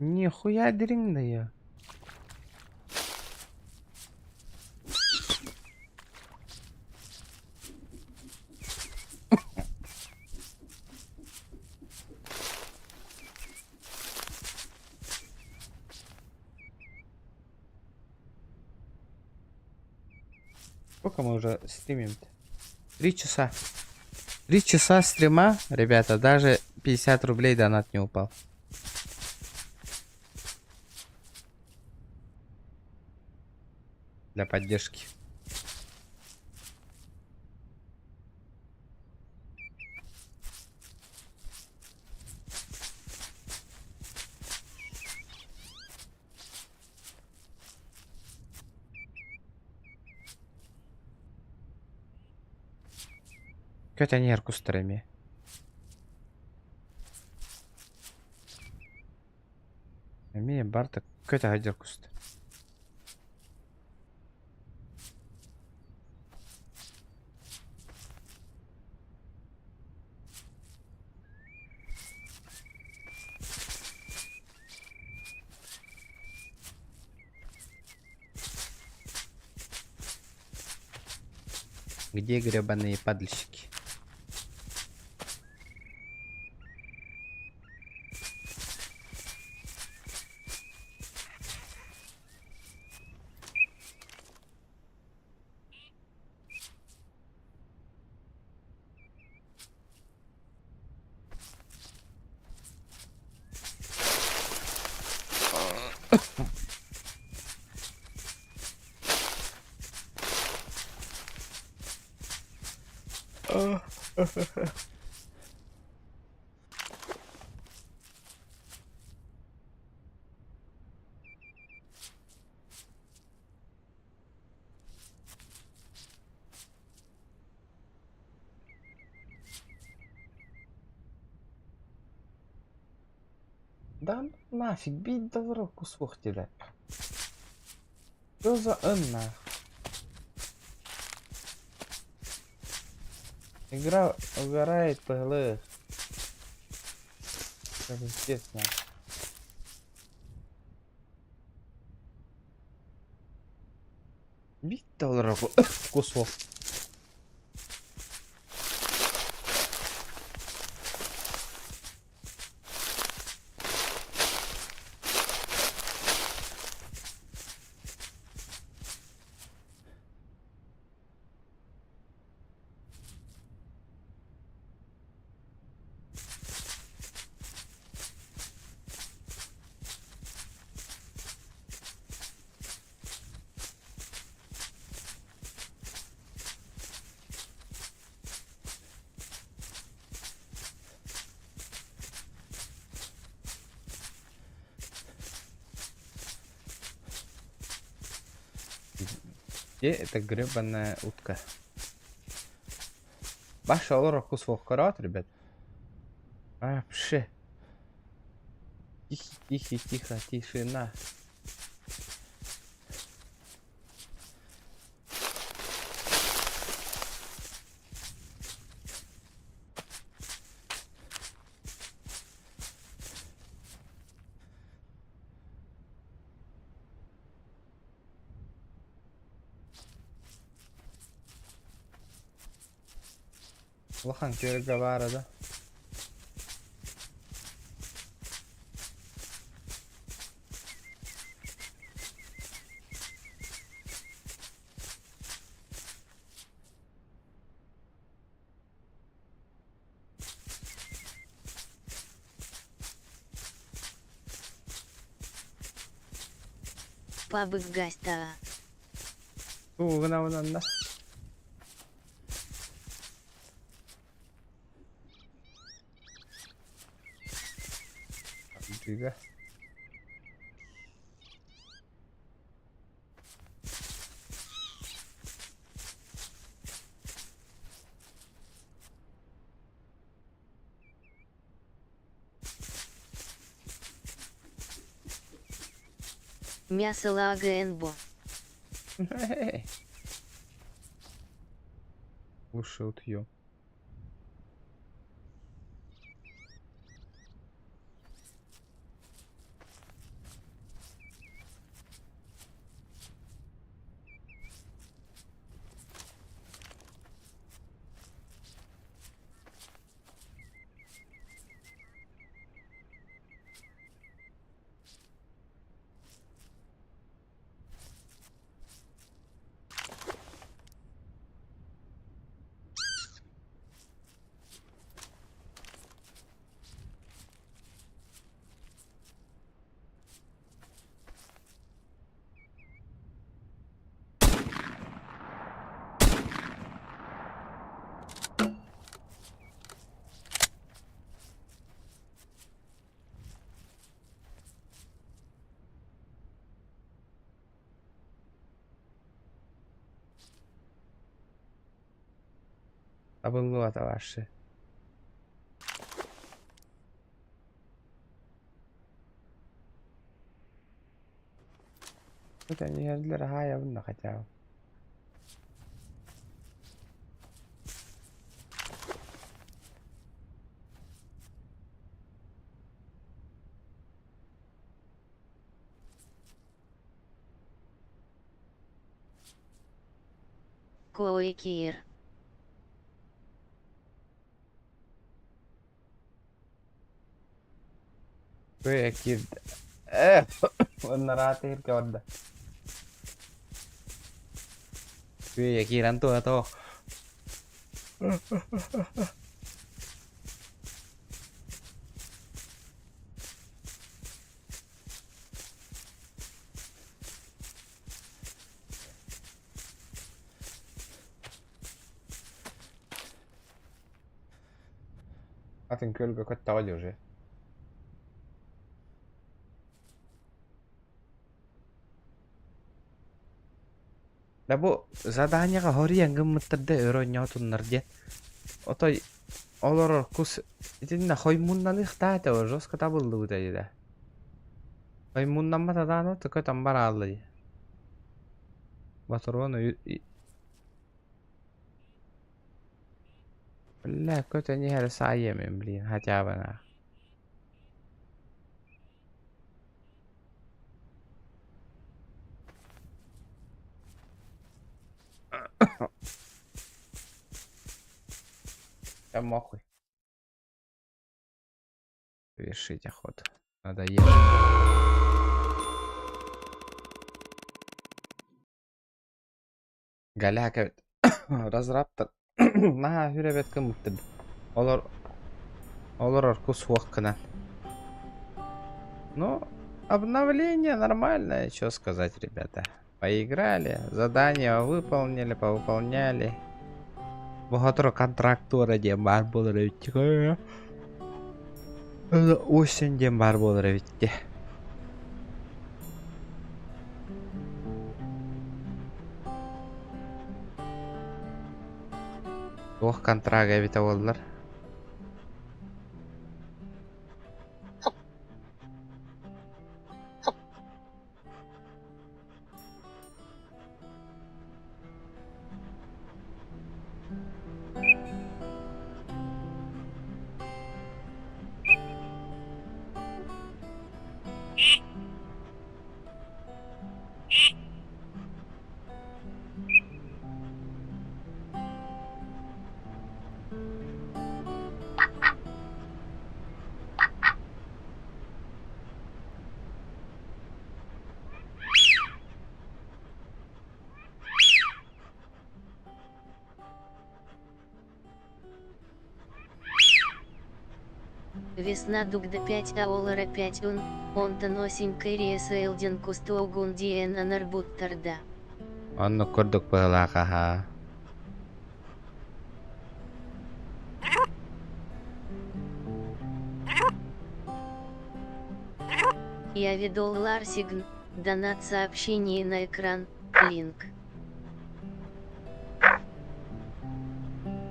Нихуя дрянная. Сколько мы уже стримим-то? 3 часа. 3 часа стрима, ребята, даже 50 рублей донат не упал. Для поддержки. Көтөнүөр кустар эмиэ. Эмиэ барыта көтө сылдьар кустар. Где гребаные падальщики? Да ну нафиг, бить да в руку тебя. Что за ын нах? Игра угорает ПГЛ. Как естественно. Бить да в руку кусок. Где эта гребаная утка? Баша олорор кус суох ребят. Вообще. Тихо, тихо, тихо, тишина. Улахан күөлгэ баара да?
Пабык гастаа.
Тугу гынабын онно? Дыга.
Мясо лагнбо.
Лучше утью. Табыллыбата вообще. Это не дорогая хотя бы.
Коекир.
Кирдэ. Э, уонна иһиргэ барда. Күөйэ киирэн туһа тоох. Атын күөлгэ көттөҕө дии уже. Да бу заданиеҕа хоруйан гыммыттар да өр оонньоотуннар диэн. Отой олорор кус итиннэ хоймуннаныахтаах этэ жестко табыллыбыта дии. Хоймуннаммата даҕаны көтөн бараалла дии. Ботуруон Бля, көтөн иһэр саайыам блин, хотя бы на. Да мохуй. Завершить охоту. Надоело. Голяк эбит. Разраптар. Наһаа үр эбэт гыммыттар. Олор олорор кус суох гынан. Ну, обновление нормальное, что сказать, ребята. Поиграли, задание выполнили, повыполняли. Бохотур контрактура диэн баар буолар эбит. Осень диэн баар буолар эбит дии. Туох контрага эбитэ буоллар?
Весна дугда 5 аолара 5 ун, онтон осень кэриэсэлдин кустуогун диэн анарбуттарда.
Оннук курдук быһыылаах аһаа.
Я ведол Ларсигн, донат сообщение на экран, линк.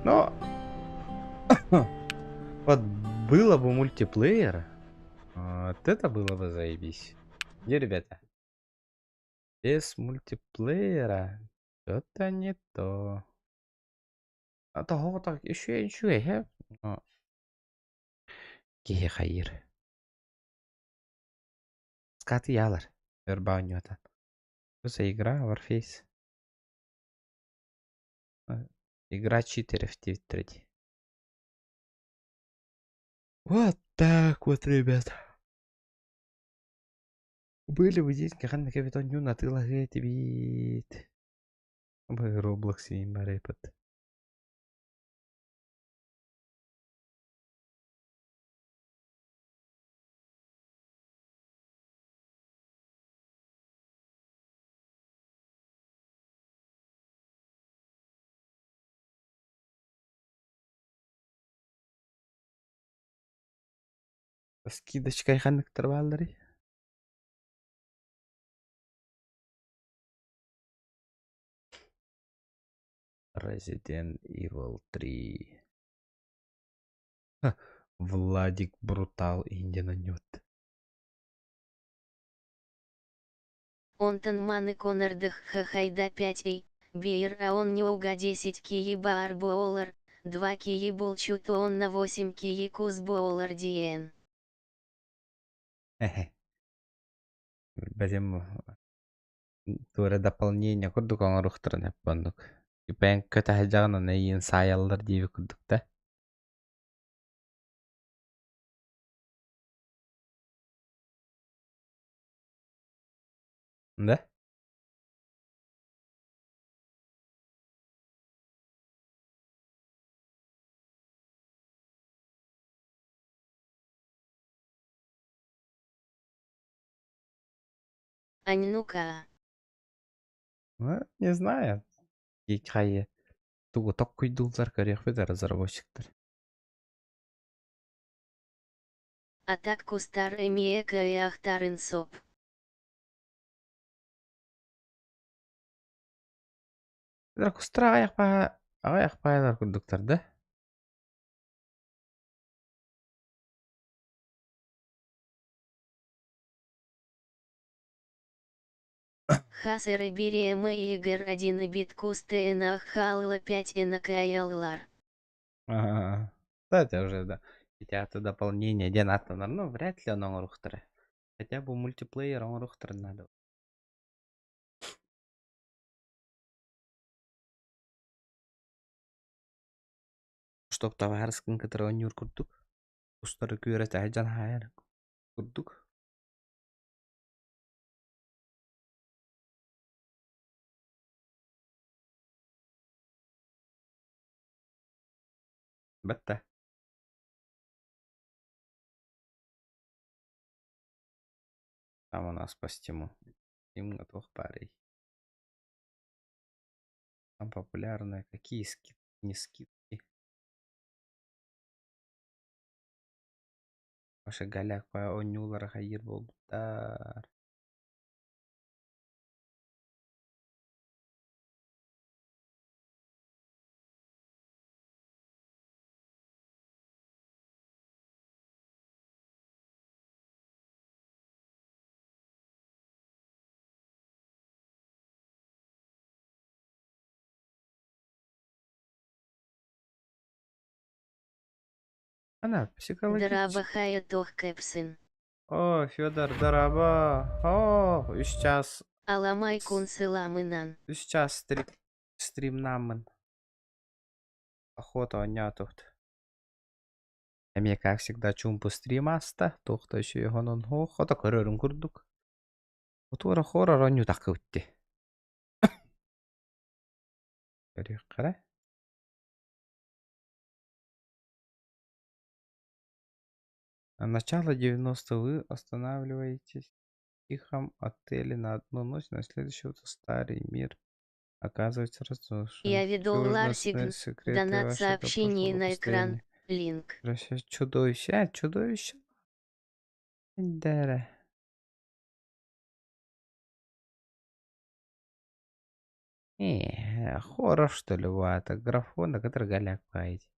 Но вот было бы мультиплеер, вот это было бы заебись. Где ребята? Без мультиплеера что-то не то. А того так еще еще но киһи хайыр. Скаты ялар. Өрбаанньуата. Что за игра Warface? Игра читеров 9 Вот так вот, ребят. Были бы деньги, ханна кэбит онньуун атыылаһыа этибит. Roblox иин барыпыт. Скидочкай ханныктар баалларый? Resident Evil 3. Ха, Владик Брутал Индиана Нют.
Онтон маны конордых хахайда 5 эй, бейр аон неуга 10 кии баар буолар, 2 кии болчут на 8 кии кус буолар диэн.
Бэзем туора дополнение курдук оҥоруохтарын эппоннук. Ипэн көтөһөдьаҕын эйиин саайаллар диэби курдук да. Да?
Аньнука.
Ну, не знаю. Хайы тугу токкуйдууллар көрүөхпүт разработчиктар.
А так кустар эмиэ кыайыахтарын соп.
Кустар аҕыйах паайлар курдуктар да?
Хасэры бириэмэ игр 1 бит кустеена халла 5 энакаяллар.
Ага. Кстати, уже да. Ведь это дополнение диэн ааттанар, ну, вряд ли оҥоруохтара. Хотя бы мультиплеер оҥоруохтарын надо. Чтоб табаарыскын кытары оонньуур курдук. Устары күөрэтэ сылдьан хаайар курдук. Бэтте. Там у нас по стиму. Steam готов парей. Там популярные какие скидки, не скидки. Ваша голяк по оонньуулара хайыр буолбуттар. Ана, психологически.
Дорообо хайа туох кэпсин.
О, Федор, дорообо. О, 3 час,
Аламай кун сыламынан.
3 час стримнааммын. Охота оонньоотубут. Эмиэ, как всегда, чуумпу стрим ааста. Туох да үчүгэй онон хото көрөрүн курдук. Отуора хоррор оонньуутахха битти. Көрүөххэ. Начало 90 вы останавливаетесь в тихом отеле на одну ночь, на следующее утро старый мир оказывается разрушен.
Я веду
Чуждостные
Ларсигн,
секреты
донат
вашего
сообщений
прошлого
на экран,
постоянно.
линк.
Чудовище, а, чудовище. Да. Хоррор, что ли, это графон, на который голяк паять.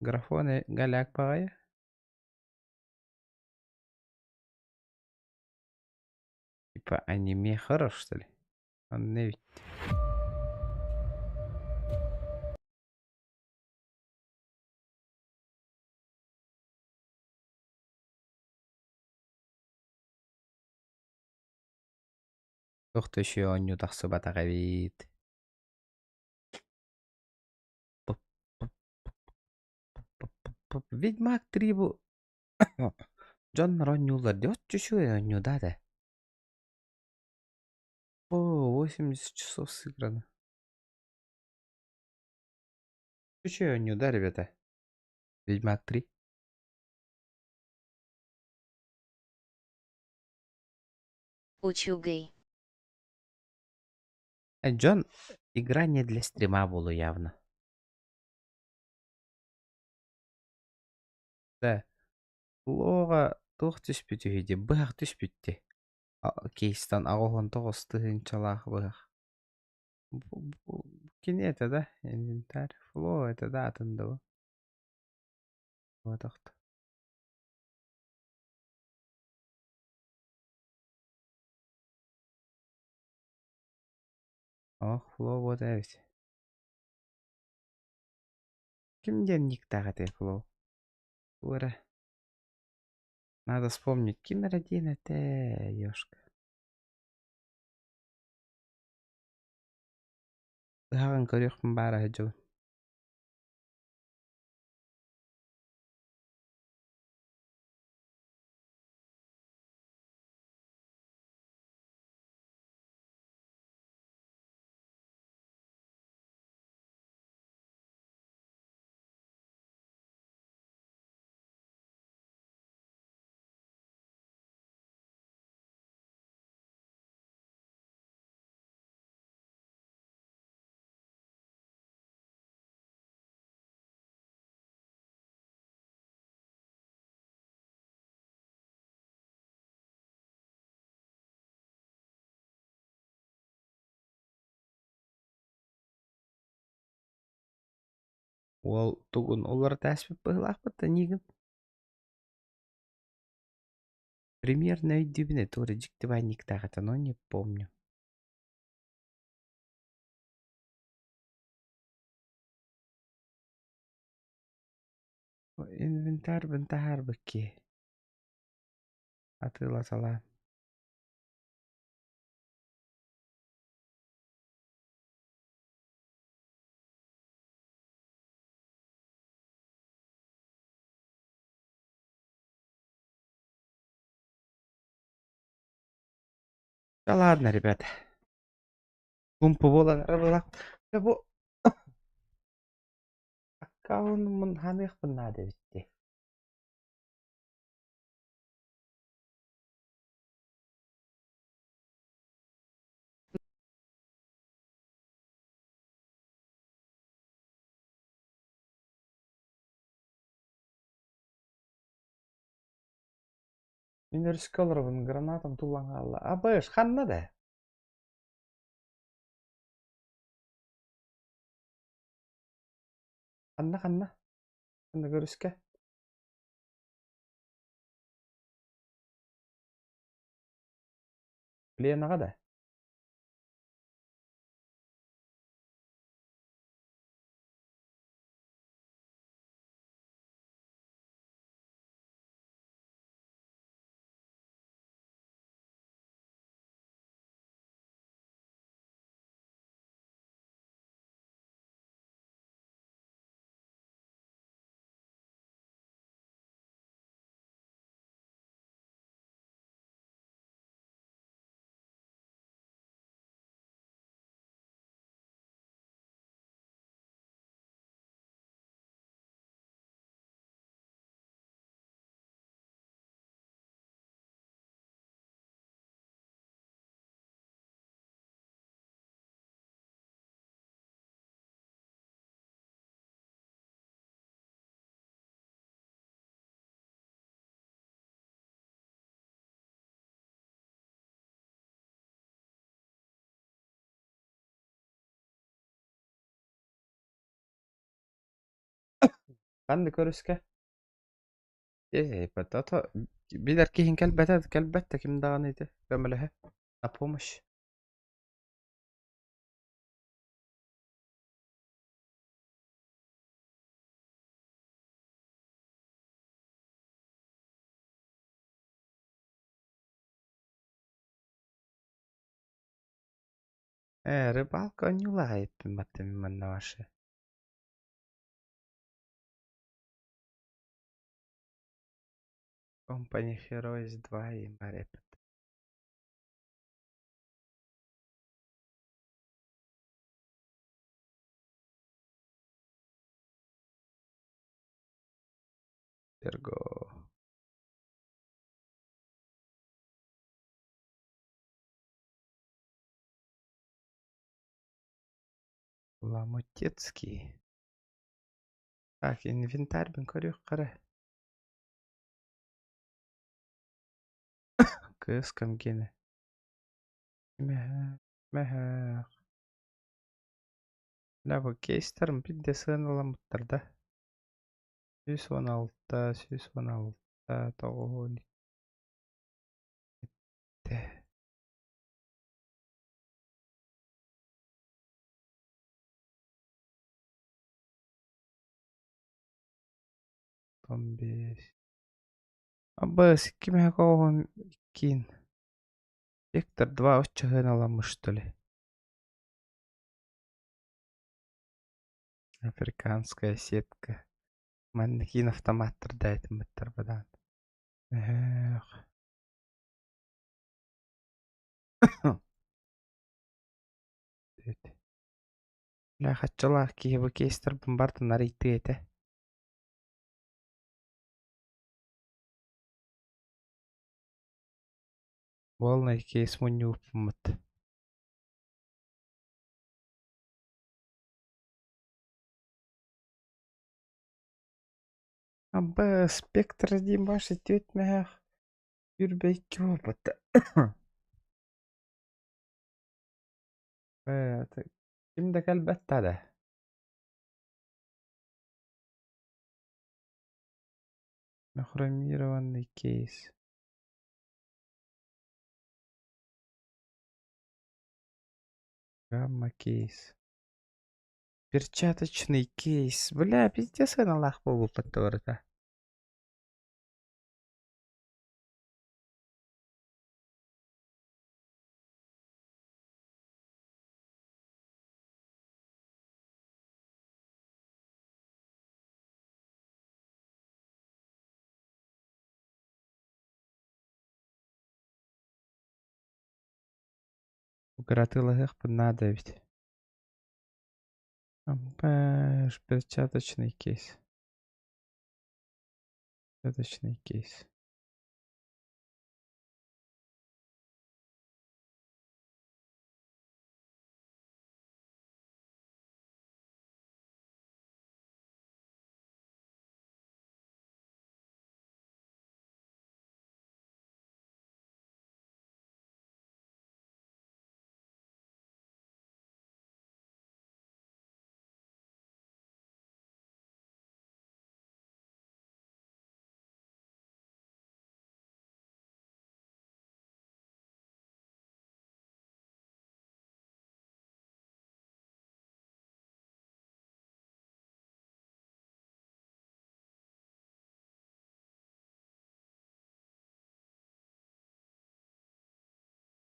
Графоны голяк пая. Типа аниме хоррор, что ли? Он не ведь. Туох да үчүгэй оонньуу тахсыбатах эбит. Ведьмак 3 бу дьоннор оонньууллар дии оччо үчүгэй оонньуу да этэ. О, 80 часов сыграно. Үчүгэй оонньуу да, ребята? Ведьмак 3.
Үчүгэй.
Дьон, игра не для стрима буолуо явно. Да. Лоҕа туох түспүт үһү дии, быһах түспүт дии. Кейстан 89 тыһыынчалаах быһах. Кини это да, инвентарь. Фло это да, атын да бу. Буотахта. Ох, Фло вот эбит. Ким диэн никтаах этэй Фло? Туора. Надо вспомнить, ким эрэ диэн этэ, ёшка. Быһаҕын көрүөхпүн баара сылдьабын. Уол тугун уларыта ааспыт быһыылаахпыт да нигин. Примерно өйдүүбүн ээ, туора дьикти баанньыктаах этэ, но не помню. Инвентарьбын таһаарбыт киһи. Атыылаталаан. Да ладно, ребята. Чуумпу буолан эрэ бу аккаунуммун ханыахпын наада эбит дии. Мин өрүскэ олоробун, гранатам туллан хаалла. Абыш, ханна да? Ханна, ханна? Ханна өрүскэ? Ленаҕа да? Ханнык өрүскэ? Ото билэр киһиҥ кэлбэтэ, кэлбэт да ким даҕаны ити көмөлөһө. На помощь. Рыбалка онньуулаах эбиппин манна ваши. Company Heroes 2 и Марепет. Эрго. Ламутецкий. Так, инвентарь көрүөх эрэ. Кыыс кэмгиэнэ. Мөһөөх. Бля, бу кейстэрим биирдэ сыаналаммыттар да. 116, 116, 97. 15. Абыс, икки мөһөк иккиин. Вектор 2 оччо сыаналаммыт что ли? Африканская сетка. Манна киин автоматтар да этиммиттэр бадаан. Мөһөөх. Бля, хаччалаах киһи бу кейстэрбин барытын арыйтыы этэ. Полный кейс мунньубуппут. Абы спектр диэн баар ситиэт мөһөөх сүүрбэ икки буолбут. Ким да кэлбэт да. Хромированный кейс. Гамма кейс. Перчаточный кейс. Бля, пиздец сыаналаах буолбуппут барыта. Кыратыылаһыахпын наада эбит. Перчаточный кейс. Перчаточный кейс.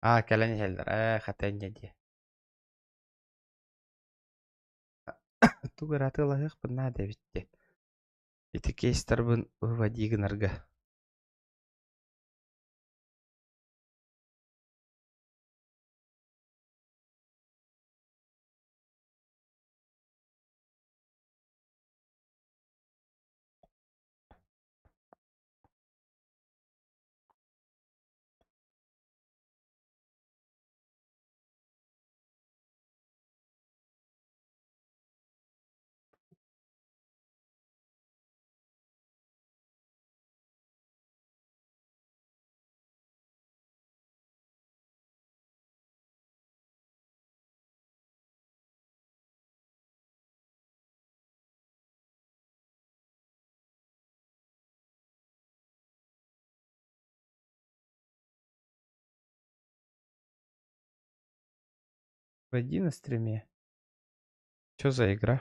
Аа, кэлэн иһэллэр. Хатэнньэ дии. Тугу эрэ атыылаһыахпын наада эбит дии. Ити кейстэрбин выводи гынарга. Войди на стриме. Чё за игра?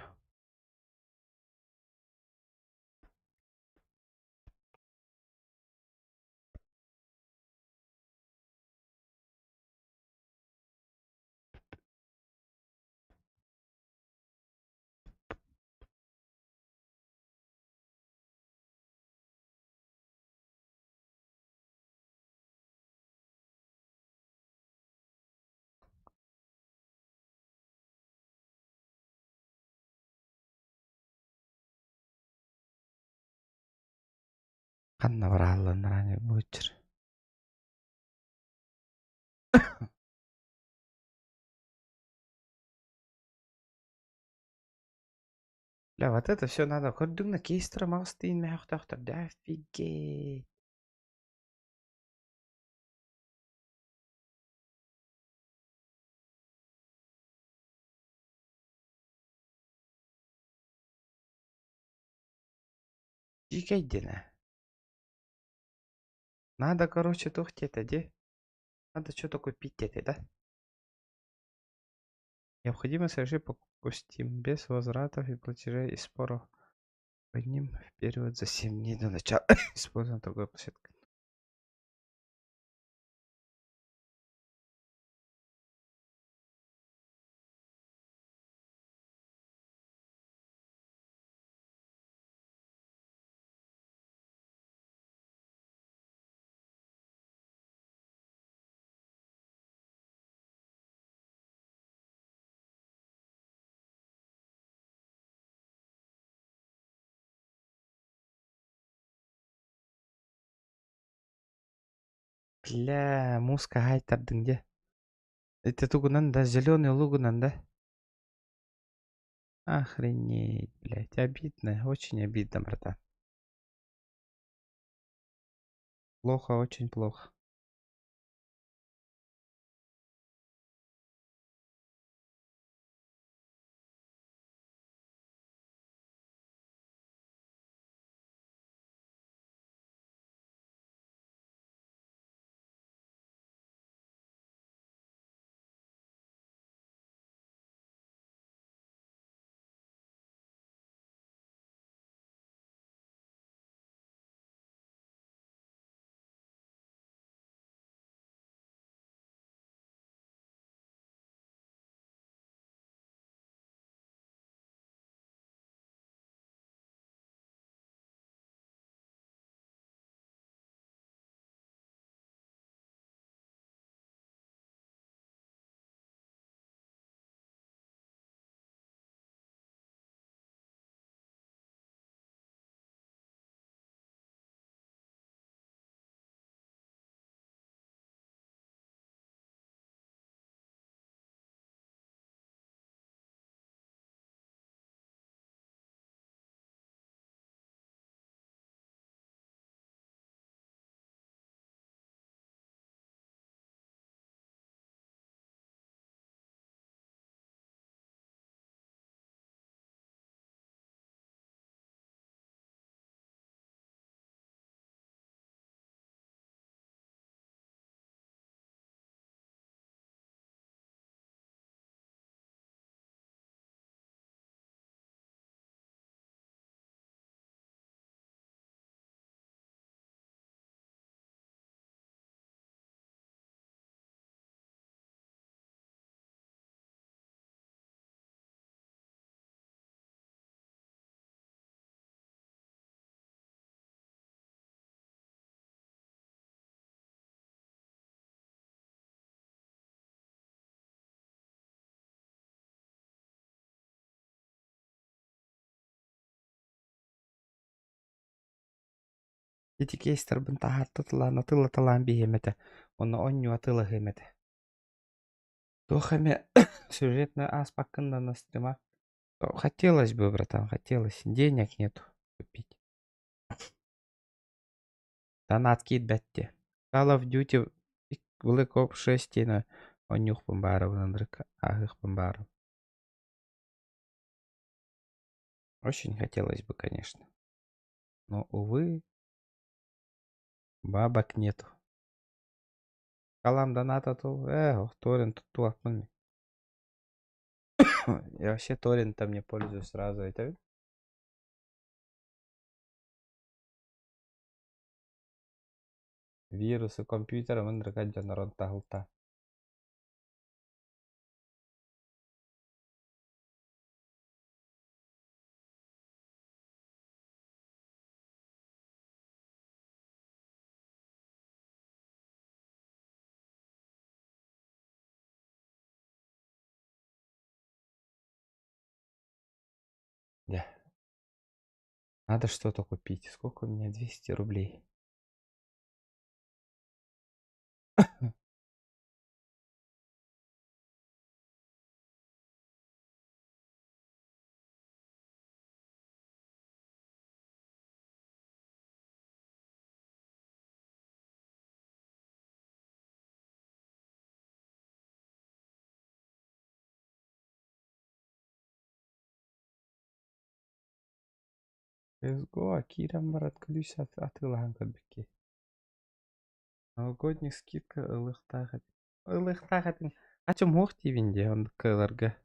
Ханна барааллан буччар. Бля, вот это все надо. Көрдүҥ кейстера маҕастыын мөһөхтөөхтөр. Да офигеть. Дьиикэйдинэ. Надо, короче, туох диэтэ дии. Надо что-то купить диэтэ, да? Необходимо совершить покупку Steam без возвратов и платежей и споров по ним в период за 7 дней до начала использования торговой площадки. Бля, муска хайтардыҥ дьэ. Это тугунан да, зеленый лугунан да? Охренеть, блядь, обидно, очень обидно, братан. Плохо, очень плохо. Ити кейстарбын таһаарта тылаан атыылаталаан биһиэм этэ уонна оонньуу атыылаһыам этэ. Туох эмэ сюжетно ааспаккын да на стрима. Хотелось бы, братан, хотелось. Денег нету купить. Донат киирбэт дии. Call of Duty Black Ops 6 диэни оонньуохпун баарабын ынырык ааһыахпын баарым. Очень хотелось бы, конечно. Но, увы, бабок нету. Калам доната ту, охторин туттуохпун. Я вообще торрентом не пользуюсь сразу, это вирусы компьютера ынырык дьоннорун таһылта. Да. Надо что-то купить. Сколько у меня? 200 рублей. CSGO киирэн барат күлүүс атыылаһан көрбүккэ. Новогодний скидка ылыахтаах этим. Ылыахтаах этим. Ачым уох диибин дии оннук ыларга.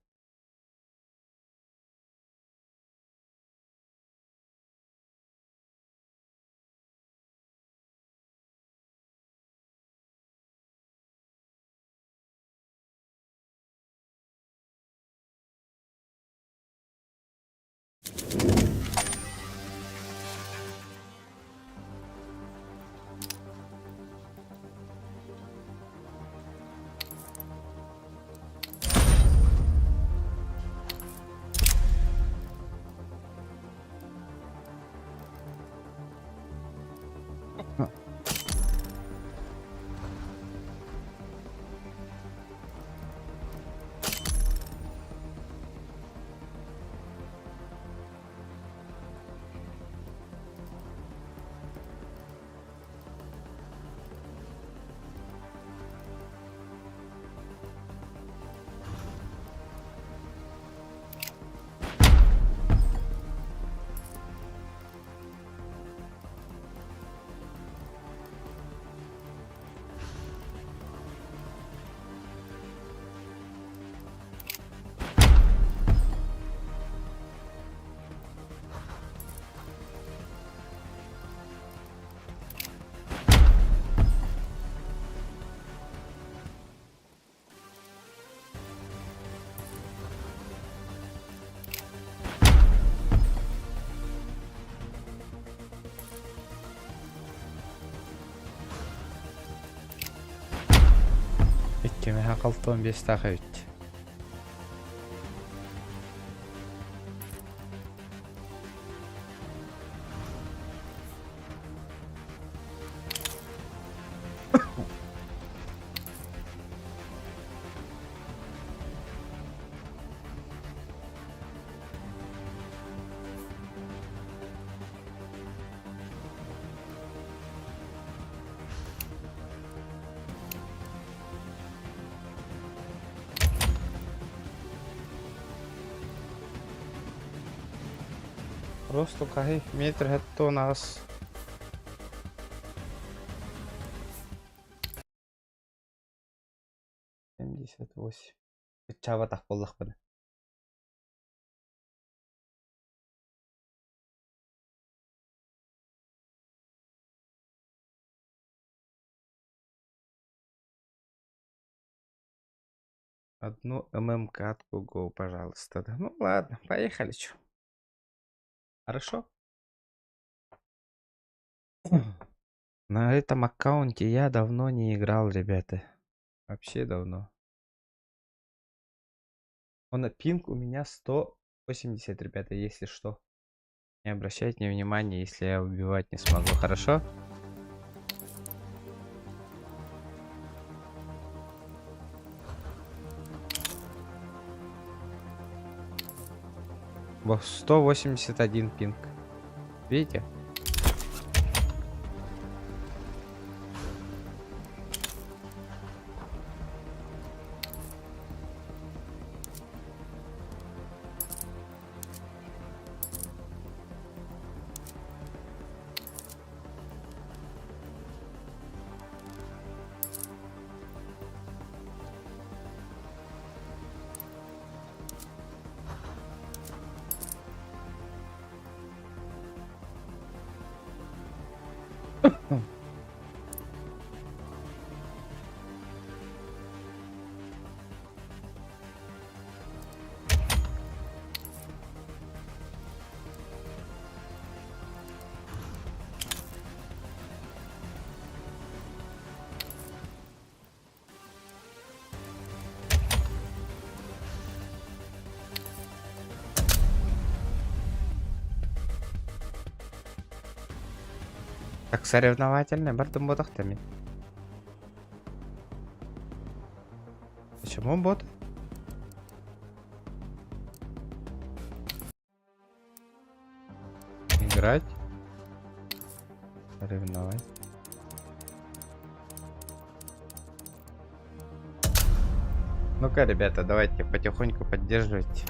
Иккимэһэ халтан биэстээх эбит. Росту хаһый метр хэттон аҕыс. 78. Ыччаабатах буоллахпына. Одну ММ-катку го, пожалуйста. Да. Ну ладно, поехали, чё. Хорошо? На этом аккаунте я давно не играл, ребята. Вообще давно. Он пинг у меня 180, ребята, если что. Не обращайте внимания, если я убивать не смогу, хорошо? Во 181 пинг. Видите? Так соревновательный бардым ботах мин. Почему бот? Играть. Соревновать. Ну-ка, ребята, давайте потихоньку поддерживайте.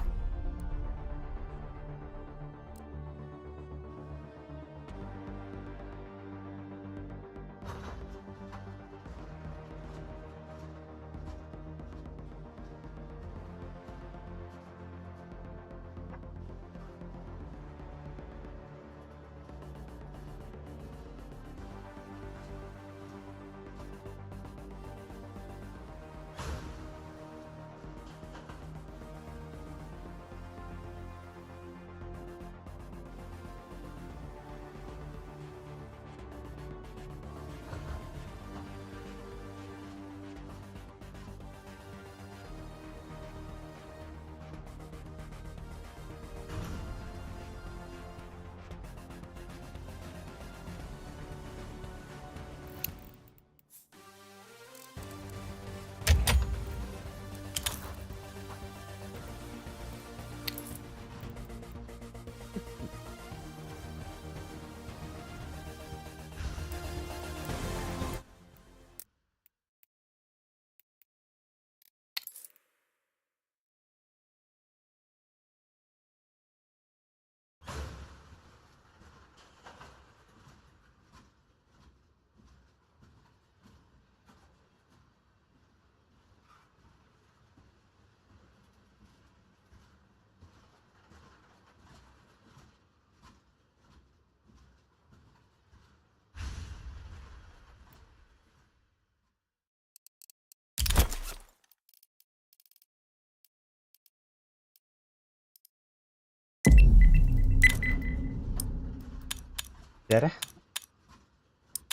Дьэ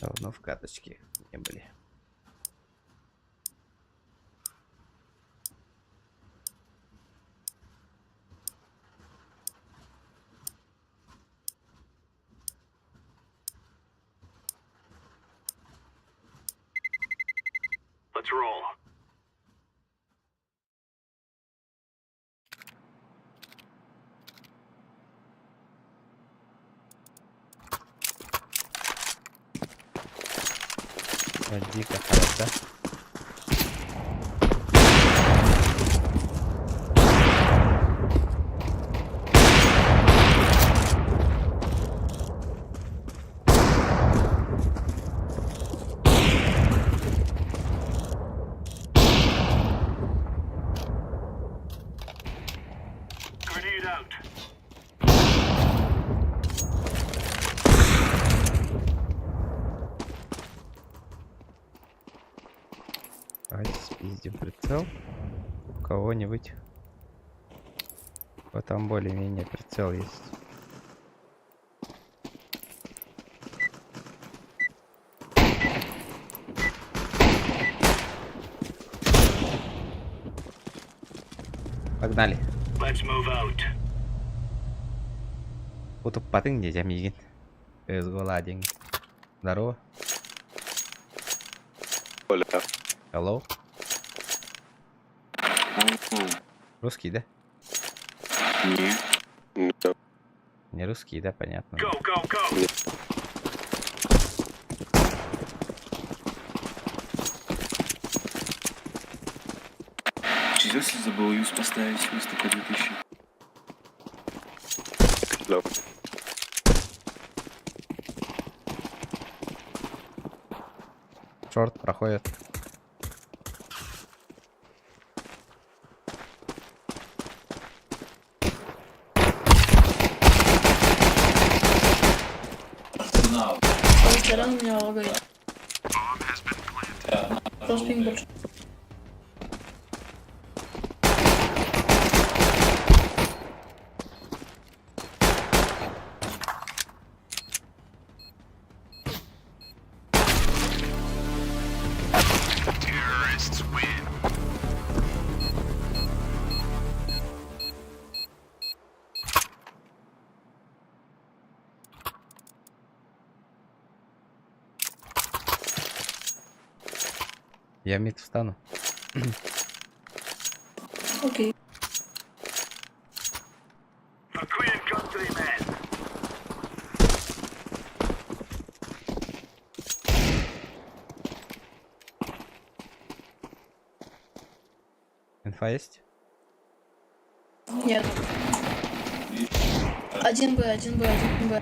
Давно в карточке не были.
Let's roll.
Дико да?
Grenade out.
Давайте спиздим прицел. У кого-нибудь. Вот там более-менее прицел есть. Погнали.
Let's move out.
Утуппатыҥ дии дьэ миигин. СГЛА диэн. Здорово.
Оля.
Hello. Русский, да?
Не. Да.
Не русский, да, понятно.
Go, go, go.
Если забыл юз поставить вместо К2000.
Да.
Short проходит.
Арсенал.
Ой, сорян, у меня лагает. Просто пинг большой.
Я мид встану.
Окей.
For Queen and country, men.
Инфа есть?
Нет. Один Б, один Б, один Б.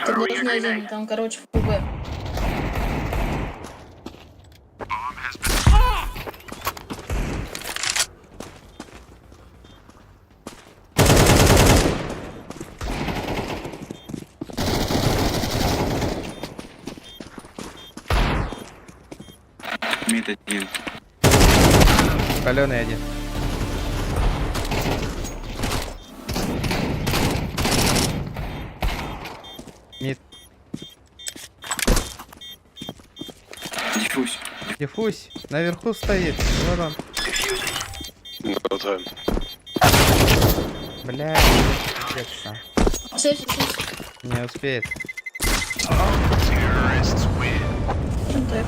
Там даже не один, там, короче, фул Б.
Мид один.
Паленый один. Мид.
Диффуз.
Диффуз. Наверху стоит. Вон он.
No time.
Бля, пиздец, а.
Сейф, сейф,
Не успеет.
сейф.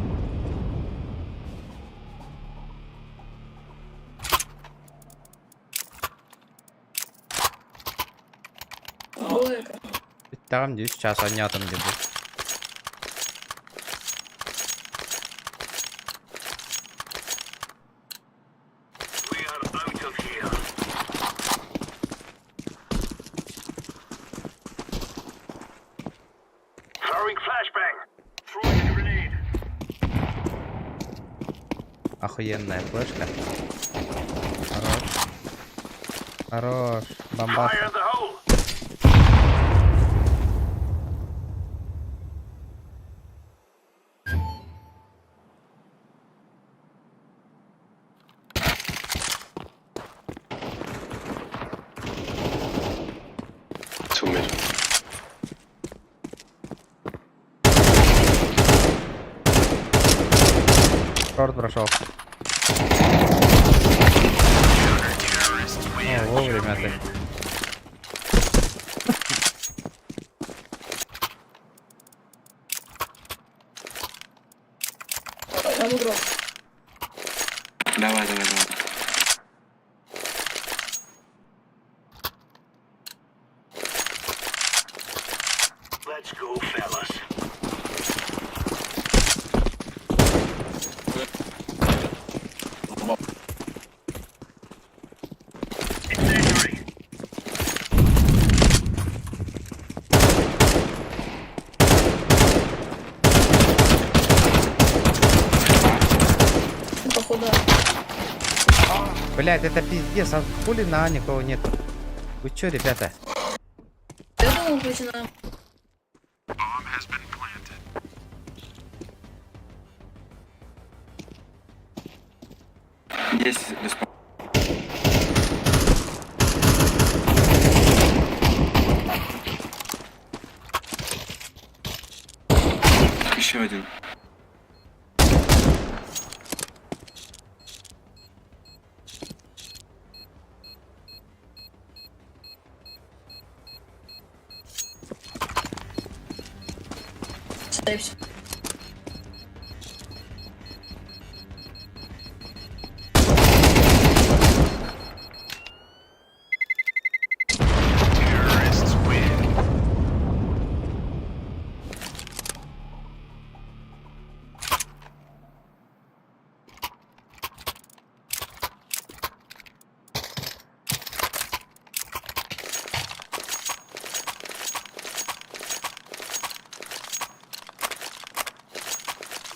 Двойка.
Там здесь сейчас, а не там где будет.
We are out of here. Throwing flashbang. Throwing a grenade.
Охуенная флешка. Хорош. Хорош. Бомба.
Fire in the hole.
Two mid.
Шорт прошел. О, вовремя ты.
Там игрок.
Давай, давай, давай.
Let's go, fellas. Incendiary.
Походу.
Блять, это пиздец, а хули на А никого нет? Вы чё, ребята?
Я думал, пойти на...
Здесь респаун. Еще один.
Сейф.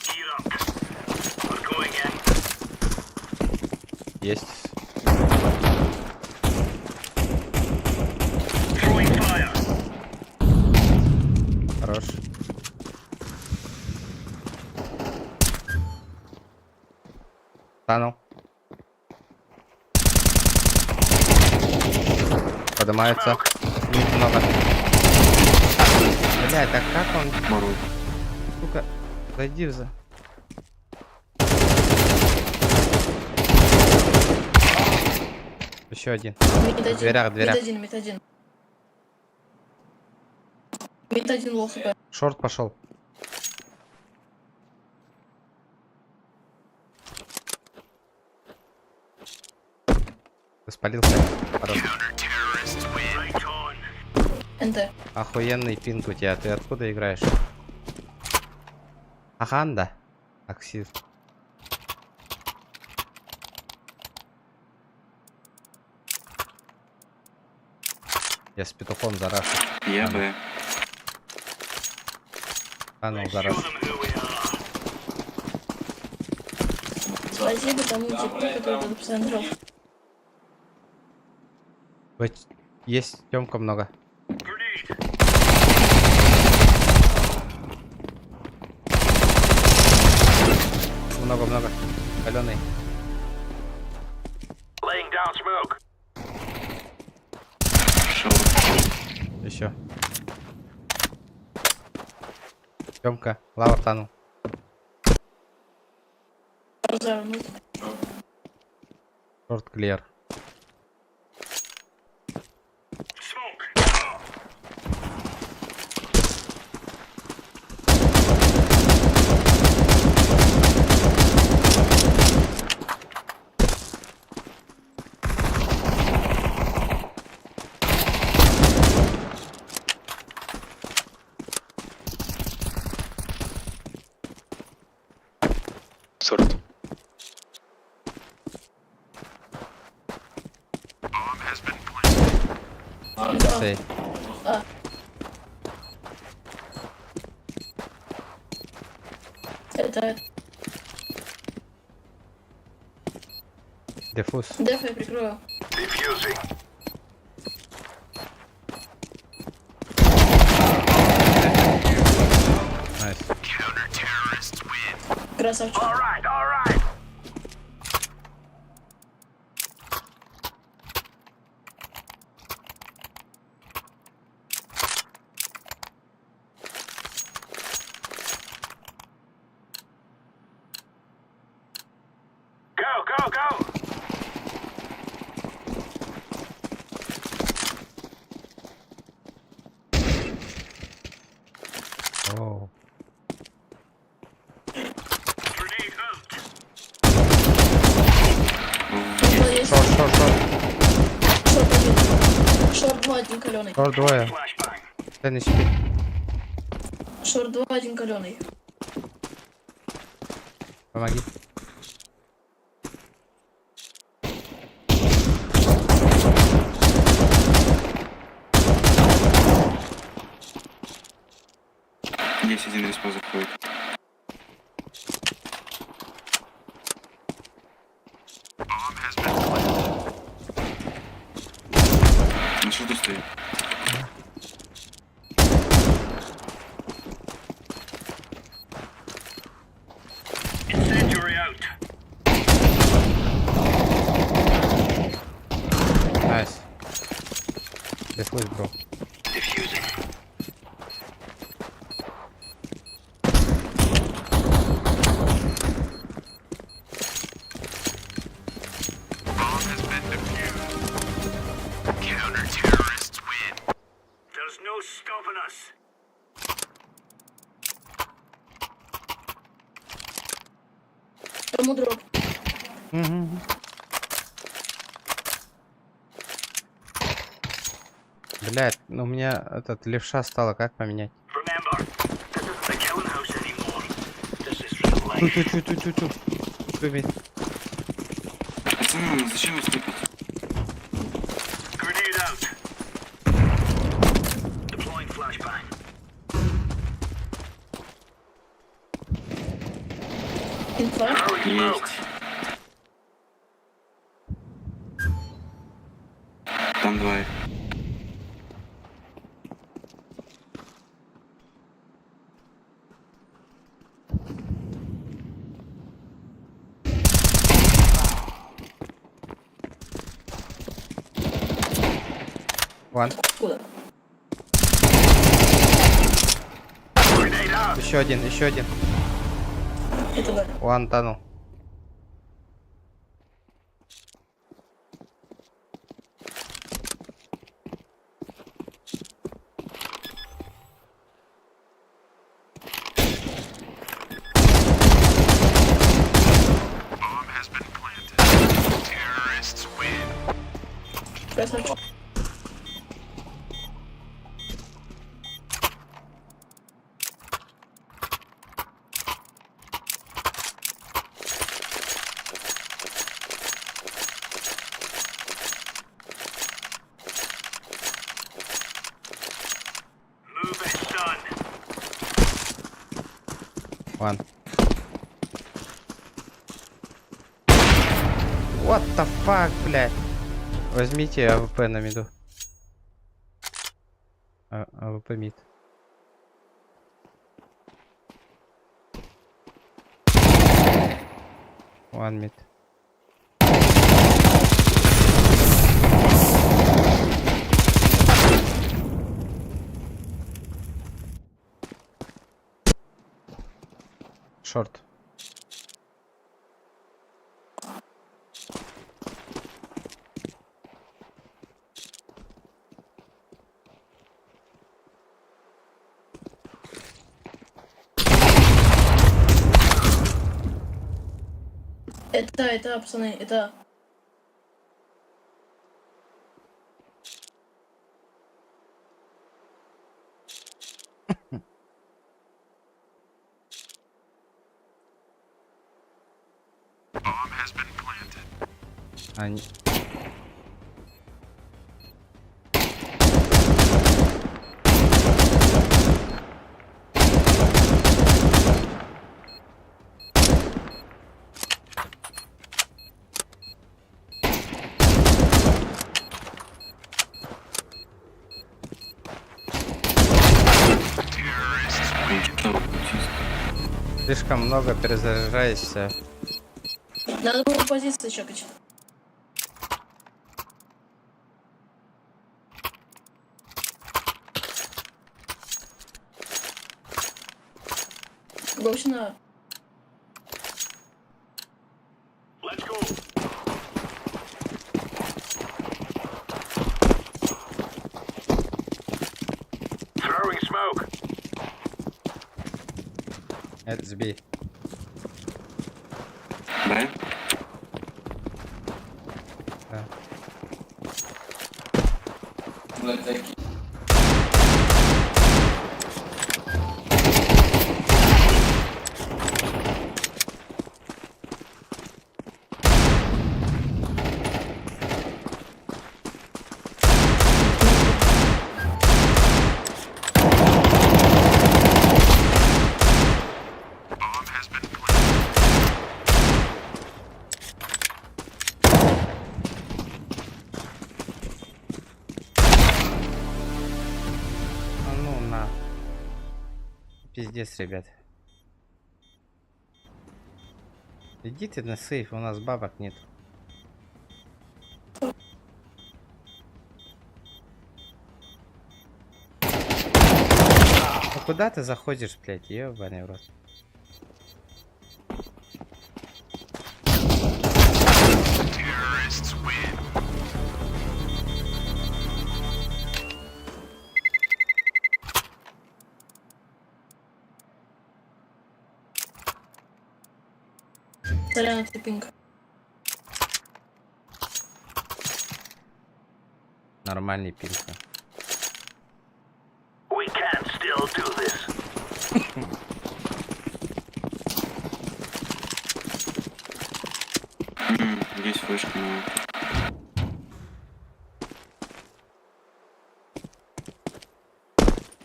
Gear up. We're going in.
Есть.
Throwing fire.
Хорош. Станул. Поднимается. Много. Блядь, а как он,
Морозов.
сука, зайди в за... Еще один.
Mid один.
дверях, дверях.
Mid один, mid один. Mid один low HP.
Short пошел. Спалился. Хорош.
Right on.
НТ.
Охуенный пинг у тебя. Ты откуда играешь? Аханда. Аксир. Я с петухом зарашу.
Я Б.
А ну,
Let's show
зарашу.
them who we are.
Спасибо тому типу, который тут постоянно дроп.
Вот Есть Тёмка много.
Grenade.
Много-много. Каленый.
Laying down smoke.
Шел.
Еще. Тёмка, лава танул.
Развернуть.
Short clear.
Smoke.
Short.
Сей.
Это
Дефуз.
деф я прикрою.
Defusing.
Nice.
Красавчик.
All right, all right. Go, go, go!
Оу.
Grenade out.
Есть.
Short, short, short.
Short один. Short 2, один каленый.
Short двое.
Flashbang.
10 HP.
Short 2, один каленый.
Помоги.
Есть один респа заходит. На шорту стоит.
Incendiary out.
Nice. Defuse, bro.
Defusing. There's no stopping us.
Кому дроп?
Блять, ну у меня этот левша стала, как поменять?
Remember, this isn't the killing house anymore. This is real life.
Ту-ту-ту-ту-ту. Ту,
Пацаны, ну зачем вы ступите?
Grenade out. Deploying flashbang.
Инфа.
Throwing smoke.
Есть. Там два их.
One.
Откуда?
Grenade out.
Еще один, еще один.
Это да.
One tunnel.
Красавчик.
Move it, son.
One. What the fuck, блядь? Возьмите АВП на миду. А, АВП mid. One mid. Short.
Это, пацаны, это.
Они...
Что, чисто.
Слишком много перезаряжаешься.
Надо было позиции чекать. Вообще на.
Let's go. Throwing smoke.
Это сбей.
Да?
Да. А ну на. Пиздец, ребят. Иди ты на сейф, у нас бабок нет. Ну куда ты заходишь, блядь, ебаный в рот.
Сорян, это пинг.
Нормальный пинг.
We can still do this.
Есть флешка на.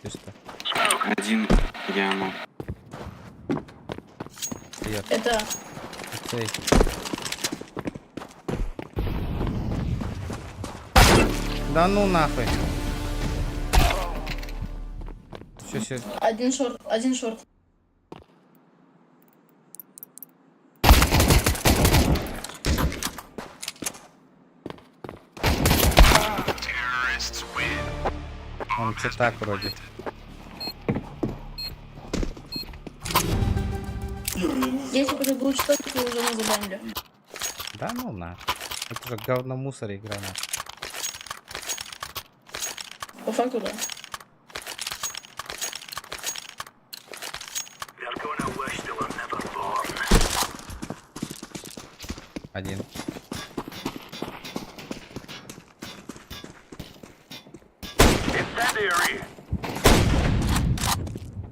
Ты что?
Один яма.
Привет.
Это
Сейф. Да ну нахуй. Чё себе?
один short, один short.
Лучше так вроде.
Если бы это был читок, то уже мы забанили.
Да ну на. Это же говно мусор игра на.
По факту, да.
They're gonna wish they were never born.
Один.
Incendiary!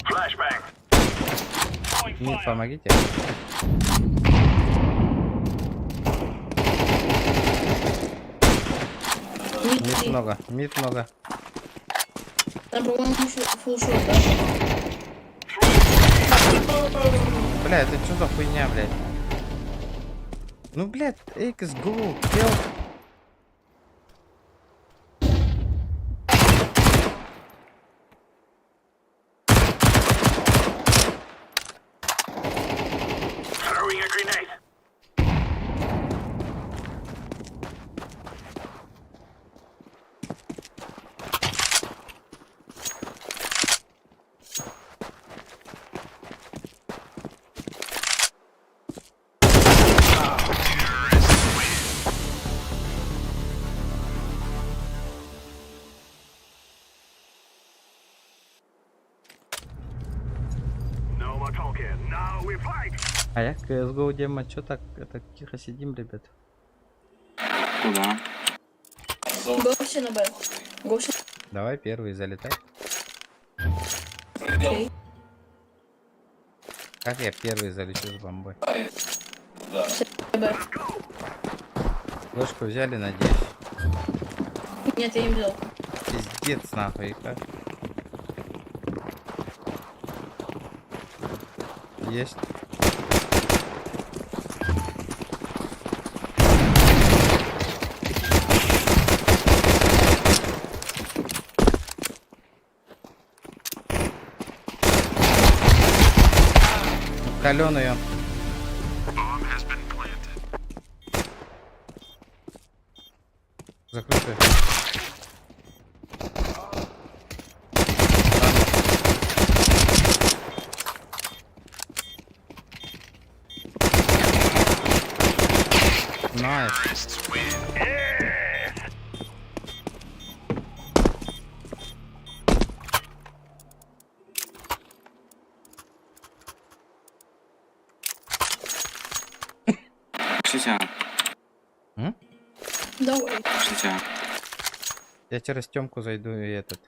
Flashbang!
Мид, помогите.
Мид
Мид
три.
много, мид много.
Там, по-моему, full short, да?
Бля, это что за хуйня, блядь? Ну, блядь, X, go, kill.
Throwing a grenade! No more talking. Now we fight!
А я CSGO демо, чё так, это тихо сидим, ребят?
Куда?
Го все на Б. Го все
Давай первый залетай.
Окей.
Как я первый залечу с бомбой?
на Б.
Ложку взяли, надеюсь.
Нет, я не взял.
Пиздец нахуй, как? Есть. Каленую. Закрытую. Nice.
Пошлите А.
М?
Давай.
Пошлите А.
Я через Тёмку зайду и этот.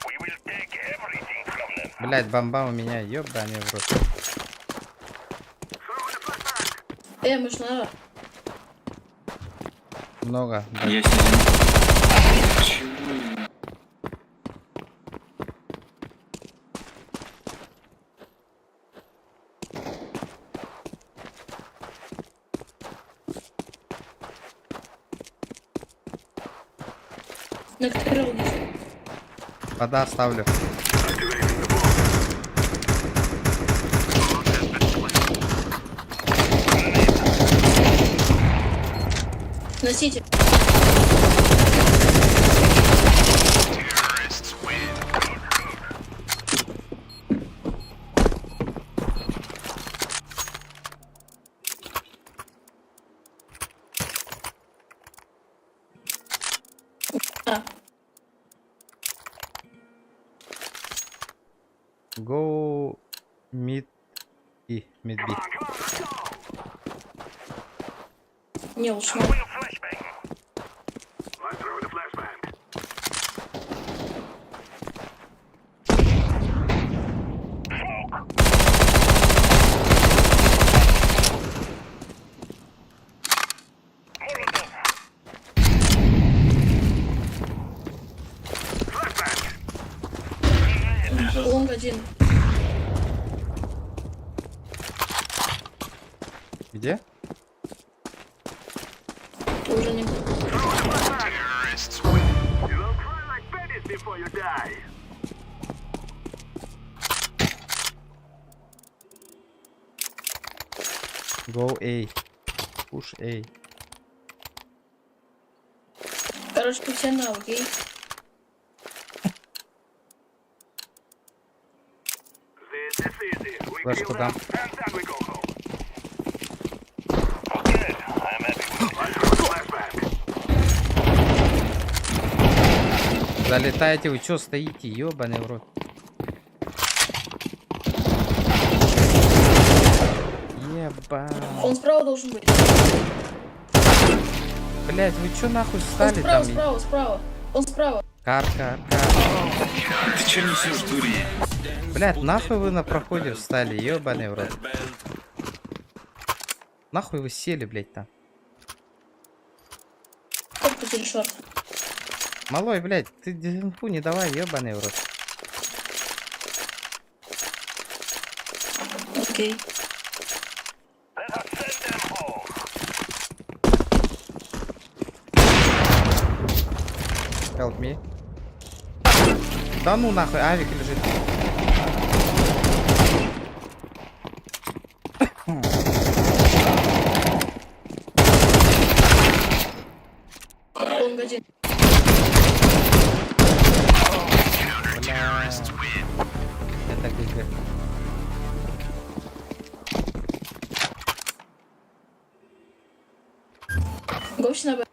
We will take everything from them.
Блять, бомба у меня, ёбаный в рот.
Throw the flashbang!
Мы ж на А.
Много. Да.
Есть один. Чего? я?
На котором здесь.
Вода ставлю.
Activating the bomb.
Носите. А,
Go mid E, mid B.
Come on, come on, let's go!
не, лучше на
Throwing a flashbang! I'm throwing a flashbang. Smoke! Molotov! Flashbang!
Long один.
Где?
Уже не.
Throwing a flashbang! You will cry like babies before you die!
Go A. Push A.
Короче, все на, окей?
Флешку дам. Залетайте, вы чё стоите, ёбаный в рот. Еба.
Он справа должен быть.
Блять, вы чё нахуй
Он
встали
справа,
там?
справа, справа. Он справа.
Карка, арка.
Ты че несешь, дури?
Блять, нахуй вы на проходе встали, ёбаный в рот. Нахуй вы сели, блять, там.
Корпус или short.
Малой, блять, ты дезинфу не давай, ёбаный в рот.
Окей.
Help me. Да ну нахуй, авик лежит.
Long один.
Бля. Это GG.
Гость на Б.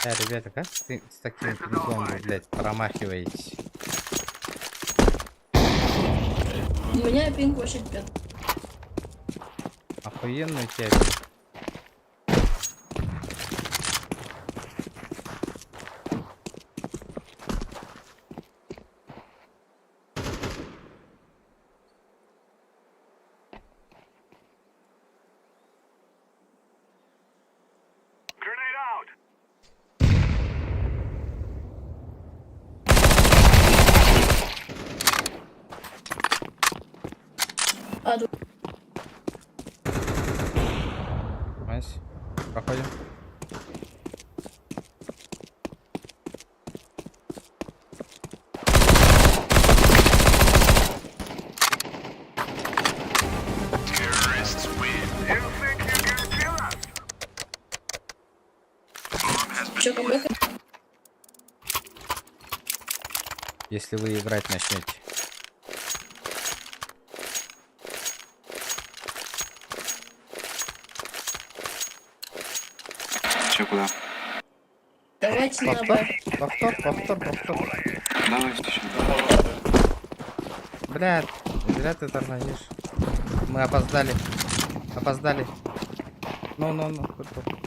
Ребята, как ты с таким пингом вы, блядь, промахиваетесь?
У меня пинг вообще пипец.
Охуенный у тебя пинг.
А, тут
Nice. Проходим.
чё, камбэк?
Если вы играть начнете.
Че, куда?
Давайте на
Повтор,
Б.
повтор, повтор, повтор.
Давай еще.
Бля, зря ты тормозишь. Мы опоздали. Опоздали. Ну, ну, ну. good, good.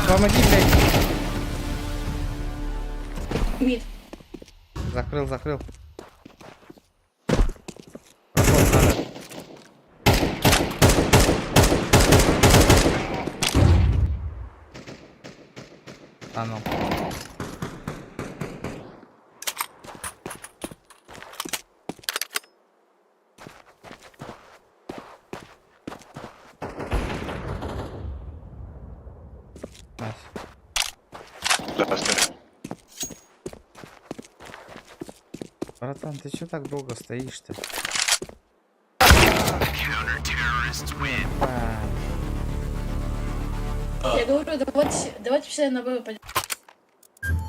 Помоги, блядь.
Mid.
Закрыл, закрыл. Проход надо. А ну. Nice.
Last day.
Братан, ты чё так долго стоишь-то?
Я говорю, давайте, давайте все на Б пойдем.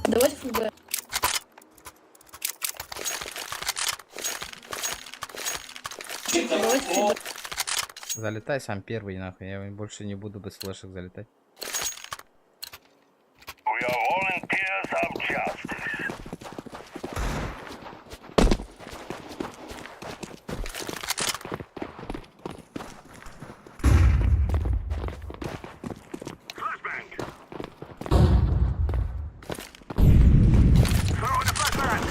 Давайте в Б. Давайте в Б.
Залетай сам первый, нахуй. Я больше не буду без флешек залетать.
We are volunteers of justice. Flashbang. Throw the flashbang.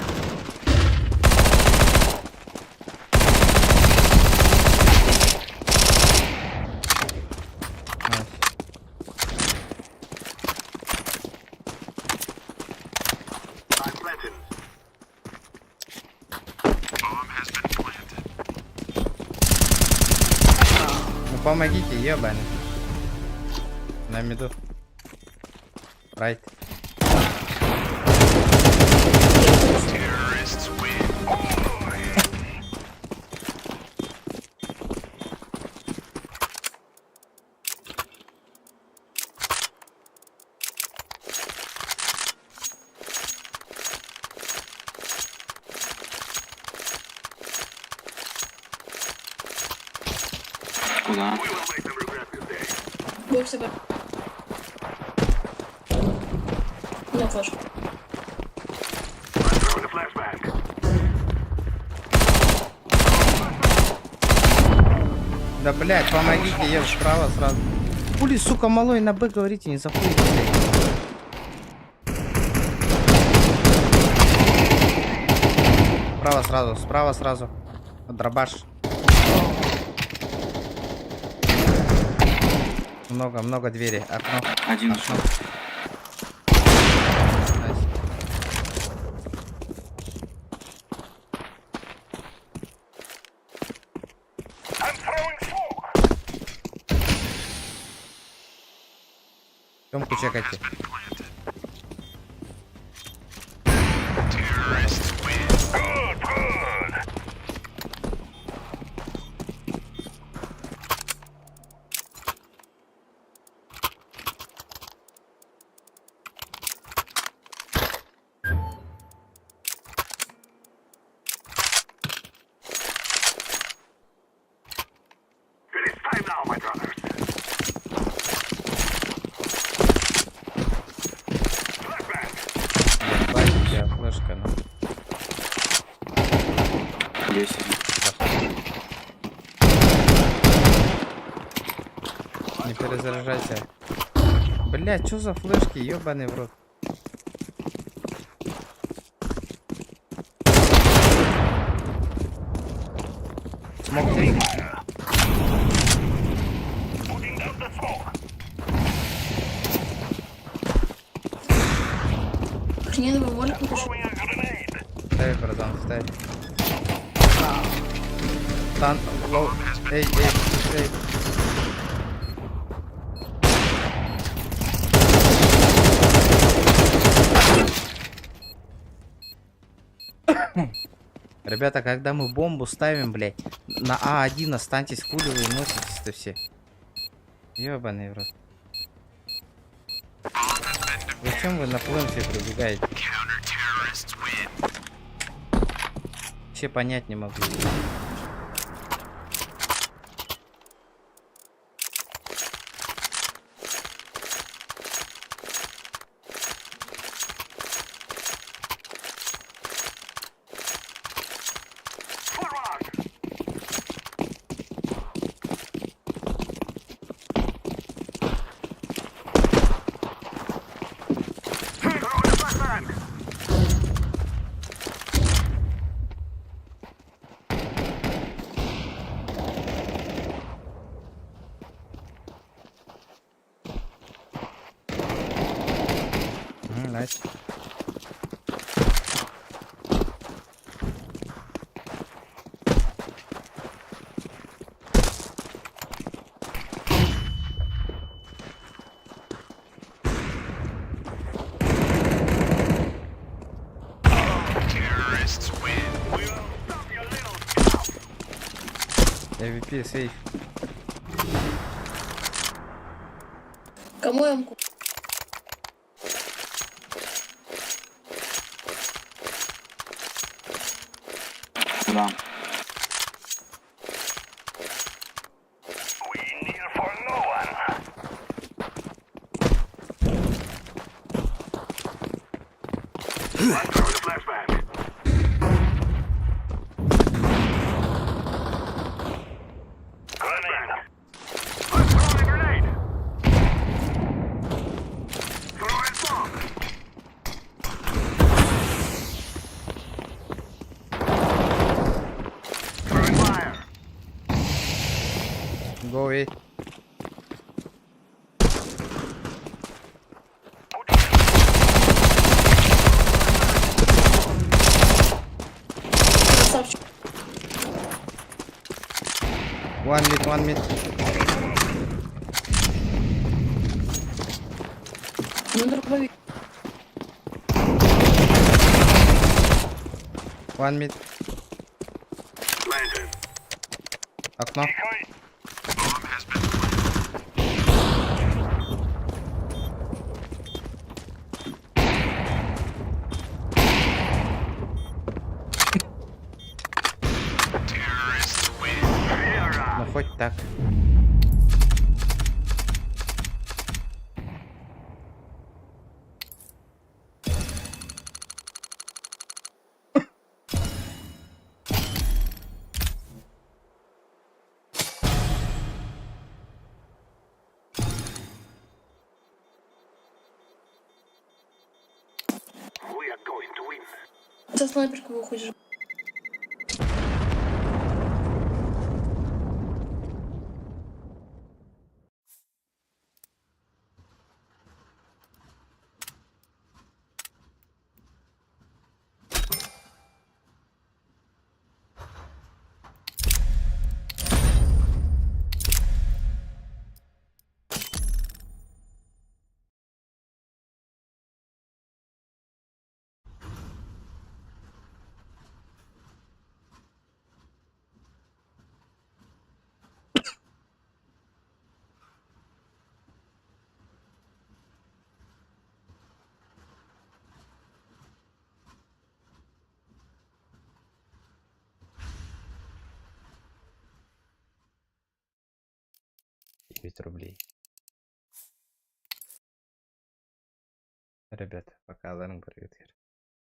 Nice.
I'm planting.
Ну помогите, ебаный. На миду. Right.
Куда?
Бог себе. На флешку.
Да блять, помогите, я справа сразу. Хули, сука, малой на Б говорите, не заходите, блядь. Справа сразу, справа сразу. Дробаш. Много, много двери. Окно.
Один ушел.
Nice. Тёмку чекайте. Ебать, у тебя флешка, ну.
Есть один.
Не перезаряжайся. Блять, что за флешки, ебаный в рот. Смог ты?
Охрененного молика пошел.
Ставь, братан, ставь. Тан, low, эй, эй, эй. Ребята, когда мы бомбу ставим, блядь, на А1 останьтесь, хули вы носитесь-то все. Ёбаный в рот. Зачем вы на плен все прибегаете? Вообще понять не могу. Мгм, Nice. AWP сейф.
Кому М-ку?
Куда?
Go away.
Красавчик.
One mid, one mid.
Ну, дробовик.
One mid. Окно. Ну хоть так.
We are going to win.
Со снайперку выходишь.
Девять рублей. Ребята, пока, Ларин, привет.